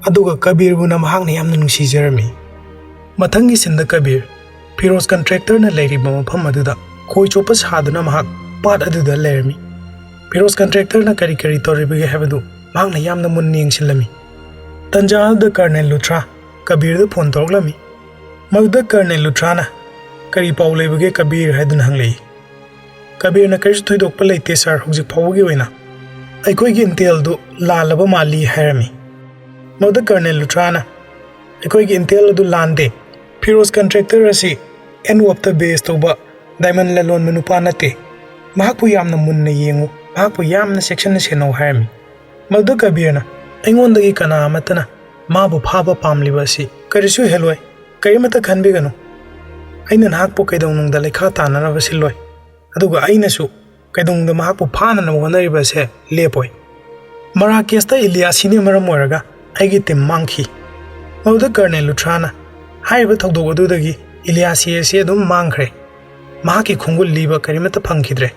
ꯑꯗꯨꯒ ꯀꯕꯤꯔꯕꯨꯅ ꯃꯍꯥꯛꯅ ꯌꯥꯝꯅ ꯅꯨꯡꯁꯤꯖꯔꯝꯃꯤ꯫ ꯃꯊꯪꯒꯤ ꯁꯤꯟꯗ ꯀꯕꯤꯔ ꯐꯤꯔꯣꯖ ꯀꯟꯇ꯭ꯔꯦꯛꯇꯔꯅ ꯂꯩꯔꯤꯕ ꯃꯐꯝ ꯑꯗꯨꯗ ꯈꯣꯏ ꯆꯣꯞꯄ ꯁꯥꯗꯨꯅ ꯃꯍꯥꯛ ꯄꯥꯠ ꯑꯗꯨꯗ ꯂꯩꯔꯝꯃꯤ꯫ ꯐꯤꯔꯣꯖ ꯀꯟꯇ꯭ꯔꯦꯛꯇꯔꯅ ꯀꯔꯤ ꯀꯔꯤ ꯇꯧꯔꯤꯕꯒꯦ ꯍꯥꯏꯕꯗꯨ ꯃꯍꯥꯛꯅ ꯌꯥꯝꯅ ꯃꯨꯟꯅ ꯌꯦꯡꯁꯤꯜꯂꯝꯃꯤ꯫ ꯇꯟꯖꯥ ꯑꯗꯨꯗ ꯀꯔꯅꯦꯜ ꯂꯨꯊ꯭ꯔꯥ ꯀꯕꯤꯔꯗ ꯐꯣꯟ ꯇꯧꯔꯛꯂꯝꯃꯤ꯫ ꯃꯗꯨꯗ ꯀꯔꯅꯦꯜ ꯂꯨꯊ꯭ꯔꯥꯅ, "ꯀꯔꯤ ꯄꯥꯎ ꯂꯩꯕꯒꯦ ꯀꯕꯤꯔ?" ꯍꯥꯏꯗꯨꯅ ꯍꯪꯂꯛꯏ꯫ ꯀꯕꯤꯔꯅ, "ꯀꯔꯤꯁꯨ ꯊꯣꯏꯗꯣꯛꯄ ꯂꯩꯇꯦ ꯁꯥꯔ, ꯍꯧꯖꯤꯛ ꯐꯥꯎꯕꯒꯤ ꯑꯣꯏꯅ꯫ ꯑꯩꯈꯣꯏꯒꯤ ꯏꯟꯇꯦꯜꯗꯨ ꯂꯥꯜꯂꯕ ꯃꯥꯜꯂꯤ" ꯍꯥꯏꯔꯝꯃꯤ꯫ ꯃꯗꯨꯗ ꯀꯔꯅꯦꯜ ꯂꯨꯊ꯭ꯔꯥꯅ, "ꯑꯩꯈꯣꯏꯒꯤ ꯏꯟꯇꯦꯜ ꯑꯗꯨ ꯂꯥꯟꯗꯦ꯫ ꯐꯤꯔꯣꯖ ꯀꯟꯇ꯭ꯔꯦꯛꯇꯔ ꯑꯁꯤ ꯑꯦꯟꯋꯣꯞꯇ ꯕꯦꯁ ꯇꯧꯕ ꯗꯥꯏꯃꯟ ꯂꯂꯣꯟꯕ ꯅꯨꯄꯥ ꯅꯠꯇꯦ꯫ ꯃꯍꯥꯛꯄꯨ ꯌꯥꯝꯅ ꯃꯨꯟꯅ ꯌꯦꯡꯉꯨ, ꯃꯍꯥꯛꯄꯨ ꯌꯥꯝꯅ ꯆꯦꯛꯁꯤꯟꯅ ꯁꯦꯟꯅꯧ" ꯍꯥꯏꯔꯝꯃꯤ꯫ ꯃꯗꯨꯗ ꯀꯕꯤꯔꯅ, "ꯑꯩꯉꯣꯟꯗꯒꯤ ꯀꯅꯥ ꯑꯃꯠꯇꯅ ꯃꯥꯕꯨ ꯐꯥꯕ ꯄꯥꯝꯂꯤꯕ ꯑꯁꯤ ꯀꯔꯤꯁꯨ ꯍꯦꯜꯂꯣꯏ꯫ ꯀꯔꯤꯃꯠꯇ ꯈꯟꯕꯤꯒꯅꯨ꯫ ꯑꯩꯅ ꯅꯍꯥꯛꯄꯨ ꯀꯩꯗꯧꯅꯨꯡꯗ ꯂꯩꯈꯥ ꯇꯥꯅꯅꯕ ꯁꯤꯜꯂꯣꯏ꯫ ꯑꯗꯨꯒ ꯑꯩꯅꯁꯨ ꯀꯩꯗꯧꯅꯨꯡꯗ ꯃꯍꯥꯛꯄꯨ ꯐꯥꯅꯅꯕ ꯍꯣꯠꯅꯔꯤꯕ ꯑꯁꯦ ꯂꯦꯞꯄꯣꯏ꯫ ꯃꯔꯥꯀꯦꯁꯇ ꯏꯂꯤꯌꯥꯁꯤꯅ ꯃꯔꯝ ꯑꯣꯏꯔꯒ ꯑꯩꯒꯤ ꯇꯤꯝ ꯃꯥꯡꯈꯤ꯫" ꯃꯗꯨꯗ ꯀꯔꯅꯦꯜ ꯂꯨꯊ꯭ꯔꯥꯅ, "ꯍꯥꯏꯔꯤꯕ ꯊꯧꯗꯣꯛ ꯑꯗꯨꯗꯒꯤ ꯏꯂꯤꯌꯥꯁꯤ ꯑꯁꯤ ꯑꯗꯨꯝ ꯃꯥꯡꯈ꯭ꯔꯦ꯫ ꯃꯍꯥꯛꯀꯤ ꯈꯣꯡꯒꯨꯜ ꯂꯤꯕ ꯀꯔꯤꯃꯠꯇ ꯐꯪꯈꯤꯗ꯭ꯔꯦ꯫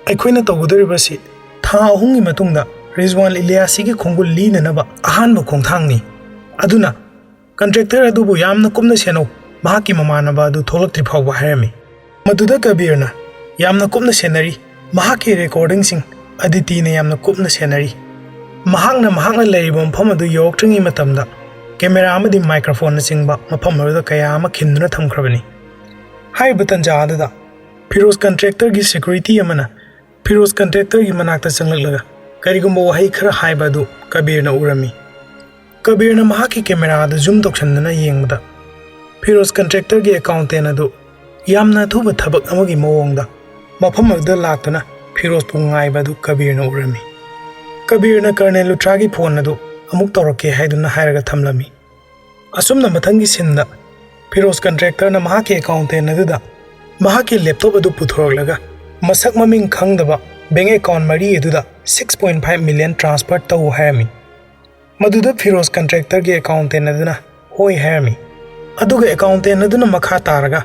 ꯑꯩꯈꯣꯏꯅ ꯇꯧꯒꯗꯧꯔꯤꯕꯁꯤ ꯊꯥ ꯑꯍꯨꯝꯒꯤ ꯃꯇꯨꯡꯗ ꯔꯤꯖꯋꯥꯟ ꯏꯂꯤꯌꯥꯁꯤꯒꯤ ꯈꯣꯡꯒꯨꯜ ꯂꯤꯅꯅꯕ ꯑꯍꯥꯟꯕ ꯈꯣꯡꯊꯥꯡꯅꯤ꯫ ꯑꯗꯨꯅ contractor ꯑꯗꯨꯕꯨ ꯌꯥꯝꯅ ꯀꯨꯞꯅ ꯁꯦꯟꯅꯧ, ꯃꯍꯥꯛꯀꯤ ꯃꯃꯥꯟꯅꯕ ꯑꯗꯨ ꯊꯣꯛꯂꯛꯇ꯭ꯔꯤ ꯐꯥꯎꯕ ꯍꯥꯏꯔꯝꯃꯤ꯫ ꯃꯗꯨꯗ ꯀꯕꯤꯔꯅ ꯌꯥꯝꯅ ꯀꯨꯞꯅ ꯁꯦꯟꯅꯔꯤ, ꯃꯍꯥꯛꯀꯤ recordingꯁꯤꯡ ꯑꯗꯤꯇꯤꯅ ꯌꯥꯝꯅ ꯀꯨꯞꯅ ꯁꯦꯟꯅꯔꯤ꯫ ꯃꯍꯥꯛꯅ ꯃꯍꯥꯛꯅ ꯂꯩꯔꯤꯕ ꯃꯐꯝ ꯑꯗꯨ ꯌꯧꯔꯛꯇ꯭ꯔꯤꯉꯩ ꯃꯇꯝꯗ camera ꯑꯃꯗꯤ microphoneꯅꯆꯤꯡꯕ ꯃꯐꯝ ꯑꯗꯨꯗ ꯀꯌꯥ ꯑꯃ ꯈꯤꯟꯗꯨꯅ ꯊꯝꯈ꯭ꯔꯕꯅꯤ꯫ ꯍꯥꯏꯔꯤꯕ ꯇꯟꯖꯥ ꯑꯗꯨꯗ ꯐꯤꯔꯣꯖ contractorꯒꯤ security ꯑꯃꯅ ꯐꯤꯔꯣꯖ contractorꯒꯤ ꯃꯅꯥꯛꯇ ꯆꯪꯂꯛꯂꯒ ꯀꯔꯤꯒꯨꯝꯕ ꯋꯥꯍꯩ ꯈꯔ ꯍꯥꯏꯕ ꯑꯗꯨ ꯀꯕꯤꯔꯅ ꯎꯔꯝꯃꯤ꯫ ꯀꯕꯤꯔꯅ ꯃꯍꯥꯛꯀꯤ camera ꯑꯗꯨ zoom ꯇꯧꯁꯟꯗꯨꯅ ꯌꯦꯡꯕꯗ ꯐꯤꯔꯣꯖ contractorꯒꯤ accountant ꯑꯗꯨ ꯌꯥꯝꯅ ꯑꯊꯨꯕ ꯊꯕꯛ ꯑꯃꯒꯤ ꯃꯑꯣꯡꯗ ꯃꯐꯝ ꯑꯗꯨꯗ ꯂꯥꯛꯇꯨꯅ ꯐꯤꯔꯣꯖꯄꯨ ꯉꯥꯏꯕ ꯑꯗꯨ ꯀꯕꯤꯔꯅ ꯎꯔꯝꯃꯤ꯫ ꯀꯕꯤꯔꯅ Colonel ꯂꯨꯊ꯭ꯔꯥꯒꯤ phone ꯑꯗꯨ ꯑꯃꯨꯛ ꯇꯧꯔꯛꯀꯦ ꯍꯥꯏꯗꯨꯅ ꯍꯥꯏꯔꯒ ꯊꯝꯂꯝꯃꯤ꯫ ꯑꯁꯨꯝꯅ ꯃꯊꯪꯒꯤ sceneꯗ ꯐꯤꯔꯣꯖ contractorꯅ ꯃꯍꯥꯛꯀꯤ accountant ꯑꯗꯨꯗ ꯃꯍꯥꯛꯀꯤ laptop ꯑꯗꯨ ꯄꯨꯊꯣꯔꯛꯂꯒ ꯃꯁꯛ ꯃꯃꯤꯡ ꯈꯪꯗꯕ bank account ꯃꯔꯤ ꯑꯗꯨꯗ six point five million transfer ꯇꯧ ꯍꯥꯏꯔꯝꯃꯤ꯫ ꯃꯗꯨꯗ ꯐꯤꯔꯣꯖ contractorꯒꯤ accountant ꯑꯗꯨꯅ ꯍꯣꯏ ꯍꯥꯏꯔꯝꯃꯤ꯫ ꯑꯗꯨꯒ accountant ꯑꯗꯨꯅ ꯃꯈꯥ ꯇꯥꯔꯒ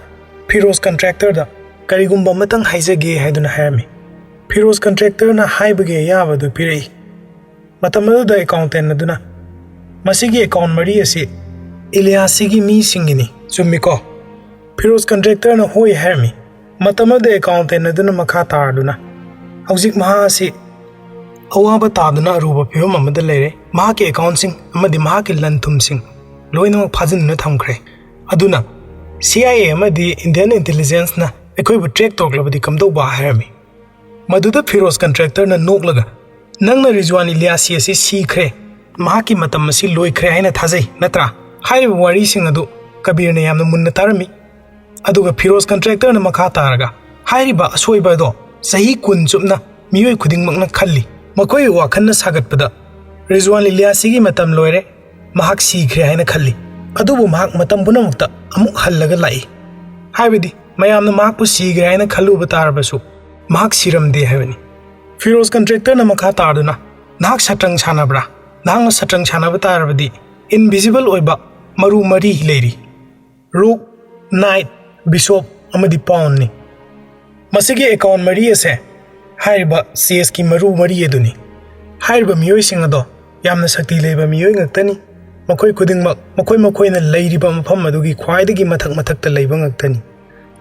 ꯐꯤꯔꯣꯖ contractorꯗ ꯀꯔꯤꯒꯨꯝꯕ ꯑꯃꯇꯪ ꯍꯥꯏꯖꯒꯦ ꯍꯥꯏꯗꯨꯅ ꯍꯥꯏꯔꯝꯃꯤ꯫ ꯐꯤꯔꯣꯖ contractorꯅ ꯍꯥꯏꯕꯒꯤ ꯑꯌꯥꯕ ꯑꯗꯨ ꯄꯤꯔꯛꯏ꯫ ꯃꯇꯝ ꯑꯗꯨꯗ accountant ꯑꯗꯨꯅ ꯃꯁꯤꯒꯤ account ꯃꯔꯤ ꯑꯁꯤ ꯏꯂꯤꯌꯥꯁꯤꯒꯤ ꯃꯤꯁꯤꯡꯒꯤꯅꯤ, ꯆꯨꯝꯃꯤꯀꯣ? ꯐꯤꯔꯣꯖ contractorꯅ ꯍꯣꯏ ꯍꯥꯏꯔꯝꯃꯤ꯫ ꯃꯇꯝ ꯑꯗꯨꯗ accountant ꯑꯗꯨꯅ ꯃꯈꯥ ꯇꯥꯔꯗꯨꯅ ꯍꯧꯖꯤꯛ ꯃꯍꯥꯛ ꯑꯁꯤ ꯑꯋꯥꯕ ꯇꯥꯗꯨꯅ ꯑꯔꯨꯕ ꯐꯤꯕꯝ ꯑꯃꯗ ꯂꯩꯔꯦ꯫ ꯃꯍꯥꯛꯀꯤ accountꯁꯤꯡ ꯑꯃꯗꯤ ꯃꯍꯥꯛꯀꯤ ꯂꯟ ꯊꯨꯝꯁꯤꯡ ꯂꯣꯏꯅꯃꯛ ꯐꯥꯖꯤꯟꯗꯨꯅ ꯊꯝꯈ꯭ꯔꯦ꯫ ꯑꯗꯨꯅ C I A ꯑꯃꯗꯤ Indian intelligenceꯅ ꯑꯩꯈꯣꯏꯕꯨ track ꯇꯧꯔꯛꯂꯕꯗꯤ ꯀꯝꯗꯧꯕ ꯍꯥꯏꯔꯝꯃꯤ꯫ ꯃꯗꯨꯗ ꯐꯤꯔꯣꯖ contractorꯅ ꯅꯣꯛꯂꯒ ꯅꯪꯅ ꯔꯤꯖꯋꯥꯟ ꯏꯂꯤꯌꯥꯁꯤ ꯑꯁꯤ ꯁꯤꯈ꯭ꯔꯦ, ꯃꯍꯥꯛꯀꯤ ꯃꯇꯝ ꯑꯁꯤ ꯂꯣꯏꯈ꯭ꯔꯦ ꯍꯥꯏꯅ ꯊꯥꯖꯩ ꯅꯠꯇ꯭ꯔꯥ? ꯍꯥꯏꯔꯤꯕ ꯋꯥꯔꯤꯁꯤꯡ ꯑꯗꯨ ꯀꯕꯤꯔꯅ ꯌꯥꯝꯅ ꯃꯨꯟꯅ ꯇꯥꯔꯝꯃꯤ꯫ ꯑꯗꯨꯒ ꯐꯤꯔꯣꯖ contractorꯅ ꯃꯈꯥ ꯇꯥꯔꯒ ꯍꯥꯏꯔꯤꯕ ꯑꯁꯣꯏꯕ ꯑꯗꯣ ꯆꯍꯤ ꯀꯨꯟ ꯆꯨꯞꯅ ꯃꯤꯑꯣꯏ ꯈꯨꯗꯤꯡꯃꯛꯅ ꯈꯜꯂꯤ꯫ ꯃꯈꯣꯏꯒꯤ ꯋꯥꯈꯜꯅ ꯁꯥꯒꯠꯄꯗ ꯔꯤꯖꯋꯥꯟ ꯏꯂꯤꯌꯥꯁꯤꯒꯤ ꯃꯇꯝ ꯂꯣꯏꯔꯦ, ꯃꯍꯥꯛ ꯁꯤꯈ꯭ꯔꯦ ꯍꯥꯏꯅ ꯈꯜꯂꯤ꯫ ꯑꯗꯨꯕꯨ ꯃꯍꯥꯛ ꯃꯇꯝ ꯄꯨꯝꯅꯃꯛꯇ ꯑꯃꯨꯛ ꯍꯜꯂꯒ ꯂꯥꯛꯏ꯫ ꯍꯥꯏꯕꯗꯤ ꯃꯌꯥꯝꯅ ꯃꯍꯥꯛꯄꯨ ꯁꯤꯈ꯭ꯔꯦ ꯍꯥꯏꯅ ꯈꯜꯂꯨꯕ ꯇꯥꯔꯕꯁꯨ ꯃꯍꯥꯛ ꯁꯤꯔꯝꯗꯦ ꯍꯥꯏꯕꯅꯤ꯫ ꯐꯤꯔꯣꯖ contractorꯅ ꯃꯈꯥ ꯇꯥꯗꯨꯅ ꯅꯍꯥꯛ ꯁꯇ꯭ꯔꯪ ꯁꯥꯟꯅꯕ꯭ꯔꯥ? ꯅꯍꯥꯛꯅ ꯁꯇ꯭ꯔꯪ ꯁꯥꯟꯅꯕ ꯇꯥꯔꯕꯗꯤ invisible ꯑꯣꯏꯕ ꯃꯔꯨ ꯃꯔꯤ ꯂꯩꯔꯤ꯫ Rook, Knight, Bishop ꯑꯃꯗꯤ Pawnꯅꯤ꯫ ꯃꯁꯤꯒꯤ ꯑꯦꯀꯥꯎꯟ ꯃꯔꯤ ꯑꯁꯦ ꯍꯥꯏꯔꯤꯕ ꯆꯦꯁꯀꯤ ꯃꯔꯨ ꯃꯔꯤ ꯑꯗꯨꯅꯤ꯫ ꯍꯥꯏꯔꯤꯕ ꯃꯤꯑꯣꯏꯁꯤꯡ ꯑꯗꯣ ꯌꯥꯝꯅ ꯁꯛꯇꯤ ꯂꯩꯕ ꯃꯤꯑꯣꯏ ꯉꯥꯛꯇꯅꯤ꯫ ꯃꯈꯣꯏ ꯈꯨꯗꯤꯡꯃꯛ ꯃꯈꯣꯏ ꯃꯈꯣꯏꯅ ꯂꯩꯔꯤꯕ ꯃꯐꯝ ꯑꯗꯨꯒꯤ ꯈ꯭ꯋꯥꯏꯗꯒꯤ ꯃꯊꯛ ꯃꯊꯛꯇ ꯂꯩꯕ ꯉꯥꯛꯇꯅꯤ꯫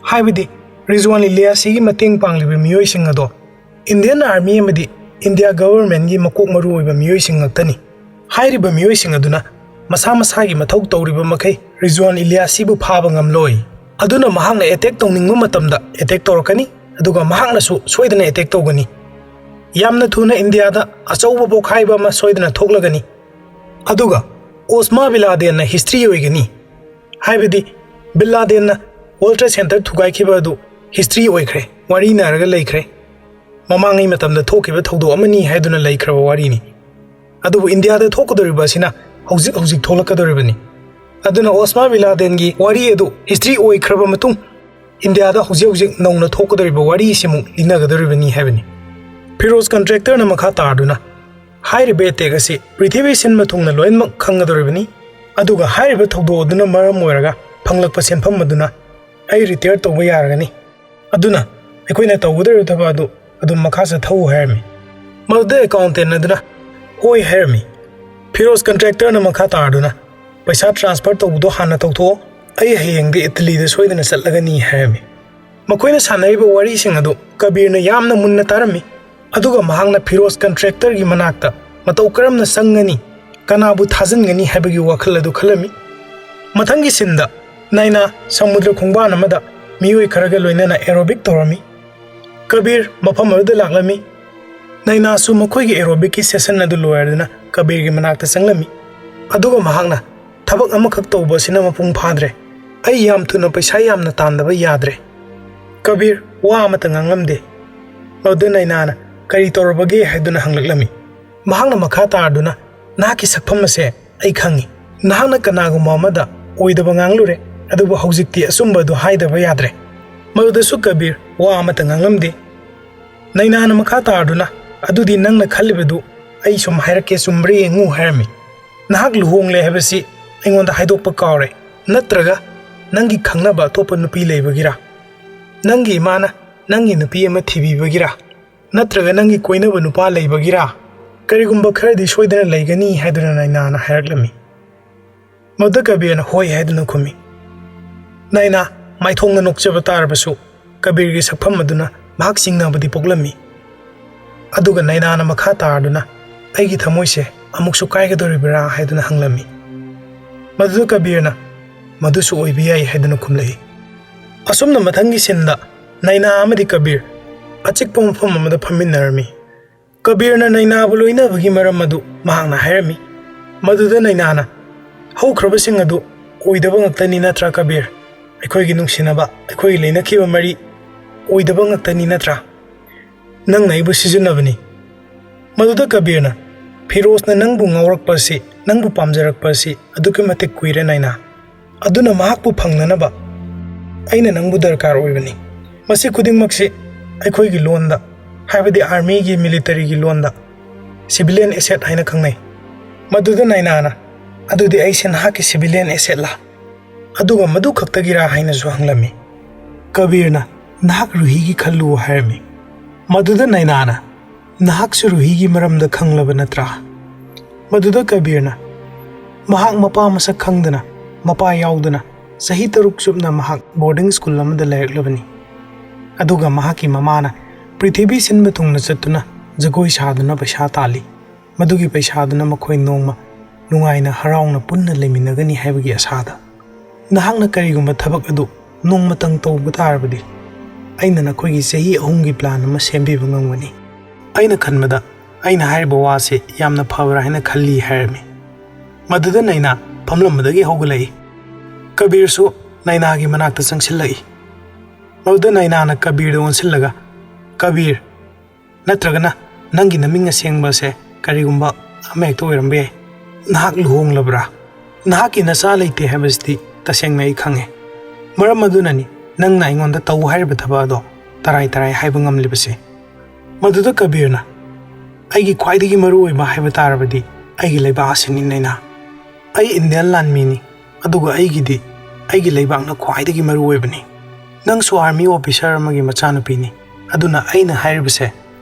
ꯍꯥꯏꯕꯗꯤ ꯔꯤꯖꯋꯥꯟ ꯏꯂꯤꯌꯥꯁꯤꯒꯤ ꯃꯇꯦꯡ ꯄꯥꯡꯂꯤꯕ ꯃꯤꯑꯣꯏꯁꯤꯡ ꯑꯗꯣ ꯏꯟꯗꯤꯌꯟ ꯑꯥꯔꯃꯤ ꯑꯃꯗꯤ ꯏꯟꯗꯤꯌꯥ ꯒꯚꯔꯟꯃꯦꯟꯒꯤ ꯃꯀꯣꯛ ꯃꯔꯨ ꯑꯣꯏꯕ ꯃꯤꯑꯣꯏꯁꯤꯡ ꯉꯥꯛꯇꯅꯤ꯫ ꯍꯥꯏꯔꯤꯕ ꯃꯤꯑꯣꯏꯁꯤꯡ ꯑꯗꯨꯅ ꯃꯁꯥ ꯃꯁꯥꯒꯤ ꯃꯊꯧ ꯇꯧꯔꯤꯕ ꯃꯈꯩ ꯔꯤꯖꯋꯥꯟ ꯏꯂꯤꯌꯥꯁꯤꯕꯨ ꯐꯥꯕ ꯉꯝꯂꯣꯏ꯫ ꯑꯗꯨꯅ ꯃꯍꯥꯛꯅ ꯑꯦꯇꯦꯛ ꯇꯧꯅꯤꯡꯕ ꯃꯇꯝꯗ ꯑꯦꯇꯦꯛ ꯇꯧꯔꯛꯀꯅꯤ, ꯑꯗꯨꯒ ꯃꯍꯥꯛꯅꯁꯨ ꯁꯣꯏꯗꯅ ꯑꯦꯇꯦꯛ ꯇꯧꯒꯅꯤ꯫ ꯌꯥꯝꯅ ꯊꯨꯅ ꯏꯟꯗꯤꯌꯥꯗ ꯑꯆꯧꯕ ꯄꯣꯛꯈꯥꯏꯕ ꯑꯃ ꯁꯣꯏꯗꯅ ꯊꯣꯛꯂꯒꯅꯤ, ꯑꯗꯨꯒ ꯑꯣꯁꯃꯥ ꯕꯤꯟ ꯂꯥꯗꯦꯟꯅ ꯍꯤꯁꯇ꯭ꯔꯤ ꯑꯣꯏꯒꯅꯤ꯫ ꯍꯥꯏꯕꯗꯤ ꯕꯤꯟ ꯂꯥꯗꯦꯟꯅ ꯋꯥꯔꯜ ꯇ꯭ꯔꯦꯗ ꯁꯦꯟꯇꯔ ꯊꯨꯒꯥꯏꯈꯤꯕ ꯑꯗꯨ ꯍꯤꯁꯇ꯭ꯔꯤ ꯑꯣꯏꯈ꯭ꯔꯦ, ꯋꯥꯔꯤ ꯅꯥꯏꯔꯒ ꯂꯩꯈ꯭ꯔꯦ꯫ ꯃꯃꯥꯡꯉꯩ ꯃꯇꯝꯗ ꯊꯣꯛꯈꯤꯕ ꯊꯧꯗꯣꯛ ꯑꯃꯅꯤ ꯍꯥꯏꯗꯨꯅ ꯂꯩꯈ꯭ꯔꯕ ꯋꯥꯔꯤꯅꯤ꯫ ꯑꯗꯨꯕꯨ ꯏꯟꯗꯤꯌꯥꯗ ꯊꯣꯛꯀꯗꯧꯔꯤꯕ ꯑꯁꯤꯅ ꯍꯧꯖꯤꯛ ꯍꯧꯖꯤꯛ ꯊꯣꯛꯂꯛꯀꯗꯧꯔꯤꯕꯅꯤ꯫ ꯑꯗꯨꯅ ꯑꯣꯁꯃꯥ ꯕꯤꯟ ꯂꯥꯗꯦꯟꯒꯤ ꯋꯥꯔꯤ ꯑꯗꯨ ꯍꯤꯁꯇ꯭ꯔꯤ ꯑꯣꯏꯈ꯭ꯔꯕ ꯃꯇꯨꯡ ꯏꯟꯗꯤꯌꯥꯗ ꯍꯧꯖꯤꯛ ꯍꯧꯖꯤꯛ ꯅꯧꯅ ꯊꯣꯛꯀꯗꯧꯔꯤꯕ ꯋꯥꯔꯤ ꯑꯁꯤꯃꯨꯛ ꯂꯤꯅꯒꯗꯧꯔꯤꯕꯅꯤ ꯍꯥꯏꯕꯅꯤ꯫ ꯐꯤꯔꯣꯖ ꯀꯟꯇ꯭ꯔꯦꯛꯇꯔꯅ ꯃꯈꯥ ꯇꯥꯗꯨꯅ ꯍꯥꯏꯔꯤꯕ ꯑꯦꯇꯦꯛ ꯑꯁꯤ ꯄ꯭ꯔꯤꯊꯤꯕꯤ ꯁꯤꯟꯕ ꯊꯨꯡꯅ ꯂꯣꯏꯅꯃꯛ ꯈꯪꯒꯗꯧꯔꯤꯕꯅꯤ, ꯑꯗꯨꯒ ꯍꯥꯏꯔꯤꯕ ꯊꯧꯗꯣꯛ ꯑꯗꯨꯅ ꯃꯔꯝ ꯑꯣꯏꯔꯒ ꯐꯪꯂꯛꯄ ꯁꯦꯟꯐꯝ ꯑꯗꯨꯅ ꯑꯩ ꯔꯤꯇꯥꯌꯔ ꯇꯧꯕ ꯌꯥꯔꯒꯅꯤ꯫ ꯑꯗꯨꯅ ꯑꯩꯈꯣꯏꯅ ꯇꯧꯒꯗꯧꯔꯤꯕ ꯊꯕꯛ ꯑꯗꯨ ꯑꯗꯨꯝ ꯃꯈꯥ ꯆꯠꯊꯧ ꯍꯥꯏꯔꯝꯃꯤ꯫ ꯃꯗꯨꯗ ꯑꯦꯀꯥꯎꯟꯇꯦꯟ ꯑꯗꯨꯅ ꯍꯣꯏ ꯍꯥꯏꯔꯝꯃꯤ꯫ ꯐꯤꯔꯣꯖ ꯀꯟꯇ꯭ꯔꯦꯛꯇꯔꯅ ꯃꯈꯥ ꯇꯥꯔꯗꯨꯅ ꯄꯩꯁꯥ ꯇ꯭ꯔꯥꯟꯁꯐꯔ ꯇꯧꯕꯗꯣ ꯍꯥꯟꯅ ꯇꯧꯊꯣꯛꯑꯣ, ꯑꯩ ꯍꯌꯦꯡꯗꯤ ꯏꯇꯂꯤꯗ ꯁꯣꯏꯗꯅ ꯆꯠꯂꯒꯅꯤ ꯍꯥꯏꯔꯝꯃꯤ꯫ ꯃꯈꯣꯏꯅ ꯁꯥꯟꯅꯔꯤꯕ ꯋꯥꯔꯤꯁꯤꯡ ꯑꯗꯨ ꯀꯕꯤꯔꯅ ꯌꯥꯝꯅ ꯃꯨꯟꯅ ꯇꯥꯔꯝꯃꯤ, ꯑꯗꯨꯒ ꯃꯍꯥꯛꯅ ꯐꯤꯔꯣꯖ ꯀꯟꯇ꯭ꯔꯦꯛꯇꯔꯒꯤ ꯃꯅꯥꯛꯇ ꯃꯇꯧ ꯀꯔꯝꯅ ꯆꯪꯒꯅꯤ, ꯀꯅꯥꯕꯨ ꯊꯥꯖꯤꯟꯒꯅꯤ ꯍꯥꯏꯕꯒꯤ ꯋꯥꯈꯜ ꯑꯗꯨ ꯈꯜꯂꯝꯃꯤ꯫ ꯃꯊꯪꯒꯤ ꯁꯤꯟꯗ ꯅꯥꯏꯅꯥ ꯁꯃꯨꯗ꯭ꯔ ꯈꯣꯡꯕꯥꯟ ꯑꯃꯗ ꯃꯤꯑꯣꯏ ꯈꯔꯒ ꯂꯣꯏꯅꯅ ꯑꯦꯔꯣꯕꯤꯛ ꯇꯧꯔꯝꯃꯤ꯫ ꯀꯕꯤꯔ ꯃꯐꯝ ꯑꯗꯨꯗ ꯂꯥꯛꯂꯝꯃꯤ꯫ ꯅꯥꯏꯅꯥꯁꯨ ꯃꯈꯣꯏꯒꯤ ꯑꯦꯔꯣꯕꯤꯛꯀꯤ ꯁꯦꯁꯟ ꯑꯗꯨ ꯂꯣꯏꯔꯗꯨꯅ ꯀꯕꯤꯔꯒꯤ ꯃꯅꯥꯛꯇ ꯆꯪꯂꯝꯃꯤ, ꯑꯗꯨꯒ ꯃꯍꯥꯛꯅ ꯊꯕꯛ ꯑꯃꯈꯛ ꯇꯧꯕ ꯑꯁꯤꯅ ꯃꯄꯨꯡ ꯐꯥꯗ꯭ꯔꯦ꯫ ꯑꯩ ꯌꯥꯝ ꯊꯨꯅ ꯄꯩꯁꯥ ꯌꯥꯝꯅ ꯇꯥꯟꯗꯕ ꯌꯥꯗ꯭ꯔꯦ꯫ ꯀꯕꯤꯔ ꯋꯥ ꯑꯃꯠꯇ ꯉꯥꯡꯂꯝꯗꯦ꯫ ꯃꯗꯨꯗ ꯅꯥꯏꯅꯥꯅ ꯀꯔꯤ ꯇꯧꯔꯕꯒꯦ ꯍꯥꯏꯗꯨꯅ ꯍꯪꯂꯛꯂꯝꯃꯤ꯫ ꯃꯍꯥꯛꯅ ꯃꯈꯥ ꯇꯥꯔꯗꯨꯅ ꯅꯍꯥꯛꯀꯤ ꯁꯛꯐꯝ ꯑꯁꯦ ꯑꯩ ꯈꯪꯏ꯫ ꯅꯍꯥꯛꯅ ꯀꯅꯥꯒꯨꯝꯕ ꯑꯃꯗ ꯑꯣꯏꯗꯕ ꯉꯥꯡꯂꯨꯔꯦ, ꯑꯗꯨꯕꯨ ꯍꯧꯖꯤꯛꯇꯤ ꯑꯆꯨꯝꯕ ꯑꯗꯨ ꯍꯥꯏꯗꯕ ꯌꯥꯗ꯭ꯔꯦ꯫ ꯃꯗꯨꯗꯁꯨ ꯀꯕꯤꯔ ꯋꯥ ꯑꯃꯠꯇ ꯉꯥꯡꯂꯝꯗꯦ꯫ ꯅꯥꯏꯅꯥꯅ ꯃꯈꯥ ꯇꯥꯔꯗꯨꯅ ꯑꯗꯨꯗꯤ ꯅꯪꯅ ꯈꯜꯂꯤꯕꯗꯨ ꯑꯩ ꯁꯨꯝ ꯍꯥꯏꯔꯛꯀꯦ, ꯆꯨꯝꯕ꯭ꯔꯥ ꯌꯦꯡꯉꯨ ꯍꯥꯏꯔꯝꯃꯤ꯫ ꯅꯍꯥꯛ ꯂꯨꯍꯣꯡꯂꯦ ꯍꯥꯏꯕꯁꯤ ꯑꯩꯉꯣꯟꯗ ꯍꯥꯏꯗꯣꯛꯄ ꯀꯥꯎꯔꯦ, ꯅꯠꯇ꯭ꯔꯒ ꯅꯪꯒꯤ ꯈꯪꯅꯕ ꯑꯇꯣꯞꯄ ꯅꯨꯄꯤ ꯂꯩꯕꯒꯤꯔꯥ? ꯅꯪꯒꯤ ꯏꯃꯥꯅ ꯅꯪꯒꯤ ꯅꯨꯄꯤ ꯑꯃ ꯊꯤꯕꯤꯕꯒꯤꯔꯥ? ꯅꯠꯇ꯭ꯔꯒ ꯅꯪꯒꯤ ꯀꯣꯏꯅꯕ ꯅꯨꯄꯥ ꯂꯩꯕꯒꯤꯔꯥ? ꯀꯔꯤꯒꯨꯝꯕ ꯈꯔꯗꯤ ꯁꯣꯏꯗꯅ ꯂꯩꯒꯅꯤ" ꯍꯥꯏꯗꯨꯅ ꯅꯥꯏꯅꯥꯅ ꯍꯥꯏꯔꯛꯂꯝꯃꯤ꯫ ꯃꯗꯨꯗ ꯀꯕꯤꯔꯅ "ꯍꯣꯏ" ꯍꯥꯏꯗꯨꯅ ꯈꯨꯝꯃꯤ꯫ ꯅꯥꯏꯅꯥ ꯃꯥꯏꯊꯣꯡꯅ ꯅꯣꯛꯆꯕ ꯇꯥꯔꯕꯁꯨ, ꯀꯕꯤꯔꯒꯤ ꯁꯛꯐꯝ ꯑꯗꯨꯅ ꯃꯍꯥꯛ ꯆꯤꯡꯅꯕꯗꯤ ꯄꯣꯛꯂꯝꯃꯤ꯫ ꯑꯗꯨꯒ ꯅꯥꯏꯅꯥꯅ ꯃꯈꯥ ꯇꯥꯔꯗꯨꯅ, "ꯑꯩꯒꯤ ꯊꯃꯣꯏꯁꯦ ꯑꯃꯨꯛꯁꯨ ꯀꯥꯏꯒꯗꯧꯔꯤꯕ꯭ꯔꯥ?" ꯍꯥꯏꯗꯨꯅ ꯍꯪꯂꯝꯃꯤ꯫ ꯃꯗꯨꯗ ꯀꯕꯤꯔꯅ, "ꯃꯗꯨꯁꯨ ꯑꯣꯏꯕ ꯌꯥꯏ" ꯍꯥꯏꯗꯨꯅ ꯈꯨꯝꯂꯛꯏ꯫ ꯑꯁꯨꯝꯅ ꯃꯊꯪꯒꯤ ꯁꯤꯟꯗ ꯅꯥꯏꯅꯥ ꯑꯃꯗꯤ ꯀꯕꯤꯔ ꯑꯆꯤꯛꯄ ꯃꯐꯝ ꯑꯃꯗ ꯐꯝꯃꯤꯟꯅꯔꯝꯃꯤ꯫ ꯀꯕꯤꯔꯅ ꯅꯥꯏꯅꯥꯕꯨ ꯂꯣꯏꯅꯕꯒꯤ ꯃꯔꯝ ꯑꯗꯨ ꯃꯍꯥꯛꯅ ꯍꯥꯏꯔꯝꯃꯤ꯫ ꯃꯗꯨꯗ ꯅꯥꯏꯅꯥꯅ, "ꯍꯧꯈ꯭ꯔꯕꯁꯤꯡ ꯑꯗꯨ ꯑꯣꯏꯗꯕ ꯉꯥꯛꯇꯅꯤ ꯅꯠꯇ꯭ꯔꯥ ꯀꯕꯤꯔ? ꯑꯩꯈꯣꯏꯒꯤ ꯅꯨꯡꯁꯤꯅꯕ, ꯑꯩꯈꯣꯏꯒꯤ ꯂꯩꯅꯈꯤꯕ ꯃꯔꯤ ꯑꯣꯏꯗꯕ ꯉꯥꯛꯇꯅꯤ ꯅꯠꯇ꯭ꯔꯥ? ꯅꯪꯅ ꯑꯩꯕꯨ ꯁꯤꯖꯤꯟꯅꯕꯅꯤ꯫" ꯃꯗꯨꯗ ꯀꯕꯤꯔꯅ, "ꯐꯤꯔꯣꯖꯅ ꯅꯪꯕꯨ ꯉꯥꯎꯔꯛꯄ ꯑꯁꯤ, ꯅꯪꯕꯨ ꯄꯥꯝꯖꯔꯛꯄ ꯑꯁꯤ ꯑꯗꯨꯛꯀꯤ ꯃꯇꯤꯛ ꯀꯨꯏꯔꯦ ꯅꯥꯏꯅꯥ꯫ ꯑꯗꯨꯅ ꯃꯍꯥꯛꯄꯨ ꯐꯪꯅꯅꯕ ꯑꯩꯅ ꯅꯪꯕꯨ ꯗꯔꯀꯥꯔ ꯑꯣꯏꯕꯅꯤ꯫ ꯃꯁꯤ ꯈꯨꯗꯤꯡꯃꯛꯁꯤ ꯑꯩꯈꯣꯏꯒꯤ ꯂꯣꯟꯗ, ꯍꯥꯏꯕꯗꯤ ꯑꯥꯔꯃꯤꯒꯤ, ꯃꯤꯂꯤꯇꯔꯤꯒꯤ ꯂꯣꯟꯗ civilian asset ꯍꯥꯏꯅ ꯈꯪꯅꯩ꯫" ꯃꯗꯨꯗ ꯅꯥꯏꯅꯥꯅ, "ꯑꯗꯨꯗꯤ ꯑꯩꯁꯦ ꯅꯍꯥꯛꯀꯤ civilian asset ꯂꯥ? ꯑꯗꯨꯒ ꯃꯗꯨ ꯈꯛꯇꯒꯤꯔꯥ?" ꯍꯥꯏꯅꯁꯨ ꯍꯪꯂꯝꯃꯤ꯫ ꯀꯕꯤꯔꯅ, "ꯅꯍꯥꯛ ꯔꯨꯍꯤꯒꯤ ꯈꯜꯂꯨ" ꯍꯥꯏꯔꯝꯃꯤ꯫ ꯃꯗꯨꯗ ꯅꯥꯏꯅꯥꯅ, "ꯅꯍꯥꯛꯁꯨ ꯔꯨꯍꯤꯒꯤ ꯃꯔꯝꯗ ꯈꯪꯂꯕ ꯅꯠꯇ꯭ꯔꯥ?" ꯃꯗꯨꯗ ꯀꯕꯤꯔꯅ, "ꯃꯍꯥꯛ ꯃꯄꯥ ꯃꯁꯛ ꯈꯪꯗꯅ, ꯃꯄꯥ ꯌꯥꯎꯗꯅ ꯆꯍꯤ ꯇꯔꯨꯛ ꯆꯨꯞꯅ ꯃꯍꯥꯛ boarding school ꯑꯃꯗ ꯂꯩꯔꯛꯂꯕꯅꯤ꯫ ꯑꯗꯨꯒ ꯃꯍꯥꯛꯀꯤ ꯃꯃꯥꯅ ꯄ꯭ꯔꯤꯊꯤꯕꯤ ꯁꯤꯟꯕ ꯊꯨꯡꯅ ꯆꯠꯇꯨꯅ ꯖꯒꯣꯏ ꯁꯥꯗꯨꯅ ꯄꯩꯁꯥ ꯇꯥꯜꯂꯤ꯫ ꯃꯗꯨꯒꯤ ꯄꯩꯁꯥꯗꯨꯅ ꯃꯈꯣꯏ ꯅꯣꯡꯃ ꯅꯨꯡꯉꯥꯏꯅ ꯍꯔꯥꯎꯅ ꯄꯨꯟꯅ ꯂꯩꯃꯤꯟꯅꯒꯅꯤ ꯍꯥꯏꯕꯒꯤ ꯑꯁꯥꯗ꯫ ꯅꯍꯥꯛꯅ ꯀꯔꯤꯒꯨꯝꯕ ꯊꯕꯛ ꯑꯗꯨ ꯅꯣꯡꯃꯇꯪ ꯇꯧꯕ ꯇꯥꯔꯕꯗꯤ, ꯑꯩꯅ ꯅꯈꯣꯏꯒꯤ ꯆꯍꯤ ꯑꯍꯨꯝꯒꯤ plan ꯑꯃ ꯁꯦꯝꯕꯤꯕ ꯉꯝꯒꯅꯤ꯫ ꯑꯩꯅ ꯈꯟꯕꯗ ꯑꯩꯅ ꯍꯥꯏꯔꯤꯕ ꯋꯥꯁꯤ ꯌꯥꯝꯅ ꯐꯕ꯭ꯔꯥ ꯍꯥꯏꯅ ꯈꯜꯂꯤ" ꯍꯥꯏꯔꯝꯃꯤ꯫ ꯃꯗꯨꯗ ꯅꯥꯏꯅꯥ ꯐꯝꯂꯝꯕꯗꯒꯤ ꯍꯧꯒꯠꯂꯛꯏ꯫ ꯀꯕꯤꯔꯁꯨ ꯅꯥꯏꯅꯥꯒꯤ ꯃꯅꯥꯛꯇ ꯆꯪꯁꯤꯜꯂꯛꯏ꯫ ꯃꯗꯨꯗ ꯅꯥꯏꯅꯥꯅ ꯀꯕꯤꯔꯗ ꯑꯣꯟꯁꯤꯜꯂꯒ, "ꯀꯕꯤꯔ, ꯅꯠꯇ꯭ꯔꯒꯅ ꯅꯪꯒꯤ ꯅꯃꯤꯡ ꯑꯁꯦꯡꯕ ꯑꯁꯦ ꯀꯔꯤꯒꯨꯝꯕ ꯑꯃ ꯍꯦꯛꯇ ꯑꯣꯏꯔꯝꯕ ꯌꯥꯏ꯫ ꯅꯍꯥꯛ ꯂꯨꯍꯣꯡꯂꯕ꯭ꯔꯥ? ꯅꯍꯥꯛꯀꯤ ꯅꯆꯥ ꯂꯩꯇꯦ ꯍꯥꯏꯕꯁꯤꯗꯤ ꯇꯁꯦꯡꯅ ꯑꯩ ꯈꯪꯉꯦ꯫ ꯃꯔꯝ ꯑꯗꯨꯅꯅꯤ ꯅꯪꯅ ꯑꯩꯉꯣꯟꯗ ꯇꯧ ꯍꯥꯏꯔꯤꯕ ꯊꯕꯛ ꯑꯗꯣ ꯇꯔꯥꯏ ꯇꯔꯥꯏ ꯍꯥꯏꯕ ꯉꯝꯂꯤꯕꯁꯦ꯫" ꯃꯗꯨꯗ ꯀꯕꯤꯔꯅ, "ꯑꯩꯒꯤ ꯈ꯭ꯋꯥꯏꯗꯒꯤ ꯃꯔꯨ ꯑꯣꯏꯕ ꯍꯥꯏꯕ ꯇꯥꯔꯕꯗꯤ ꯑꯩꯒꯤ ꯂꯩꯕꯥꯛ ꯑꯁꯤꯅꯤ ꯅꯥꯏꯅꯥ꯫ ꯑꯩ Indian ꯂꯥꯟꯃꯤꯅꯤ, ꯑꯗꯨꯒ ꯑꯩꯒꯤꯗꯤ ꯑꯩꯒꯤ ꯂꯩꯕꯥꯛꯅ ꯈ꯭ꯋꯥꯏꯗꯒꯤ ꯃꯔꯨ ꯑꯣꯏꯕꯅꯤ꯫ "ꯅꯪꯁꯨ ꯑꯥꯔꯃꯤ ꯑꯣꯐꯤꯁꯥꯔ ꯑꯃꯒꯤ ꯃꯆꯥꯅꯨꯄꯤꯅꯤ, ꯑꯗꯨꯅ ꯑꯩꯅ ꯍꯥꯏꯔꯤꯕꯁꯦ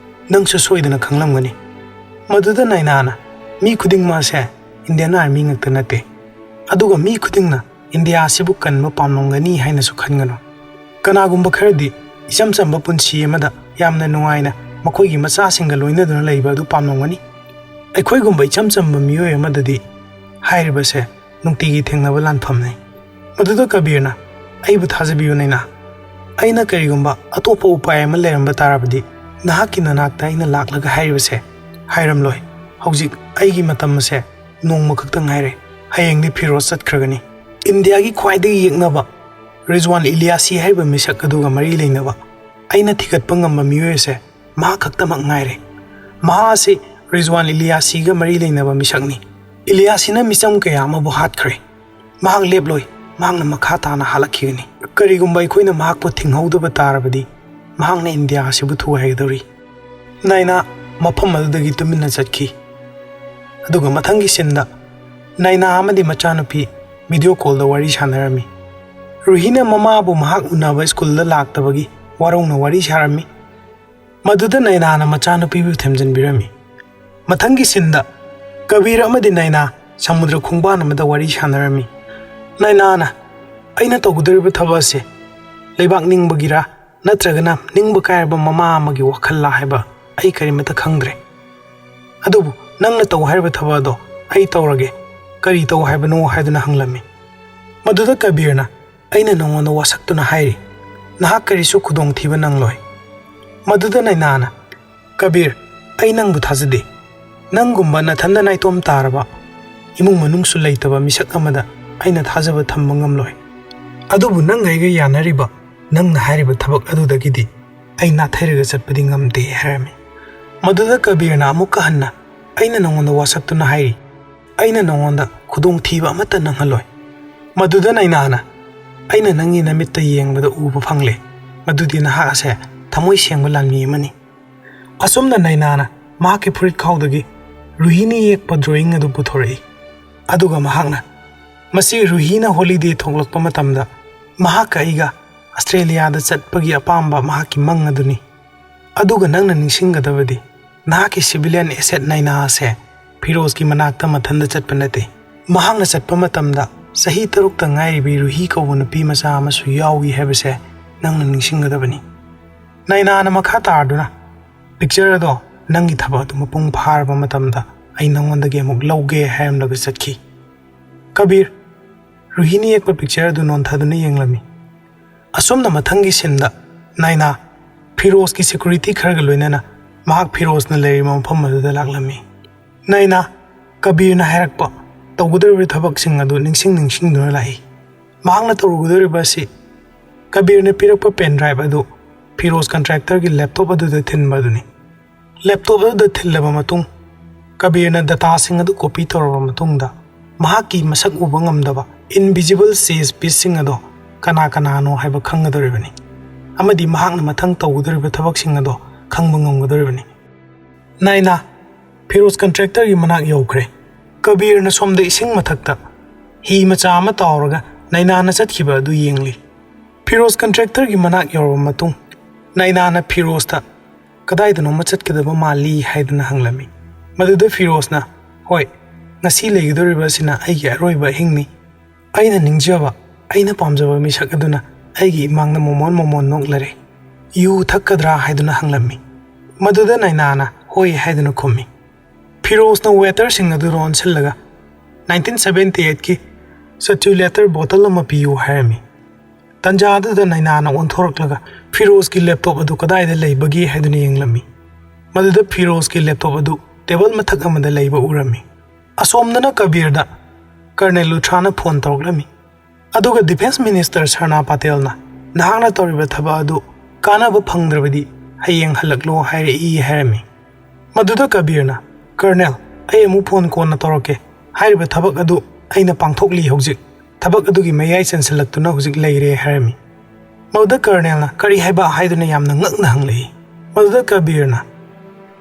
ꯅꯪꯁꯨ ꯁꯣꯏꯗꯅ ꯈꯪꯂꯝꯒꯅꯤ"꯫ ꯃꯗꯨꯗ ꯅꯥꯏꯅꯥꯅ, "ꯃꯤ ꯈꯨꯗꯤꯡꯃꯛ ꯑꯁꯦ ꯏꯟꯗꯤꯌꯟ ꯑꯥꯔꯃꯤ ꯉꯛꯇ ꯅꯠꯇꯦ, ꯑꯗꯨꯒ ꯃꯤ ꯈꯨꯗꯤꯡꯅ ꯏꯟꯗꯤꯌꯥ ꯑꯁꯤꯕꯨ ꯀꯟꯕ ꯄꯥꯝꯂꯝꯒꯅꯤ ꯍꯥꯏꯅꯁꯨ ꯈꯟꯒꯅꯨ꯫ ꯀꯅꯥꯒꯨꯝꯕ ꯈꯔꯗꯤ ꯏꯆꯝ ꯆꯝꯕ ꯄꯨꯟꯁꯤ ꯑꯃꯗ ꯌꯥꯝꯅ ꯅꯨꯡꯉꯥꯏꯅ ꯃꯈꯣꯏꯒꯤ ꯃꯆꯥꯁꯤꯡꯒ ꯂꯣꯏꯅꯗꯨꯅ ꯂꯩꯕ ꯑꯗꯨ ꯄꯥꯝꯂꯝꯒꯅꯤ꯫ ꯑꯩꯈꯣꯏꯒꯨꯝꯕ ꯏꯆꯝ ꯆꯝꯕ ꯃꯤꯑꯣꯏ ꯑꯃꯗꯗꯤ ꯍꯥꯏꯔꯤꯕꯁꯦ ꯅꯨꯡꯇꯤꯒꯤ ꯊꯦꯡꯅꯕ ꯂꯥꯟꯐꯝꯅꯤ"꯫ ꯃꯗꯨꯗ ꯀꯕꯤꯔꯅ, "ꯑꯩꯕꯨ ꯊꯥꯖꯕꯤꯌꯨ ꯅꯥꯏꯅꯥ, ꯑꯩꯅ ꯀꯔꯤꯒꯨꯝꯕ ꯑꯇꯣꯞꯄ ꯎꯄꯥꯏ ꯑꯃ ꯂꯩꯔꯝꯕ ꯇꯥꯔꯕꯗꯤ ꯅꯍꯥꯛꯀꯤ ꯅꯅꯥꯛꯇ ꯑꯩꯅ ꯂꯥꯛꯂꯒ ꯍꯥꯏꯔꯤꯕꯁꯦ ꯍꯥꯏꯔꯝꯂꯣꯏ꯫ ꯍꯧꯖꯤꯛ ꯑꯩꯒꯤ ꯃꯇꯝ ꯑꯁꯦ ꯅꯣꯡꯃ ꯈꯛꯇ ꯉꯥꯏꯔꯦ, ꯍꯌꯦꯡꯗꯤ ꯐꯤꯔꯣꯖ ꯆꯠꯈ꯭ꯔꯒꯅꯤ꯫ ꯏꯟꯗꯤꯌꯥꯒꯤ ꯈ꯭ꯋꯥꯏꯗꯒꯤ ꯌꯦꯛꯅꯕ ꯔꯤꯖꯋꯥꯟ ꯏꯂꯤꯌꯥꯁꯤ ꯍꯥꯏꯔꯤꯕ ꯃꯤꯁꯛ ꯑꯗꯨꯒ ꯃꯔꯤ ꯂꯩꯅꯕ ꯑꯩꯅ ꯊꯤꯒꯠꯄ ꯉꯝꯕ ꯃꯤꯑꯣꯏ ꯑꯁꯦ ꯃꯍꯥꯛ ꯈꯛꯇꯃꯛ ꯉꯥꯏꯔꯦ꯫ ꯃꯍꯥꯛ ꯑꯁꯤ ꯔꯤꯖꯋꯥꯟ ꯏꯂꯤꯌꯥꯁꯤꯒ ꯃꯔꯤ ꯂꯩꯅꯕ ꯃꯤꯁꯛꯅꯤ꯫ ꯏꯂꯤꯌꯥꯁꯤꯅ ꯃꯤꯆꯝ ꯀꯌꯥ ꯑꯃꯕꯨ ꯍꯥꯠꯈ꯭ꯔꯦ꯫ ꯃꯍꯥꯛ ꯂꯦꯞꯂꯣꯏ, ꯃꯍꯥꯛꯅ ꯃꯈꯥ ꯇꯥꯅ ꯍꯥꯠꯂꯛꯈꯤꯒꯅꯤ꯫ ꯀꯔꯤꯒꯨꯝꯕ ꯑꯩꯈꯣꯏꯅ ꯃꯍꯥꯛꯄꯨ ꯊꯤꯡꯍꯧꯗꯕ ꯇꯥꯔꯕꯗꯤ ꯃꯍꯥꯛꯅ ꯏꯟꯗꯤꯌꯥ ꯑꯁꯤꯕꯨ ꯊꯨꯒꯥꯏꯒꯗꯧꯔꯤ"꯫ ꯅꯥꯏꯅꯥ ꯃꯐꯝ ꯑꯗꯨꯗꯒꯤ ꯇꯨꯃꯤꯟꯅ ꯆꯠꯈꯤ꯫ ꯑꯗꯨꯒ ꯃꯊꯪꯒꯤ ꯁꯤꯟꯗ ꯅꯥꯏꯅꯥ ꯑꯃꯗꯤ ꯃꯆꯥꯅꯨꯄꯤ ꯚꯤꯗꯤꯑꯣ ꯀꯣꯜꯗ ꯋꯥꯔꯤ ꯁꯥꯟꯅꯔꯝꯃꯤ꯫ ꯔꯨꯍꯤꯅ ꯃꯃꯥꯕꯨ ꯃꯍꯥꯛ ꯎꯅꯕ ꯁ꯭ꯀꯨꯜꯗ ꯂꯥꯛꯇꯕꯒꯤ ꯋꯥꯔꯧꯅ ꯋꯥꯔꯤ ꯁꯥꯔꯝꯃꯤ꯫ ꯃꯗꯨꯗ ꯅꯥꯏꯅꯥꯅ ꯃꯆꯥꯅꯨꯄꯤꯕꯨ ꯊꯦꯝꯖꯤꯟꯕꯤꯔꯝꯃꯤ꯫ ꯃꯊꯪꯒꯤ ꯁꯤꯟꯗ ꯀꯕꯤꯔ ꯑꯃꯗꯤ ꯅꯥꯏꯅꯥ ꯁꯃꯨꯗ꯭ꯔ ꯈꯣꯡꯕꯥꯟ ꯑꯃꯗ ꯋꯥꯔꯤ ꯁꯥꯟꯅꯔꯝꯃꯤ꯫ ꯅꯥꯏꯅꯥꯅ, "ꯑꯩꯅ ꯇꯧꯒꯗꯧꯔꯤꯕ ꯊꯕꯛ ꯑꯁꯤ ꯂꯩꯕꯥꯛ ꯅꯤꯡꯕꯒꯤꯔꯥ ꯅꯠꯇ꯭ꯔꯒꯅ ꯅꯤꯡꯕ ꯀꯥꯏꯔꯕ ꯃꯃꯥ ꯑꯃꯒꯤ ꯋꯥꯈꯜꯂꯥ ꯍꯥꯏꯕ ꯑꯩ ꯀꯔꯤꯃꯠꯇ ꯈꯪꯗ꯭ꯔꯦ꯫ ꯑꯗꯨꯕꯨ ꯅꯪꯅ ꯇꯧ ꯍꯥꯏꯔꯤꯕ ꯊꯕꯛ ꯑꯗꯣ ꯑꯩ ꯇꯧꯔꯒꯦ꯫ ꯀꯔꯤ ꯇꯧ ꯍꯥꯏꯕꯅꯣ?" ꯍꯥꯏꯗꯨꯅ ꯍꯪꯂꯝꯃꯤ꯫ ꯃꯗꯨꯗ ꯀꯕꯤꯔꯅ, "ꯑꯩꯅ ꯅꯉꯣꯟꯗ ꯋꯥꯁꯛꯇꯨꯅ ꯍꯥꯏꯔꯤ, ꯅꯍꯥꯛ ꯀꯔꯤꯁꯨ ꯈꯨꯗꯣꯡꯊꯤꯕ ꯅꯪꯂꯣꯏ"꯫ ꯃꯗꯨꯗ ꯅꯥꯏꯅꯥꯅ, "ꯀꯕꯤꯔ, ꯑꯩ ꯅꯪꯕꯨ ꯊꯥꯖꯗꯦ꯫ ꯅꯪꯒꯨꯝꯕ ꯅꯊꯟꯗ ꯅꯥꯏꯇꯣꯝ ꯇꯥꯔꯕ, ꯏꯃꯨꯡ ꯃꯅꯨꯡꯁꯨ ꯂꯩꯇꯕ ꯃꯤꯁꯛ ꯑꯃꯗ ꯑꯩꯅ ꯊꯥꯖꯕ ꯊꯝꯕ ꯉꯝꯂꯣꯏ꯫ ꯑꯗꯨꯕꯨ ꯅꯪ ꯑꯩꯒ ꯌꯥꯅꯔꯤꯕ, ꯅꯪꯅ ꯍꯥꯏꯔꯤꯕ ꯊꯕꯛ ꯑꯗꯨꯗꯒꯤꯗꯤ ꯑꯩ ꯅꯥꯊꯩꯔꯒ ꯆꯠꯄꯗꯤ ꯉꯝꯗꯦ" ꯍꯥꯏꯔꯝꯃꯤ꯫ ꯃꯗꯨꯗ ꯀꯕꯤꯔꯅ ꯑꯃꯨꯛꯀ ꯍꯟꯅ, "ꯑꯩꯅ ꯅꯉꯣꯟꯗ ꯋꯥꯁꯛꯇꯨꯅ ꯍꯥꯏꯔꯤ, ꯑꯩꯅ ꯅꯉꯣꯟꯗ ꯈꯨꯗꯣꯡꯊꯤꯕ ꯑꯃꯠꯇ ꯅꯪꯍꯜꯂꯣꯏ"꯫ ꯃꯗꯨꯗ ꯅꯥꯏꯅꯥꯅ, "ꯑꯩꯅ ꯅꯪꯒꯤ ꯅꯃꯤꯠꯇ ꯌꯦꯡꯕꯗ ꯎꯕ ꯐꯪꯂꯦ, ꯃꯗꯨꯗꯤ ꯅꯍꯥꯛ ꯑꯁꯦ ꯊꯃꯣꯏ ꯁꯦꯡꯕ ꯂꯥꯟꯃꯤ ꯑꯃꯅꯤ"꯫ ꯑꯁꯨꯝꯅ ꯅꯥꯏꯅꯥꯅ ꯃꯍꯥꯛꯀꯤ ꯐꯨꯔꯤꯠ ꯈꯥꯎꯗꯒꯤ ꯔꯨꯍꯤꯅ ꯌꯦꯛꯄ ꯗ꯭ꯔꯣꯌꯤꯡ ꯑꯗꯨ ꯄꯨꯊꯣꯔꯛꯏ꯫ ꯑꯗꯨꯒ ꯃꯍꯥꯛꯅ, "ꯃꯁꯤ ꯔꯨꯍꯤꯅ ꯍꯣꯂꯤꯗꯦ ꯊꯣꯛꯂꯛꯄ ꯃꯇꯝꯗ ꯃꯍꯥꯛꯀ ꯑꯩꯒ ꯑꯁꯇ꯭ꯔꯦꯂꯤꯌꯥꯗ ꯆꯠꯄꯒꯤ ꯑꯄꯥꯝꯕ ꯃꯍꯥꯛꯀꯤ ꯃꯪ ꯑꯗꯨꯅꯤ꯫ ꯑꯗꯨꯒ ꯅꯪꯅ ꯅꯤꯡꯁꯤꯡꯒꯗꯕꯗꯤ, ꯅꯍꯥꯛꯀꯤ ꯁꯤꯚꯤꯂꯤꯌꯟ ꯑꯦꯁꯦꯠ ꯅꯥꯏꯅꯥ ꯑꯁꯦ ꯐꯤꯔꯣꯖꯀꯤ ꯃꯅꯥꯛꯇ ꯃꯊꯟꯇ ꯆꯠꯄ ꯅꯠꯇꯦ꯫ ꯃꯍꯥꯛꯅ ꯆꯠꯄ ꯃꯇꯝꯗ ꯆꯍꯤ ꯇꯔꯨꯛꯇ ꯉꯥꯏꯔꯤꯕꯤ ꯔꯨꯍꯤ ꯀꯧꯕ ꯅꯨꯄꯤ ꯃꯆꯥ ꯑꯃꯁꯨ ꯌꯥꯎꯏ ꯍꯥꯏꯕꯁꯦ ꯅꯪꯅ ꯅꯤꯡꯁꯤꯡꯒꯗꯕꯅꯤ꯫ ꯅꯥꯏꯅꯥꯅ ꯃꯈꯥ ꯇꯥꯔꯗꯨꯅ, "ꯄꯤꯛꯆꯔ ꯑꯗꯣ ꯅꯪꯒꯤ ꯊꯕꯛ ꯑꯗꯨ ꯃꯄꯨꯡ ꯐꯥꯔꯕ ꯃꯇꯝꯗ ꯑꯩ ꯅꯉꯣꯟꯗꯒꯤ ꯑꯃꯨꯛ ꯂꯧꯒꯦ" ꯍꯥꯏꯔꯝꯂꯒ ꯆꯠꯈꯤ꯫ ꯀꯕꯤꯔ ꯔꯨꯍꯤꯅ ꯌꯦꯛꯄ ꯄꯤꯛꯆꯔ ꯑꯗꯨ ꯅꯣꯟꯊꯗꯨꯅ ꯌꯦꯡꯂꯝꯃꯤ꯫ ꯑꯁꯣꯝꯅ ꯃꯊꯪꯒꯤ ꯁꯤꯟꯗ ꯅꯥꯏꯅꯥ ꯐꯤꯔꯣꯖꯀꯤ ꯁꯦꯀ꯭ꯌꯨꯔꯤꯇꯤ ꯈꯔꯒ ꯂꯣꯏꯅꯅ ꯃꯍꯥꯛ ꯐꯤꯔꯣꯖꯅ ꯂꯩꯔꯤꯕ ꯃꯐꯝ ꯑꯗꯨꯗ ꯂꯥꯛꯂꯝꯃꯤ꯫ ꯅꯥꯏꯅꯥ ꯀꯕꯤꯔꯅ ꯍꯥꯏꯔꯛꯄ ꯇꯧꯒꯗꯧꯔꯤꯕ ꯊꯕꯛꯁꯤꯡ ꯑꯗꯨ ꯅꯤꯡꯁꯤꯡ ꯅꯤꯡꯁꯤꯡꯗꯨꯅ ꯂꯥꯛꯏ꯫ ꯃꯍꯥꯛꯅ ꯇꯧꯔꯨꯒꯗꯧꯔꯤꯕ ꯑꯁꯤ ꯀꯕꯤꯔꯅ ꯄꯤꯔꯛꯄ ꯄꯦꯟ ꯗ꯭ꯔꯥꯏꯚ ꯑꯗꯨ ꯐꯤꯔꯣꯖ ꯀꯟꯇ꯭ꯔꯦꯛꯇꯔꯒꯤ ꯂꯦꯞꯇꯣꯞ ꯑꯗꯨꯗ ꯊꯤꯟꯕ ꯑꯗꯨꯅꯤ꯫ ꯂꯦꯞꯇꯣꯞ ꯑꯗꯨꯗ ꯊꯤꯜꯂꯕ ꯃꯇꯨꯡ, ꯀꯕꯤꯔꯅ ꯗꯇꯥꯁꯤꯡ ꯑꯗꯨ ꯀꯣꯄꯤ ꯇꯧꯔꯕ ꯃꯇꯨꯡꯗ, ꯃꯍꯥꯛꯀꯤ ꯃꯁꯛ ꯎꯕ ꯉꯝꯗꯕ ꯏꯟꯚꯤꯖꯤꯕꯜ ꯆꯦꯁ ꯄꯤꯁꯁꯤꯡ ꯑꯗꯣ ꯀꯅꯥ ꯀꯅꯥꯅꯣ ꯍꯥꯏꯕ ꯈꯪꯒꯗꯧꯔꯤꯕꯅꯤ, ꯑꯃꯗꯤ ꯃꯍꯥꯛꯅ ꯃꯊꯪ ꯇꯧꯒꯗꯧꯔꯤꯕ ꯊꯕꯛꯁꯤꯡ ꯑꯗꯣ ꯈꯪꯕ ꯉꯝꯒꯗꯧꯔꯤꯕꯅꯤ꯫ ꯅꯥꯏꯅꯥ ꯐꯤꯔꯣꯖ ꯀꯟꯇ꯭ꯔꯦꯛꯇꯔꯒꯤ ꯃꯅꯥꯛ ꯌꯧꯈ꯭ꯔꯦ꯫ ꯀꯕꯤꯔꯅ ꯁꯣꯝꯗ ꯏꯁꯤꯡ ꯃꯊꯛꯇ ꯍꯤ ꯃꯆꯥ ꯑꯃ ꯇꯥꯎꯔꯒ ꯅꯥꯏꯅꯥꯅ ꯆꯠꯈꯤꯕ ꯑꯗꯨ ꯌꯦꯡꯂꯤ꯫ ꯐꯤꯔꯣꯖ ꯀꯟꯇ꯭ꯔꯦꯛꯇꯔꯒꯤ ꯃꯅꯥꯛ ꯌꯧꯔꯕ ꯃꯇꯨꯡ, ꯅꯥꯏꯅꯥꯅ ꯐꯤꯔꯣꯖꯇ ꯀꯗꯥꯏꯗꯅꯣꯃ ꯆꯠꯀꯗꯕ ꯃꯥꯜꯂꯤ ꯍꯥꯏꯗꯨꯅ ꯍꯪꯂꯝꯃꯤ꯫ ꯃꯗꯨꯗ ꯐꯤꯔꯣꯖꯅ, "ꯍꯣꯏ, ꯉꯁꯤ ꯂꯩꯒꯗꯧꯔꯤꯕ ꯑꯁꯤꯅ ꯑꯩꯒꯤ ꯑꯔꯣꯏꯕ ꯑꯍꯤꯡꯅꯤ꯫ ꯑꯩꯅ ꯅꯤꯡꯖꯕ, ꯑꯩꯅ ꯄꯥꯝꯖꯕ ꯃꯤꯁꯛ ꯑꯗꯨꯅ ꯑꯩꯒꯤ ꯏꯃꯥꯡꯗ ꯃꯣꯃꯣꯟ ꯃꯣꯃꯣꯟ ꯅꯣꯛꯂꯔꯦ꯫ ꯌꯨ ꯊꯛꯀꯗ꯭ꯔꯥ?" ꯍꯥꯏꯗꯨꯅ ꯍꯪꯂꯝꯃꯤ꯫ ꯃꯗꯨꯗ ꯅꯥꯏꯅꯥꯅ ꯍꯣꯏ ꯍꯥꯏꯗꯨꯅ ꯈꯨꯝꯃꯤ꯫ ꯐꯤꯔꯣꯖꯅ ꯋꯦꯇꯔꯁꯤꯡ ꯑꯗꯨꯗ ꯑꯣꯟꯁꯤꯜꯂꯒ, "ꯅꯥꯏꯟꯇꯤꯟ ꯁꯚꯦꯟꯇꯤ ꯑꯩꯠꯀꯤ ꯁꯇꯨ ꯂꯦꯇꯔ ꯕꯣꯇꯜ ꯑꯃ ꯄꯤꯌꯨ" ꯍꯥꯏꯔꯝꯃꯤ꯫ ꯇꯟꯖꯥ ꯑꯗꯨꯗ ꯅꯥꯏꯅꯥꯅ ꯑꯣꯟꯊꯣꯔꯛꯂꯒ ꯐꯤꯔꯣꯖꯀꯤ ꯂꯦꯞꯇꯣꯞ ꯑꯗꯨ ꯀꯗꯥꯏꯗ ꯂꯩꯕꯒꯦ ꯍꯥꯏꯗꯨꯅ ꯌꯦꯡꯂꯝꯃꯤ꯫ ꯃꯗꯨꯗ ꯐꯤꯔꯣꯖꯀꯤ ꯂꯦꯞꯇꯣꯞ ꯑꯗꯨ ꯇꯦꯕꯜ ꯃꯊꯛ ꯑꯃꯗ ꯂꯩꯕ ꯎꯔꯝꯃꯤ꯫ ꯑꯁꯣꯝꯗꯅ ꯀꯕꯤꯔꯗ ꯀꯔꯅꯦꯜ ꯂꯨꯊ꯭ꯔꯥꯅ ꯐꯣꯟ ꯇꯧꯔꯛꯂꯝꯃꯤ꯫ ꯑꯗꯨꯒ ꯗꯤꯐꯦꯟꯁ ꯃꯤꯅꯤꯁꯇꯔ ꯁꯔꯅꯥ ꯄꯇꯦꯜꯅ, "ꯅꯍꯥꯛꯅ ꯇꯧꯔꯤꯕ ꯊꯕꯛ ꯑꯗꯨ ꯀꯥꯟꯅꯕ ꯐꯪꯗ꯭ꯔꯕꯗꯤ ꯍꯌꯦꯡ ꯍꯜꯂꯛꯂꯣ" ꯍꯥꯏꯔꯛꯏ ꯍꯥꯏꯔꯝꯃꯤ꯫ ꯃꯗꯨꯗ ꯀꯕꯤꯔꯅ, "ꯀꯔꯅꯦꯜ, ꯑꯩ ꯑꯃꯨꯛ ꯐꯣꯟ ꯀꯣꯟꯅ ꯇꯧꯔꯛꯀꯦ꯫ ꯍꯥꯏꯔꯤꯕ ꯊꯕꯛ ꯑꯗꯨ ꯑꯩꯅ ꯄꯥꯡꯊꯣꯛꯂꯤ ꯍꯧꯖꯤꯛ꯫ ꯊꯕꯛ ꯑꯗꯨꯒꯤ ꯃꯌꯥꯏ ꯆꯟꯁꯤꯜꯂꯛꯇꯨꯅ ꯍꯧꯖꯤꯛ ꯂꯩꯔꯦ" ꯍꯥꯏꯔꯝꯃꯤ꯫ ꯃꯗꯨꯗ ꯀꯔꯅꯦꯜꯅ, "ꯀꯔꯤ ꯍꯥꯏꯕ?" ꯍꯥꯏꯗꯨꯅ ꯌꯥꯝꯅ ꯉꯛꯅ ꯍꯪꯂꯛꯏ꯫ ꯃꯗꯨꯗ ꯀꯕꯤꯔꯅ,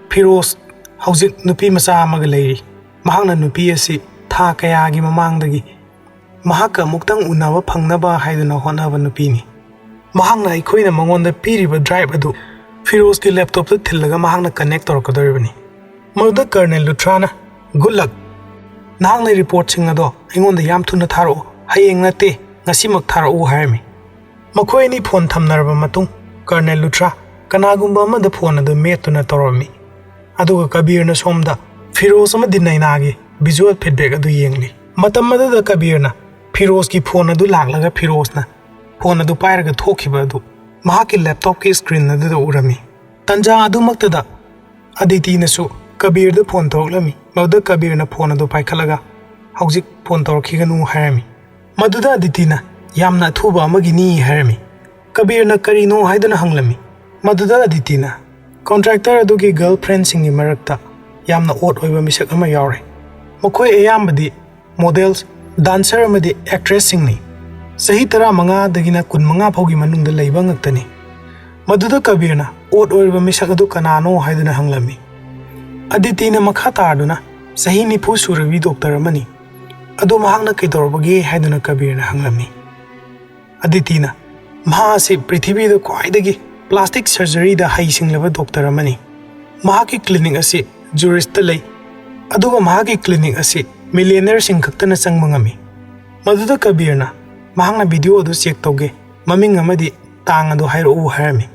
"ꯐꯤꯔꯣꯖ ꯍꯧꯖꯤꯛ ꯅꯨꯄꯤ ꯃꯆꯥ ꯑꯃꯒ ꯂꯩꯔꯤ꯫ ꯃꯍꯥꯛꯅ ꯅꯨꯄꯤ ꯑꯁꯤ ꯊꯥ ꯀꯌꯥꯒꯤ ꯃꯃꯥꯡꯗꯒꯤ ꯃꯍꯥꯛꯀ ꯑꯃꯨꯛꯇꯪ ꯎꯅꯕ ꯐꯪꯅꯕ ꯍꯥꯏꯗꯨꯅ ꯍꯣꯠꯅꯕ ꯅꯨꯄꯤꯅꯤ꯫ ꯃꯍꯥꯛꯅ ꯑꯩꯈꯣꯏꯅ ꯃꯉꯣꯟꯗ ꯄꯤꯔꯤꯕ ꯗ꯭ꯔꯥꯏꯚ ꯑꯗꯨ ꯐꯤꯔꯣꯖꯀꯤ ꯂꯦꯞꯇꯣꯞꯇ ꯊꯤꯜꯂꯒ ꯃꯍꯥꯛꯅ ꯀꯅꯦꯛ ꯇꯧꯔꯛꯀꯗꯧꯔꯤꯕꯅꯤ꯫ ꯃꯗꯨꯗ ꯀꯔꯅꯦꯜ ꯂꯨꯊ꯭ꯔꯥꯅ, "ꯒꯨꯗ ꯂꯛ꯫ ꯅꯍꯥꯛꯅ ꯔꯤꯄꯣꯔꯠꯁꯤꯡ ꯑꯗꯣ ꯑꯩꯉꯣꯟꯗ ꯌꯥꯝ ꯊꯨꯅ ꯊꯥꯔꯛꯎ, ꯍꯌꯦꯡ ꯅꯠꯇꯦ, ꯉꯁꯤꯃꯛ ꯊꯥꯔꯛꯎ" ꯍꯥꯏꯔꯝꯃꯤ꯫ ꯃꯈꯣꯏ ꯑꯅꯤ ꯐꯣꯟ ꯊꯝꯅꯔꯕ ꯃꯇꯨꯡ, ꯀꯔꯅꯦꯜ ꯂꯨꯊ꯭ꯔꯥ ꯀꯅꯥꯒꯨꯝꯕ ꯑꯃꯗ ꯐꯣꯟ ꯑꯗꯨ ꯃꯦꯠꯇꯨꯅ ꯇꯧꯔꯝꯃꯤ, ꯑꯗꯨꯒ ꯀꯕꯤꯔꯅ ꯁꯣꯝꯗ ꯐꯤꯔꯣꯖ ꯑꯃꯗꯤ ꯅꯩꯅꯥꯒꯤ ꯚꯤꯖꯨꯋꯦꯜ ꯐꯤꯗꯕꯦꯛ ꯑꯗꯨ ꯌꯦꯡꯂꯤ꯫ ꯃꯇꯝ ꯑꯗꯨꯗ ꯀꯕꯤꯔꯅ ꯐꯤꯔꯣꯖꯀꯤ ꯐꯣꯟ ꯑꯗꯨ ꯂꯥꯛꯂꯒ ꯐꯤꯔꯣꯖꯅ ꯐꯣꯟ ꯑꯗꯨ ꯄꯥꯏꯔꯒ ꯊꯣꯛꯈꯤꯕ ꯑꯗꯨ ꯃꯍꯥꯛꯀꯤ ꯂꯦꯞꯇꯣꯞꯀꯤ ꯁ꯭ꯀ꯭ꯔꯤꯟ ꯑꯗꯨꯗ ꯎꯔꯝꯃꯤ꯫ ꯇꯟꯖꯥ ꯑꯗꯨꯃꯛꯇꯗ ꯑꯗꯤꯇꯤꯅꯁꯨ ꯀꯕꯤꯔꯗ ꯐꯣꯟ ꯇꯧꯔꯛꯂꯝꯃꯤ꯫ ꯃꯗꯨꯗ ꯀꯕꯤꯔꯅ ꯐꯣꯟ ꯑꯗꯨ ꯄꯥꯏꯈꯠꯂꯒ, "ꯍꯧꯖꯤꯛ ꯐꯣꯟ ꯇꯧꯔꯛꯈꯤꯒꯅꯨ" ꯍꯥꯏꯔꯝꯃꯤ꯫ ꯃꯗꯨꯗ ꯑꯗꯤꯇꯤꯅ, "ꯌꯥꯝꯅ ꯑꯊꯨꯕ ꯑꯃꯒꯤꯅꯤ" ꯍꯥꯏꯔꯝꯃꯤ꯫ ꯀꯕꯤꯔꯅ ꯀꯔꯤꯅꯣ ꯍꯥꯏꯗꯨꯅ ꯍꯪꯂꯝꯃꯤ꯫ ꯃꯗꯨꯗ ꯑꯗꯤꯇꯤꯅ, "ꯀꯣꯟꯇ꯭ꯔꯦꯛꯇꯔ ꯑꯗꯨꯒꯤ ꯒꯔꯜꯐ꯭ꯔꯦꯟꯁꯤꯡꯒꯤ ꯃꯔꯛꯇ ꯌꯥꯝꯅ ꯑꯣꯗ ꯑꯣꯏꯕ ꯃꯤꯁꯛ ꯑꯃ ꯌꯥꯎꯔꯦ꯫ ꯃꯈꯣꯏ ꯑꯌꯥꯝꯕꯗꯤ ꯃꯣꯗꯦꯜꯁ, ꯗꯥꯟꯁꯔ ꯑꯃꯗꯤ ꯑꯦꯛꯇ꯭ꯔꯦꯁꯁꯤꯡꯅꯤ꯫ ꯆꯍꯤ ꯇꯔꯥꯃꯉꯥꯗꯒꯤꯅ ꯀꯨꯟꯃꯉꯥ ꯐꯥꯎꯒꯤ ꯃꯅꯨꯡꯗ ꯂꯩꯕ ꯉꯛꯇꯅꯤ"꯫ ꯃꯗꯨꯗ ꯀꯕꯤꯔꯅ ꯑꯣꯗ ꯑꯣꯏꯔꯤꯕ ꯃꯤꯁꯛ ꯑꯗꯨ ꯀꯅꯥꯅꯣ ꯍꯥꯏꯗꯨꯅ ꯍꯪꯂꯝꯃꯤ꯫ ꯑꯗꯤꯇꯤꯅ ꯃꯈꯥ ꯇꯥꯗꯨꯅ, "ꯆꯍꯤ ꯅꯤꯐꯨ ꯁꯨꯔꯕꯤ ꯗꯣꯛꯇꯔ ꯑꯃꯅꯤ꯫ ꯑꯗꯨ ꯃꯍꯥꯛꯅ ꯀꯩꯗꯧꯔꯕꯒꯦ?" ꯍꯥꯏꯗꯨꯅ ꯀꯕꯤꯔꯅ ꯍꯪꯂꯝꯃꯤ꯫ ꯑꯗꯤꯇꯤꯅ, "ꯃꯍꯥꯛ ꯑꯁꯤ ꯄ꯭ꯔꯤꯊꯤꯕꯤꯗ ꯈ꯭ꯋꯥꯏꯗꯒꯤ ꯄ꯭ꯂꯥꯁꯇꯤꯛ ꯁꯔꯖꯔꯤꯗ ꯍꯩꯁꯤꯡꯂꯕ ꯗꯣꯛꯇꯔ ꯑꯃꯅꯤ꯫ ꯃꯍꯥꯛꯀꯤ ꯀ꯭ꯂꯤꯅꯤꯛ ꯑꯁꯤ ꯖꯨꯔꯤꯁꯇ ꯂꯩ, ꯑꯗꯨꯒ ꯃꯍꯥꯛꯀꯤ ꯀ꯭ꯂꯤꯅꯤꯛ ꯑꯁꯤ ꯃꯤꯂꯤꯌꯅꯔꯁꯤꯡ ꯈꯛꯇꯅ ꯆꯪꯕ ꯉꯝꯃꯤ"꯫ ꯃꯗꯨꯗ ꯀꯕꯤꯔꯅ, "ꯃꯍꯥꯛꯅ ꯚꯤꯗꯤꯑꯣ ꯑꯗꯨ ꯆꯦꯛ ꯇꯧꯒꯦ, ꯃꯃꯤꯡ ꯑꯃꯗꯤ ꯇꯥꯡ ꯑꯗꯨ ꯍꯥꯏꯔꯛꯎ" ꯍꯥꯏꯔꯝꯃꯤ꯫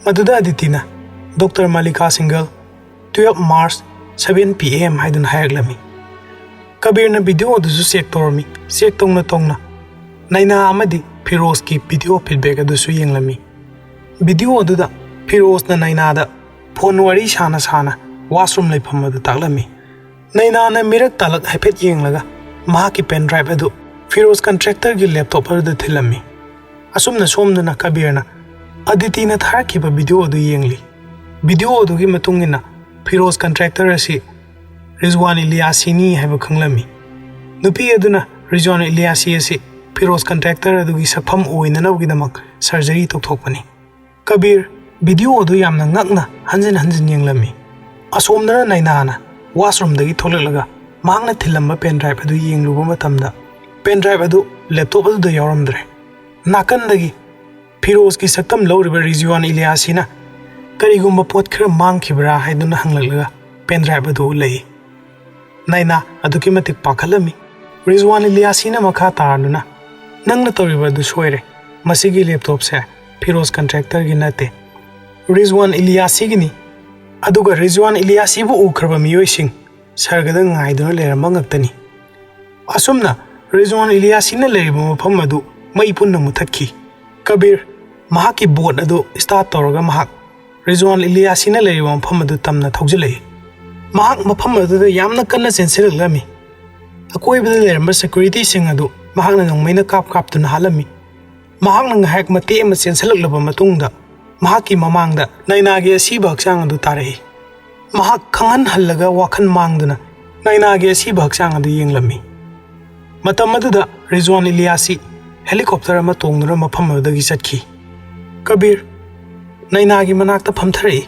ꯃꯗꯨꯗ ꯑꯗꯤꯇꯤꯅ, "doctor Malika Singhal, twelve March, seven P M" ꯍꯥꯏꯗꯨꯅ ꯍꯥꯏꯔꯛꯂꯝꯃꯤ꯫ ꯀꯕꯤꯔꯅ ꯚꯤꯗꯤꯑꯣ ꯑꯗꯨꯁꯨ ꯆꯦꯛ ꯇꯧꯔꯝꯃꯤ꯫ ꯆꯦꯛ ꯇꯧꯅ ꯇꯧꯅ ꯅꯩꯅꯥ ꯑꯃꯗꯤ ꯐꯤꯔꯣꯖꯀꯤ ꯚꯤꯗꯤꯑꯣ ꯐꯤꯗꯕꯦꯛ ꯑꯗꯨꯁꯨ ꯌꯦꯡꯂꯝꯃꯤ꯫ ꯚꯤꯗꯤꯑꯣ ꯑꯗꯨꯗ ꯐꯤꯔꯣꯖꯅ ꯅꯩꯅꯥꯗ ꯐꯣꯟ ꯋꯥꯔꯤ ꯁꯥꯅ ꯁꯥꯅ ꯋꯥꯁꯔꯨꯝ ꯂꯩꯐꯝ ꯑꯗꯨ ꯇꯥꯛꯂꯝꯃꯤ꯫ ꯅꯩꯅꯥꯅ ꯃꯤꯔꯛ ꯇꯥꯂꯛ ꯍꯥꯏꯐꯦꯠ ꯌꯦꯡꯂꯒ ꯃꯍꯥꯛꯀꯤ ꯄꯦꯟ ꯗ꯭ꯔꯥꯏꯚ ꯑꯗꯨ ꯐꯤꯔꯣꯖ ꯀꯟꯇ꯭ꯔꯦꯛꯇꯔꯒꯤ ꯂꯦꯞꯇꯣꯞ ꯑꯗꯨꯗ ꯊꯤꯜꯂꯝꯃꯤ꯫ ꯑꯁꯨꯝꯅ ꯁꯣꯝꯗꯅ ꯀꯕꯤꯔꯅ ꯑꯗꯤꯇꯤꯅ ꯊꯥꯔꯛꯈꯤꯕ ꯚꯤꯗꯤꯑꯣ ꯑꯗꯨ ꯌꯦꯡꯂꯤ꯫ ꯚꯤꯗꯤꯑꯣ ꯑꯗꯨꯒꯤ ꯃꯇꯨꯡ ꯏꯟꯅ ꯐꯤꯔꯣꯖ ꯀꯟꯇ꯭ꯔꯦꯛꯇꯔ ꯑꯁꯤ ꯔꯤꯖꯋꯥꯟ ꯏꯂꯤꯌꯥꯁꯤꯅꯤ ꯍꯥꯏꯕ ꯈꯪꯂꯝꯃꯤ꯫ ꯅꯨꯄꯤ ꯑꯗꯨꯅ ꯔꯤꯖꯋꯥꯟ ꯏꯂꯤꯌꯥꯁꯤ ꯑꯁꯤ ꯐꯤꯔꯣꯖ ꯀꯟꯇ꯭ꯔꯦꯛꯇꯔ ꯑꯗꯨꯒꯤ ꯁꯛꯐꯝ ꯑꯣꯏꯅꯅꯕꯒꯤꯗꯃꯛ ꯁꯔꯖꯔꯤ ꯇꯧꯊꯣꯛꯄꯅꯤ꯫ ꯀꯕꯤꯔ ꯚꯤꯗꯤꯑꯣ ꯑꯗꯨ ꯌꯥꯝꯅ ꯉꯛꯅ ꯍꯟꯖꯤꯟ ꯍꯟꯖꯤꯟ ꯌꯦꯡꯂꯝꯃꯤ꯫ ꯑꯁꯣꯝꯗꯅ ꯅꯩꯅꯥꯅ ꯋꯥꯁꯔꯨꯝꯗꯒꯤ ꯊꯣꯛꯂꯛꯂꯒ ꯃꯍꯥꯛꯅ ꯊꯤꯜꯂꯝꯕ ꯄꯦꯟ ꯗ꯭ꯔꯥꯏꯚ ꯑꯗꯨ ꯌꯦꯡꯂꯨꯕ ꯃꯇꯝꯗ, ꯄꯦꯟ ꯗ꯭ꯔꯥꯏꯚ ꯑꯗꯨ ꯂꯦꯞꯇꯣꯞ ꯑꯗꯨꯗ ꯌꯥꯎꯔꯝꯗ꯭ꯔꯦ꯫ ꯅꯥꯀꯟꯗꯒꯤ ꯐꯤꯔꯣꯖꯀꯤ ꯁꯛꯇꯝ ꯂꯧꯔꯤꯕ ꯔꯤꯖꯋꯥꯟ ꯏꯂꯤꯌꯥꯁꯤꯅ ꯀꯔꯤꯒꯨꯝꯕ ꯄꯣꯠ ꯈꯔ ꯃꯥꯡꯈꯤꯕ꯭ꯔꯥ ꯍꯥꯏꯗꯨꯅ ꯍꯪꯂꯛꯂꯒ pen drive ꯑꯗꯨ ꯎꯠꯂꯛꯏ꯫ ꯅꯥꯏꯅꯥ ꯑꯗꯨꯛꯀꯤ ꯃꯇꯤꯛ ꯄꯥꯈꯠꯂꯝꯃꯤ꯫ ꯔꯤꯖꯋꯥꯟ ꯏꯂꯤꯌꯥꯁꯤꯅ ꯃꯈꯥ ꯇꯥꯔꯗꯨꯅ, "ꯅꯪꯅ ꯇꯧꯔꯤꯕ ꯑꯗꯨ ꯁꯣꯏꯔꯦ꯫ ꯃꯁꯤꯒꯤ laptopꯁꯦ ꯐꯤꯔꯣꯖ contractorꯒꯤ ꯅꯠꯇꯦ, ꯔꯤꯖꯋꯥꯟ ꯏꯂꯤꯌꯥꯁꯤꯒꯤꯅꯤ꯫ ꯑꯗꯨꯒ ꯔꯤꯖꯋꯥꯟ ꯏꯂꯤꯌꯥꯁꯤꯕꯨ ꯎꯈ꯭ꯔꯕ ꯃꯤꯑꯣꯏꯁꯤꯡ ꯁꯔꯒꯗ ꯉꯥꯏꯗꯨꯅ ꯂꯩꯔꯝꯕ ꯉꯥꯛꯇꯅꯤ꯫" ꯑꯁꯨꯝꯅ ꯔꯤꯖꯋꯥꯟ ꯏꯂꯤꯌꯥꯁꯤꯅ ꯂꯩꯔꯤꯕ ꯃꯐꯝ ꯑꯗꯨ ꯃꯩ ꯄꯨꯟꯅ ꯃꯨꯊꯠꯈꯤ꯫ ꯀꯕꯤꯔ ꯃꯍꯥꯛꯀꯤ boat ꯑꯗꯨ start ꯇꯧꯔꯒ ꯃꯍꯥꯛ ꯔꯤꯖꯋꯥꯟ ꯏꯂꯤꯌꯥꯁꯤꯅ ꯂꯩꯔꯤꯕ ꯃꯐꯝ ꯑꯗꯨ ꯇꯝꯅ ꯊꯧꯖꯤꯜꯂꯛꯏ꯫ ꯃꯍꯥꯛ ꯃꯐꯝ ꯑꯗꯨꯗ ꯌꯥꯝꯅ ꯀꯟꯅ ꯆꯦꯟꯁꯤꯜꯂꯛꯂꯝꯃꯤ꯫ ꯑꯀꯣꯏꯕꯗ ꯂꯩꯔꯝꯕ securityꯁꯤꯡ ꯑꯗꯨ ꯃꯍꯥꯛꯅ ꯅꯣꯡꯃꯩꯅ ꯀꯥꯞ ꯀꯥꯞꯇꯨꯅ ꯍꯥꯠꯂꯝꯃꯤ꯫ ꯃꯍꯥꯛꯅ ꯉꯥꯏꯍꯥꯛ ꯃꯇꯦꯛ ꯑꯃ ꯆꯦꯟꯁꯤꯜꯂꯛꯂꯕ ꯃꯇꯨꯡꯗ ꯃꯍꯥꯛꯀꯤ ꯃꯃꯥꯡꯗ ꯅꯥꯏꯅꯥꯒꯤ ꯑꯁꯤꯕ ꯍꯛꯆꯥꯡ ꯑꯗꯨ ꯇꯥꯔꯛꯏ꯫ ꯃꯍꯥꯛ ꯈꯪꯍꯟꯍꯜꯂꯒ ꯋꯥꯈꯜ ꯃꯥꯡꯗꯨꯅ ꯅꯥꯏꯅꯥꯒꯤ ꯑꯁꯤꯕ ꯍꯛꯆꯥꯡ ꯑꯗꯨ ꯌꯦꯡꯂꯝꯃꯤ꯫ ꯃꯇꯝ ꯑꯗꯨꯗ ꯔꯤꯖꯋꯥꯟ ꯏꯂꯤꯌꯥꯁꯤ helicopter ꯑꯃ ꯇꯣꯡꯗꯨꯅ ꯃꯐꯝ ꯑꯗꯨꯗꯒꯤ ꯆꯠꯈꯤ꯫ ꯀꯕꯤꯔ ꯅꯥꯏꯅꯥꯒꯤ ꯃꯅꯥꯛꯇ ꯐꯝꯊꯔꯛꯏ,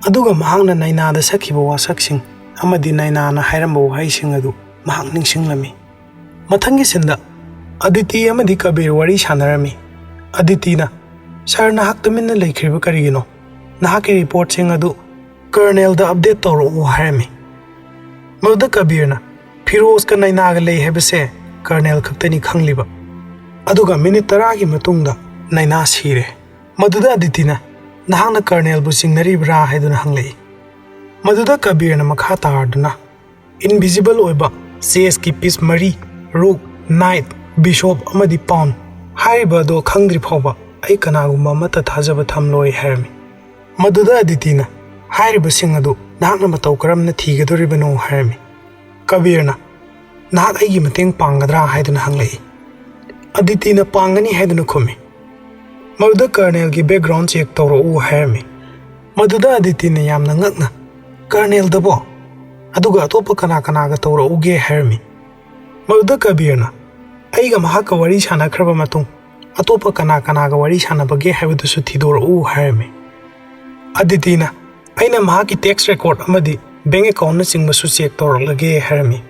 ꯑꯗꯨꯒ ꯃꯍꯥꯛꯅ ꯅꯥꯏꯅꯥꯗ ꯁꯛꯈꯤꯕ ꯋꯥꯁꯛꯁꯤꯡ ꯑꯃꯗꯤ ꯅꯥꯏꯅꯥꯅ ꯍꯥꯏꯔꯝꯕ ꯋꯥꯍꯩꯁꯤꯡ ꯑꯗꯨ ꯃꯍꯥꯛ ꯅꯤꯡꯁꯤꯡꯂꯝꯃꯤ꯫ ꯃꯊꯪꯒꯤ sceneꯗ ꯑꯗꯤꯇꯤ ꯑꯃꯗꯤ ꯀꯕꯤꯔ ꯋꯥꯔꯤ ꯁꯥꯟꯅꯔꯝꯃꯤ꯫ ꯑꯗꯤꯇꯤꯅ, "Sir, ꯅꯍꯥꯛ ꯇꯨꯃꯤꯟꯅ ꯂꯩꯈ꯭ꯔꯤꯕ ꯀꯔꯤꯒꯤꯅꯣ? ꯅꯍꯥꯛꯀꯤ reportꯁꯤꯡ ꯑꯗꯨ colonelꯗ update ꯇꯧꯔꯛꯎ" ꯍꯥꯏꯔꯝꯃꯤ꯫ ꯃꯗꯨꯗ ꯀꯕꯤꯔꯅ, "ꯐꯤꯔꯣꯖꯀ ꯅꯥꯏꯅꯥꯒ ꯂꯩ ꯍꯥꯏꯕꯁꯦ colonel ꯈꯛꯇꯅꯤ ꯈꯪꯂꯤꯕ꯫ ꯑꯗꯨꯒ minute ꯇꯔꯥꯒꯤ ꯃꯇꯨꯡꯗ ꯅꯥꯏꯅꯥ ꯁꯤꯔꯦ꯫" ꯃꯗꯨꯗ ꯑꯗꯤꯇꯤꯅ, "ꯅꯍꯥꯛꯅ colonelꯕꯨ ꯆꯤꯡꯅꯔꯤꯕ꯭ꯔꯥ?" ꯍꯥꯏꯗꯨꯅ ꯍꯪꯂꯛꯏ꯫ ꯃꯗꯨꯗ ꯀꯕꯤꯔꯅ ꯃꯈꯥ ꯇꯥꯔꯗꯨꯅ, "Invisible ꯑꯣꯏꯕ chessꯀꯤ piece ꯃꯔꯤ, rook, knight, bishop ꯑꯃꯗꯤ pawn ꯍꯥꯏꯔꯤꯕ ꯑꯗꯣ ꯈꯪꯗ꯭ꯔꯤ ꯐꯥꯎꯕ ꯑꯩ ꯀꯅꯥꯒꯨꯝꯕ ꯑꯃꯠꯇ ꯊꯥꯖꯕ ꯊꯝꯂꯣꯏ" ꯍꯥꯏꯔꯝꯃꯤ꯫ ꯃꯗꯨꯗ ꯑꯗꯤꯇꯤꯅ, "ꯍꯥꯏꯔꯤꯕꯁꯤꯡ ꯑꯗꯨ ꯅꯍꯥꯛꯅ ꯃꯇꯧ ꯀꯔꯝꯅ ꯊꯤꯒꯗꯧꯔꯤꯕꯅꯣ?" ꯍꯥꯏꯔꯝꯃꯤ꯫ ꯀꯕꯤꯔꯅ, "ꯅꯍꯥꯛ ꯑꯩꯒꯤ ꯃꯇꯦꯡ ꯄꯥꯡꯒꯗ꯭ꯔꯥ?" ꯍꯥꯏꯗꯨꯅ ꯍꯪꯂꯛꯏ꯫ ꯑꯗꯤꯇꯤꯅ, "ꯄꯥꯡꯒꯅꯤ" ꯍꯥꯏꯗꯨꯅ ꯈꯨꯝꯃꯤ꯫ ꯃꯗꯨꯗ colonelꯒꯤ background check ꯇꯧꯔꯛꯎ ꯍꯥꯏꯔꯝꯃꯤ꯫ ꯃꯗꯨꯗ ꯑꯗꯤꯇꯤꯅ ꯌꯥꯝꯅ ꯉꯛꯅ, "Colonelꯗꯕꯣ? ꯑꯗꯨꯒ ꯑꯇꯣꯞꯄ ꯀꯅꯥ ꯀꯅꯥꯒ ꯇꯧꯔꯛꯎꯒꯦ?" ꯍꯥꯏꯔꯝꯃꯤ꯫ ꯃꯗꯨꯗ ꯀꯕꯤꯔꯅ, "ꯑꯩꯒ ꯃꯍꯥꯛꯀ ꯋꯥꯔꯤ ꯁꯥꯟꯅꯈ꯭ꯔꯕ ꯃꯇꯨꯡ ꯑꯇꯣꯞꯄ ꯀꯅꯥ ꯀꯅꯥꯒ ꯋꯥꯔꯤ ꯁꯥꯟꯅꯕꯒꯦ ꯍꯥꯏꯕꯗꯨꯁꯨ ꯊꯤꯗꯣꯔꯛꯎ" ꯍꯥꯏꯔꯝꯃꯤ꯫ ꯑꯗꯤꯇꯤꯅ, "ꯑꯩꯅ ꯃꯍꯥꯛꯀꯤ tax record ꯑꯃꯗꯤ bank accountꯅꯆꯤꯡꯕꯁꯨ check ꯇꯧꯔꯛꯂꯒꯦ" ꯍꯥꯏꯔꯝꯃꯤ꯫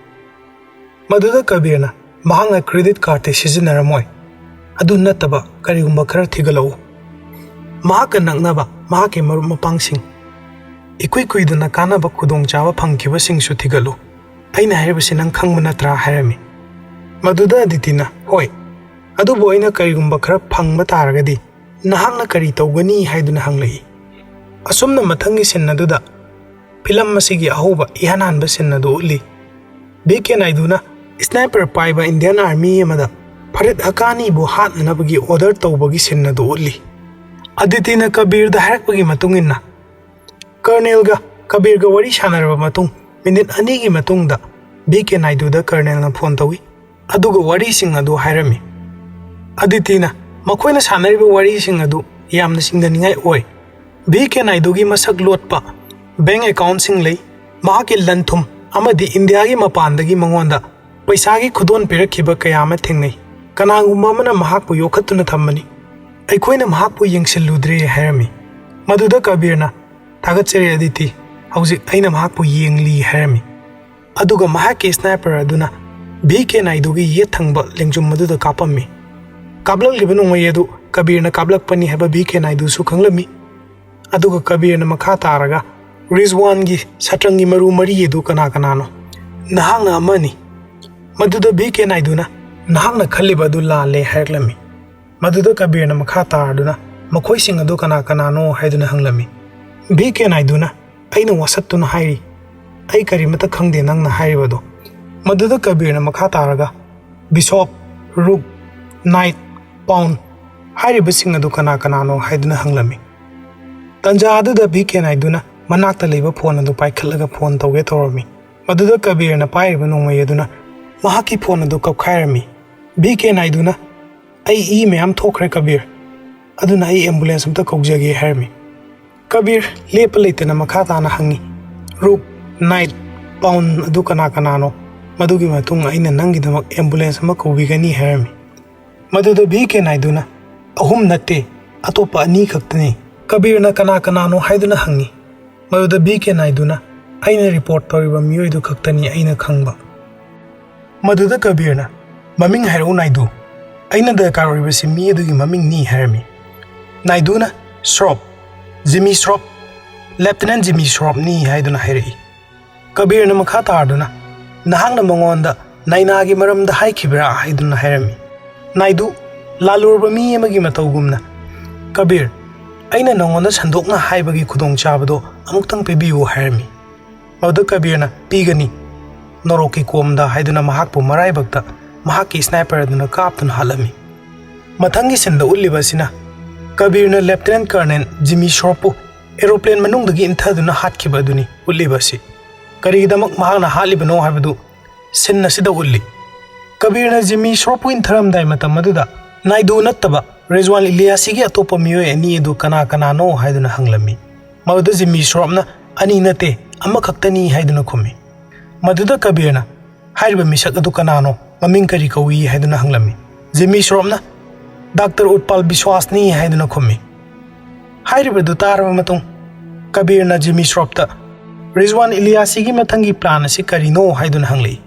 ꯃꯗꯨꯗ ꯀꯕꯤꯔꯅ, "ꯃꯍꯥꯛꯅ credit cardꯇꯤ ꯁꯤꯖꯤꯟꯅꯔꯝꯃꯣꯏ, ꯑꯗꯨ ꯅꯠꯇꯕ ꯀꯔꯤꯒꯨꯝꯕ ꯈꯔ ꯊꯤꯒꯠꯂꯛꯎ꯫ ꯃꯍꯥꯛꯀ ꯅꯛꯅꯕ ꯃꯍꯥꯛꯀꯤ ꯃꯔꯨꯞ ꯃꯄꯥꯡꯁꯤꯡ, ꯏꯀꯨꯏ ꯀꯨꯏꯗꯅ ꯀꯥꯟꯅꯕ ꯈꯨꯗꯣꯡꯆꯥꯕ ꯐꯪꯈꯤꯕꯁꯤꯡꯁꯨ ꯊꯤꯒꯠꯂꯨ꯫ ꯑꯩꯅ ꯍꯥꯏꯔꯤꯕꯁꯤ ꯅꯪ ꯈꯪꯕ ꯅꯠꯇ꯭ꯔꯥ?" ꯍꯥꯏꯔꯝꯃꯤ꯫ ꯃꯗꯨꯗ ꯑꯗꯤꯇꯤꯅ, "ꯍꯣꯏ, ꯑꯗꯨꯕꯨ ꯑꯩꯅ ꯀꯔꯤꯒꯨꯝꯕ ꯈꯔ ꯐꯪꯕ ꯇꯥꯔꯒꯗꯤ ꯅꯍꯥꯛꯅ ꯀꯔꯤ ꯇꯧꯒꯅꯤ?" ꯍꯥꯏꯗꯨꯅ ꯍꯪꯂꯛꯏ꯫ ꯑꯁꯨꯝꯅ ꯃꯊꯪꯒꯤ ꯁꯤꯟ ꯑꯗꯨꯗ ꯐꯤꯂꯝ ꯑꯁꯤꯒꯤ ꯑꯍꯧꯕ ꯏꯍꯥꯟ ꯍꯥꯟꯕ ꯁꯤꯟ ꯑꯗꯨ ꯎꯠꯂꯤ꯫ ꯚꯤ ꯀꯦ ꯅꯥꯏꯗꯨꯅ ꯁ꯭ꯅꯥꯏꯄꯔ ꯄꯥꯏꯕ ꯏꯟꯗꯤꯌꯥꯟ ꯑꯥꯔꯃꯤ ꯑꯃꯗ ꯐꯔꯤꯗ ꯍꯀꯥꯅꯤꯕꯨ ꯍꯥꯠꯅꯅꯕꯒꯤ ꯑꯣꯔꯗꯔ ꯇꯧꯕꯒꯤ ꯁꯤꯟ ꯑꯗꯨ ꯎꯠꯂꯤ꯫ ꯑꯗꯤꯇꯤꯅ ꯀꯕꯤꯔꯗ ꯍꯥꯏꯔꯛꯄꯒꯤ ꯃꯇꯨꯡ ꯏꯟꯅ, ꯀꯔꯅꯦꯜꯒ ꯀꯕꯤꯔꯒ ꯋꯥꯔꯤ ꯁꯥꯟꯅꯔꯕ ꯃꯇꯨꯡ ꯃꯤꯅꯤꯠ ꯑꯅꯤꯒꯤ ꯃꯇꯨꯡꯗ ꯚꯤ ꯀꯦ ꯅꯥꯏꯗꯨꯗ ꯀꯔꯅꯦꯜꯅ ꯐꯣꯟ ꯇꯧꯏ, ꯑꯗꯨꯒ ꯋꯥꯔꯤꯁꯤꯡ ꯑꯗꯨ ꯍꯥꯏꯔꯝꯃꯤ꯫ ꯑꯗꯤꯇꯤꯅ ꯃꯈꯣꯏꯅ ꯁꯥꯟꯅꯔꯤꯕ ꯋꯥꯔꯤꯁꯤꯡ ꯑꯗꯨ ꯌꯥꯝꯅ ꯆꯤꯡꯅꯅꯤꯡꯉꯥꯏ ꯑꯣꯏ꯫ ꯚꯤ ꯀꯦ ꯅꯥꯏꯗꯨꯒꯤ ꯃꯁꯛ ꯂꯣꯠꯄ ꯕꯦꯡ ꯑꯦꯀꯥꯎꯟꯁꯤꯡ ꯂꯩ꯫ ꯃꯍꯥꯛꯀꯤ ꯂꯟ ꯊꯨꯝ ꯑꯃꯗꯤ ꯏꯟꯗꯤꯌꯥꯒꯤ ꯃꯄꯥꯟꯗꯒꯤ ꯃꯉꯣꯟꯗ ꯄꯩꯁꯥꯒꯤ ꯈꯨꯗꯣꯟ ꯄꯤꯔꯛꯈꯤꯕ ꯀꯌꯥ ꯑꯃ ꯊꯦꯡꯅꯩ꯫ ꯀꯅꯥꯒꯨꯝꯕ ꯑꯃꯅ ꯃꯍꯥꯛꯄꯨ ꯌꯣꯛꯈꯠꯇꯨꯅ ꯊꯝꯕꯅꯤ꯫ ꯑꯩꯈꯣꯏꯅ ꯃꯍꯥꯛꯄꯨ ꯌꯦꯡꯁꯤꯜꯂꯨꯗ꯭ꯔꯦ ꯍꯥꯏꯔꯝꯃꯤ꯫ ꯃꯗꯨꯗ ꯀꯕꯤꯔꯅ, "ꯊꯥꯒꯠꯆꯔꯤ ꯑꯗꯤꯇꯤ, ꯍꯧꯖꯤꯛ ꯑꯩꯅ ꯃꯍꯥꯛꯄꯨ ꯌꯦꯡꯂꯤ" ꯍꯥꯏꯔꯝꯃꯤ꯫ ꯑꯗꯨꯒ ꯃꯍꯥꯛꯀꯤ ꯁ꯭ꯅꯥꯏꯄꯔ ꯑꯗꯨꯅ ꯚꯤ ꯀꯦ ꯅꯥꯏꯗꯨꯒꯤ ꯌꯦꯠ ꯊꯪꯕ ꯂꯦꯡꯖꯨꯝ ꯑꯗꯨꯗ ꯀꯥꯞꯄꯝꯃꯤ꯫ ꯀꯥꯞꯂꯛꯂꯤꯕ ꯅꯣꯡꯃꯩ ꯑꯗꯨ ꯀꯕꯤꯔꯅ ꯀꯥꯞꯂꯛꯄꯅꯤ ꯍꯥꯏꯕ ꯚꯤ ꯀꯦ ꯅꯥꯏꯗꯨꯁꯨ ꯈꯪꯂꯝꯃꯤ꯫ ꯑꯗꯨꯒ ꯀꯕꯤꯔꯅ ꯃꯈꯥ ꯇꯥꯔꯒ, "ꯔꯤꯖꯋꯥꯟꯒꯤ ꯁꯇ꯭ꯔꯪꯒꯤ ꯃꯔꯨ ꯃꯔꯤ ꯑꯗꯨ ꯀꯅꯥ ꯀꯅꯥꯅꯣ? ꯅꯍꯥꯛꯅ ꯑꯃꯅꯤ꯫" ꯃꯗꯨꯗ ꯚꯤ ꯀꯦ ꯅꯥꯏꯗꯨꯅ, "ꯅꯍꯥꯛꯅ ꯈꯜꯂꯤꯕ ꯑꯗꯨ ꯂꯥꯜꯂꯦ" ꯍꯥꯏꯔꯛꯂꯝꯃꯤ꯫ ꯃꯗꯨꯗ ꯀꯕꯤꯔꯅ ꯃꯈꯥ ꯇꯥꯔꯗꯨꯅ, "ꯃꯈꯣꯏꯁꯤꯡ ꯑꯗꯨ ꯀꯅꯥ ꯀꯅꯥꯅꯣ?" ꯍꯥꯏꯗꯨꯅ ꯍꯪꯂꯝꯃꯤ꯫ ꯚꯤ ꯀꯦ ꯅꯥꯏꯗꯨꯅ, "ꯑꯩꯅ ꯋꯥꯁꯛꯇꯨꯅ ꯍꯥꯏꯔꯤ, ꯑꯩ ꯀꯔꯤꯃꯠꯇ ꯈꯪꯗꯦ ꯅꯪꯅ ꯍꯥꯏꯔꯤꯕꯗꯣ꯫" ꯃꯗꯨꯗ ꯀꯕꯤꯔꯅ ꯃꯈꯥ ꯇꯥꯔꯒ, "ꯕꯤꯁꯣꯞ, ꯔꯨꯛ, ꯅꯥꯏꯠ, ꯄꯥꯎꯟ ꯍꯥꯏꯔꯤꯕꯁꯤꯡ ꯑꯗꯨ ꯀꯅꯥ ꯀꯅꯥꯅꯣ?" ꯍꯥꯏꯗꯨꯅ ꯍꯪꯂꯝꯃꯤ꯫ ꯇꯟꯖꯥ ꯑꯗꯨꯗ ꯚꯤ ꯀꯦ ꯅꯥꯏꯗꯨꯅ ꯃꯅꯥꯛꯇ ꯂꯩꯕ ꯐꯣꯟ ꯑꯗꯨ ꯄꯥꯏꯈꯠꯂꯒ ꯐꯣꯟ ꯇꯧꯒꯦ ꯇꯧꯔꯝꯃꯤ꯫ ꯃꯗꯨꯗ ꯀꯕꯤꯔꯅ ꯄꯥꯏꯔꯤꯕ ꯅꯣꯡꯃꯩ ꯑꯗꯨꯅ ꯃꯍꯥꯛꯀꯤ ꯐꯣꯟ ꯑꯗꯨ ꯀꯞꯈꯥꯏꯔꯝꯃꯤ꯫ ꯚꯤ ꯀꯦ ꯅꯥꯏꯗꯨꯅ, "ꯑꯩ ꯏ ꯃꯌꯥꯝ ꯊꯣꯛꯈ꯭ꯔꯦ ꯀꯕꯤꯔ, ꯑꯗꯨꯅ ꯑꯩ ꯑꯦꯝꯕꯨꯂꯦꯟꯁ ꯑꯝꯇ ꯀꯧꯖꯒꯦ" ꯍꯥꯏꯔꯝꯃꯤ꯫ ꯀꯕꯤꯔ ꯂꯦꯞꯄ ꯂꯩꯇꯅ ꯃꯈꯥ ꯇꯥꯅ ꯍꯪꯉꯤ, "ꯔꯨꯛ, ꯅꯥꯏꯠ, ꯄꯥꯎꯟ ꯑꯗꯨ ꯀꯅꯥ ꯀꯅꯥꯅꯣ? ꯃꯗꯨꯒꯤ ꯃꯇꯨꯡ ꯑꯩꯅ ꯅꯪꯒꯤꯗꯃꯛ ꯑꯦꯝꯕꯨꯂꯦꯟꯁ ꯑꯃ ꯀꯧꯕꯤꯒꯅꯤ" ꯍꯥꯏꯔꯝꯃꯤ꯫ ꯃꯗꯨꯗ ꯚꯤ ꯀꯦ ꯅꯥꯏꯗꯨꯅ, "ꯑꯍꯨꯝ ꯅꯠꯇꯦ, ꯑꯇꯣꯞꯄ ꯑꯅꯤ ꯈꯛꯇꯅꯤ꯫" ꯀꯕꯤꯔꯅ ꯀꯅꯥ ꯀꯅꯥꯅꯣ ꯍꯥꯏꯗꯨꯅ ꯍꯪꯉꯤ꯫ ꯃꯗꯨꯗ ꯚꯤ ꯀꯦ ꯅꯥꯏꯗꯨꯅ, "ꯑꯩꯅ ꯔꯤꯄꯣꯔꯠ ꯇꯧꯔꯤꯕ ꯃꯤꯑꯣꯏꯗꯨ ꯈꯛꯇꯅꯤ ꯑꯩꯅ ꯈꯪꯕ꯫" ꯃꯗꯨꯗ ꯀꯕꯤꯔꯅ, "ꯃꯃꯤꯡ ꯍꯥꯏꯔꯛꯎ ꯅꯥꯏꯗꯨ, "ꯑꯩꯅ ꯗꯔꯀꯥꯔ ꯑꯣꯏꯔꯤꯕꯁꯤ ꯃꯤ ꯑꯗꯨꯒꯤ ꯃꯃꯤꯡꯅꯤ" ꯍꯥꯏꯔꯝꯃꯤ꯫ ꯅꯥꯏꯗꯨꯅ, "ꯁ꯭ꯔꯣꯞ, ꯖꯤꯃꯤ ꯁ꯭ꯔꯣꯞ, ꯂꯦꯐꯇꯤꯅꯦꯟ ꯖꯤꯃꯤ ꯁ꯭ꯔꯣꯞꯅꯤ" ꯍꯥꯏꯗꯨꯅ ꯍꯥꯏꯔꯛꯏ꯫ ꯀꯕꯤꯔꯅ ꯃꯈꯥ ꯇꯥꯗꯨꯅ, "ꯅꯍꯥꯛꯅ ꯃꯉꯣꯟꯗ ꯅꯥꯏꯅꯥꯒꯤ ꯃꯔꯝꯗ ꯍꯥꯏꯈꯤꯕ꯭ꯔꯥ?" ꯍꯥꯏꯗꯨꯅ ꯍꯥꯏꯔꯝꯃꯤ꯫ ꯅꯥꯏꯗꯨ, ꯂꯥꯜꯂꯨꯔꯕ ꯃꯤ ꯑꯃꯒꯤ ꯃꯇꯧꯒꯨꯝꯅ, "ꯀꯕꯤꯔ, ꯑꯩꯅ ꯅꯉꯣꯟꯗ ꯁꯟꯗꯣꯛꯅ ꯍꯥꯏꯕꯒꯤ ꯈꯨꯗꯣꯡꯆꯥꯕꯗꯣ ꯑꯃꯨꯛꯇꯪ ꯄꯤꯕꯤꯌꯨ" ꯍꯥꯏꯔꯝꯃꯤ꯫ ꯃꯗꯨꯗ ꯀꯕꯤꯔꯅ, "ꯄꯤꯒꯅꯤ, ꯅꯣꯔꯣꯛꯀꯤ ꯀꯣꯝꯗ" ꯍꯥꯏꯗꯨꯅ ꯃꯍꯥꯛꯄꯨ ꯃꯔꯥꯏꯕꯛꯇ ꯃꯍꯥꯛꯀꯤ ꯁ꯭ꯅꯥꯏꯄꯔ ꯑꯗꯨꯅ ꯀꯥꯞꯇꯨꯅ ꯍꯥꯠꯂꯝꯃꯤ꯫ ꯃꯊꯪꯒꯤ ꯁꯤꯟꯗ ꯎꯠꯂꯤꯕ ꯑꯁꯤꯅ ꯀꯕꯤꯔꯅ ꯂꯦꯐꯇꯤꯅꯦꯟ ꯀꯔꯅꯦꯜ ꯖꯤꯃꯤ ꯁ꯭ꯔꯣꯞꯄꯨ ꯑꯦꯔꯣꯄ꯭ꯂꯦꯟ ꯃꯅꯨꯡꯗꯒꯤ ꯏꯟꯊꯗꯨꯅ ꯍꯥꯠꯈꯤꯕ ꯑꯗꯨꯅꯤ ꯎꯠꯂꯤꯕ ꯑꯁꯤ꯫ ꯀꯔꯤꯒꯤꯗꯃꯛ ꯃꯍꯥꯛꯅ ꯍꯥꯠꯂꯤꯕꯅꯣ ꯍꯥꯏꯕꯗꯨ ꯁꯤꯟ ꯑꯁꯤꯗ ꯎꯠꯂꯤ꯫ ꯀꯕꯤꯔꯅ ꯖꯤꯃꯤ ꯁ꯭ꯔꯣꯞꯄꯨ ꯏꯟꯊꯔꯝꯗꯥꯏ ꯃꯇꯝ ꯑꯗꯨꯗ ꯅꯥꯏꯗꯨ ꯅꯠꯇꯕ ꯔꯤꯖꯋꯥꯟ ꯏꯂꯤꯌꯥꯁꯤꯒꯤ ꯑꯇꯣꯞꯄ ꯃꯤꯑꯣꯏ ꯑꯅꯤ ꯑꯗꯨ ꯀꯅꯥ ꯀꯅꯥꯅꯣ ꯍꯥꯏꯗꯨꯅ ꯍꯪꯂꯝꯃꯤ꯫ ꯃꯗꯨꯗ ꯖꯤꯃꯤ ꯁ꯭ꯔꯣꯞꯅ, "ꯑꯅꯤ ꯅꯠꯇꯦ, ꯑꯃꯈꯛꯇꯅꯤ" ꯍꯥꯏꯗꯨꯅ ꯈꯨꯝꯃꯤ꯫ ꯃꯗꯨꯗ ꯀꯕꯤꯔꯅ, "ꯍꯥꯏꯔꯤꯕ ꯃꯤꯁꯛ ꯑꯗꯨ ꯀꯅꯥꯅꯣ? ꯃꯃꯤꯡ ꯀꯔꯤ ꯀꯧꯏ?" ꯍꯥꯏꯗꯨꯅ ꯍꯪꯂꯝꯃꯤ꯫ ꯖꯤꯃꯤ ꯁ꯭ꯔꯣꯞꯅ, "ꯗꯥꯛꯇꯔ ꯎꯠꯄꯥꯜ ꯕꯤꯁ꯭ꯋꯥꯁꯅꯤ" ꯍꯥꯏꯗꯨꯅ ꯈꯨꯝꯃꯤ꯫ ꯍꯥꯏꯔꯤꯕꯗꯨ ꯇꯥꯔꯕ ꯃꯇꯨꯡ ꯀꯕꯤꯔꯅ ꯖꯤꯃꯤ ꯁ꯭ꯔꯣꯞꯇ, "ꯔꯤꯖꯋꯥꯟ ꯏꯂꯤꯌꯥꯁꯤꯒꯤ ꯃꯊꯪꯒꯤ ꯄ꯭ꯂꯥꯟ ꯑꯁꯤ ꯀꯔꯤꯅꯣ?" ꯍꯥꯏꯗꯨꯅ ꯍꯪꯂꯛꯏ꯫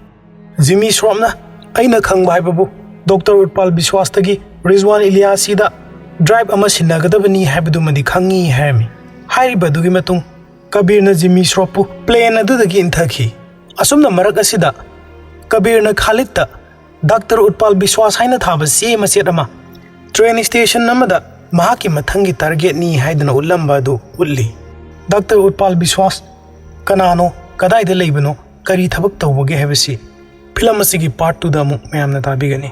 ꯖꯤꯃꯤ ꯁ꯭ꯔꯣꯞꯅ, "ꯑꯩꯅ ꯈꯪꯕ ꯍꯥꯏꯕꯕꯨ ꯗꯣꯛꯇꯔ ꯎꯠꯄꯥꯜ ꯕꯤꯁ꯭ꯋꯥꯁꯇꯒꯤ ꯔꯤꯖꯋꯥꯟ ꯏꯂꯤꯌꯥꯁꯤꯗ ꯗ꯭ꯔꯥꯏꯕ ꯑꯃ ꯁꯤꯟꯅꯒꯗꯕꯅꯤ ꯍꯥꯏꯕꯗꯨꯃꯗꯤ ꯈꯪꯉꯤ" ꯍꯥꯏꯔꯝꯃꯤ꯫ ꯍꯥꯏꯔꯤꯕ ꯑꯗꯨꯒꯤ ꯃꯇꯨꯡ ꯀꯕꯤꯔꯅ ꯖꯤꯃꯤ ꯁ꯭ꯔꯣꯞꯄꯨ ꯄ꯭ꯂꯦꯟ ꯑꯗꯨꯗꯒꯤ ꯏꯟꯊꯈꯤ꯫ ꯑꯁꯨꯝꯅ ꯃꯔꯛ ꯑꯁꯤꯗ ꯀꯕꯤꯔꯅ ꯈꯥꯂꯤꯗꯇ ꯗꯥꯛꯇꯔ ꯎꯠꯄꯥꯜ ꯕꯤꯁ꯭ꯋꯥꯁ ꯍꯥꯏꯅ ꯊꯥꯕ ꯆꯦ ꯃꯆꯦꯠ ꯑꯃ ꯇ꯭ꯔꯦꯟ ꯁ꯭ꯇꯦꯁꯟ ꯑꯃꯗ ꯃꯍꯥꯛꯀꯤ ꯃꯊꯪꯒꯤ ꯇꯥꯔꯒꯦꯠꯅꯤ ꯍꯥꯏꯗꯨꯅ ꯎꯠꯂꯝꯕ ꯑꯗꯨ ꯎꯠꯂꯤ꯫ ꯗꯥꯛꯇꯔ ꯎꯠꯄꯥꯜ ꯕꯤꯁ꯭ꯋꯥꯁ ꯀꯅꯥꯅꯣ, ꯀꯗꯥꯏꯗ ꯂꯩꯕꯅꯣ, ꯀꯔꯤ ꯊꯕꯛ ꯇꯧꯕꯒꯦ ꯍꯥꯏꯕꯁꯤ ꯐꯤꯂꯝ ꯑꯁꯤꯒꯤ ꯄꯥꯔꯠ ꯇꯨꯗ ꯑꯃꯨꯛ ꯃꯌꯥꯝꯅ ꯇꯥꯕꯤꯒꯅꯤ꯫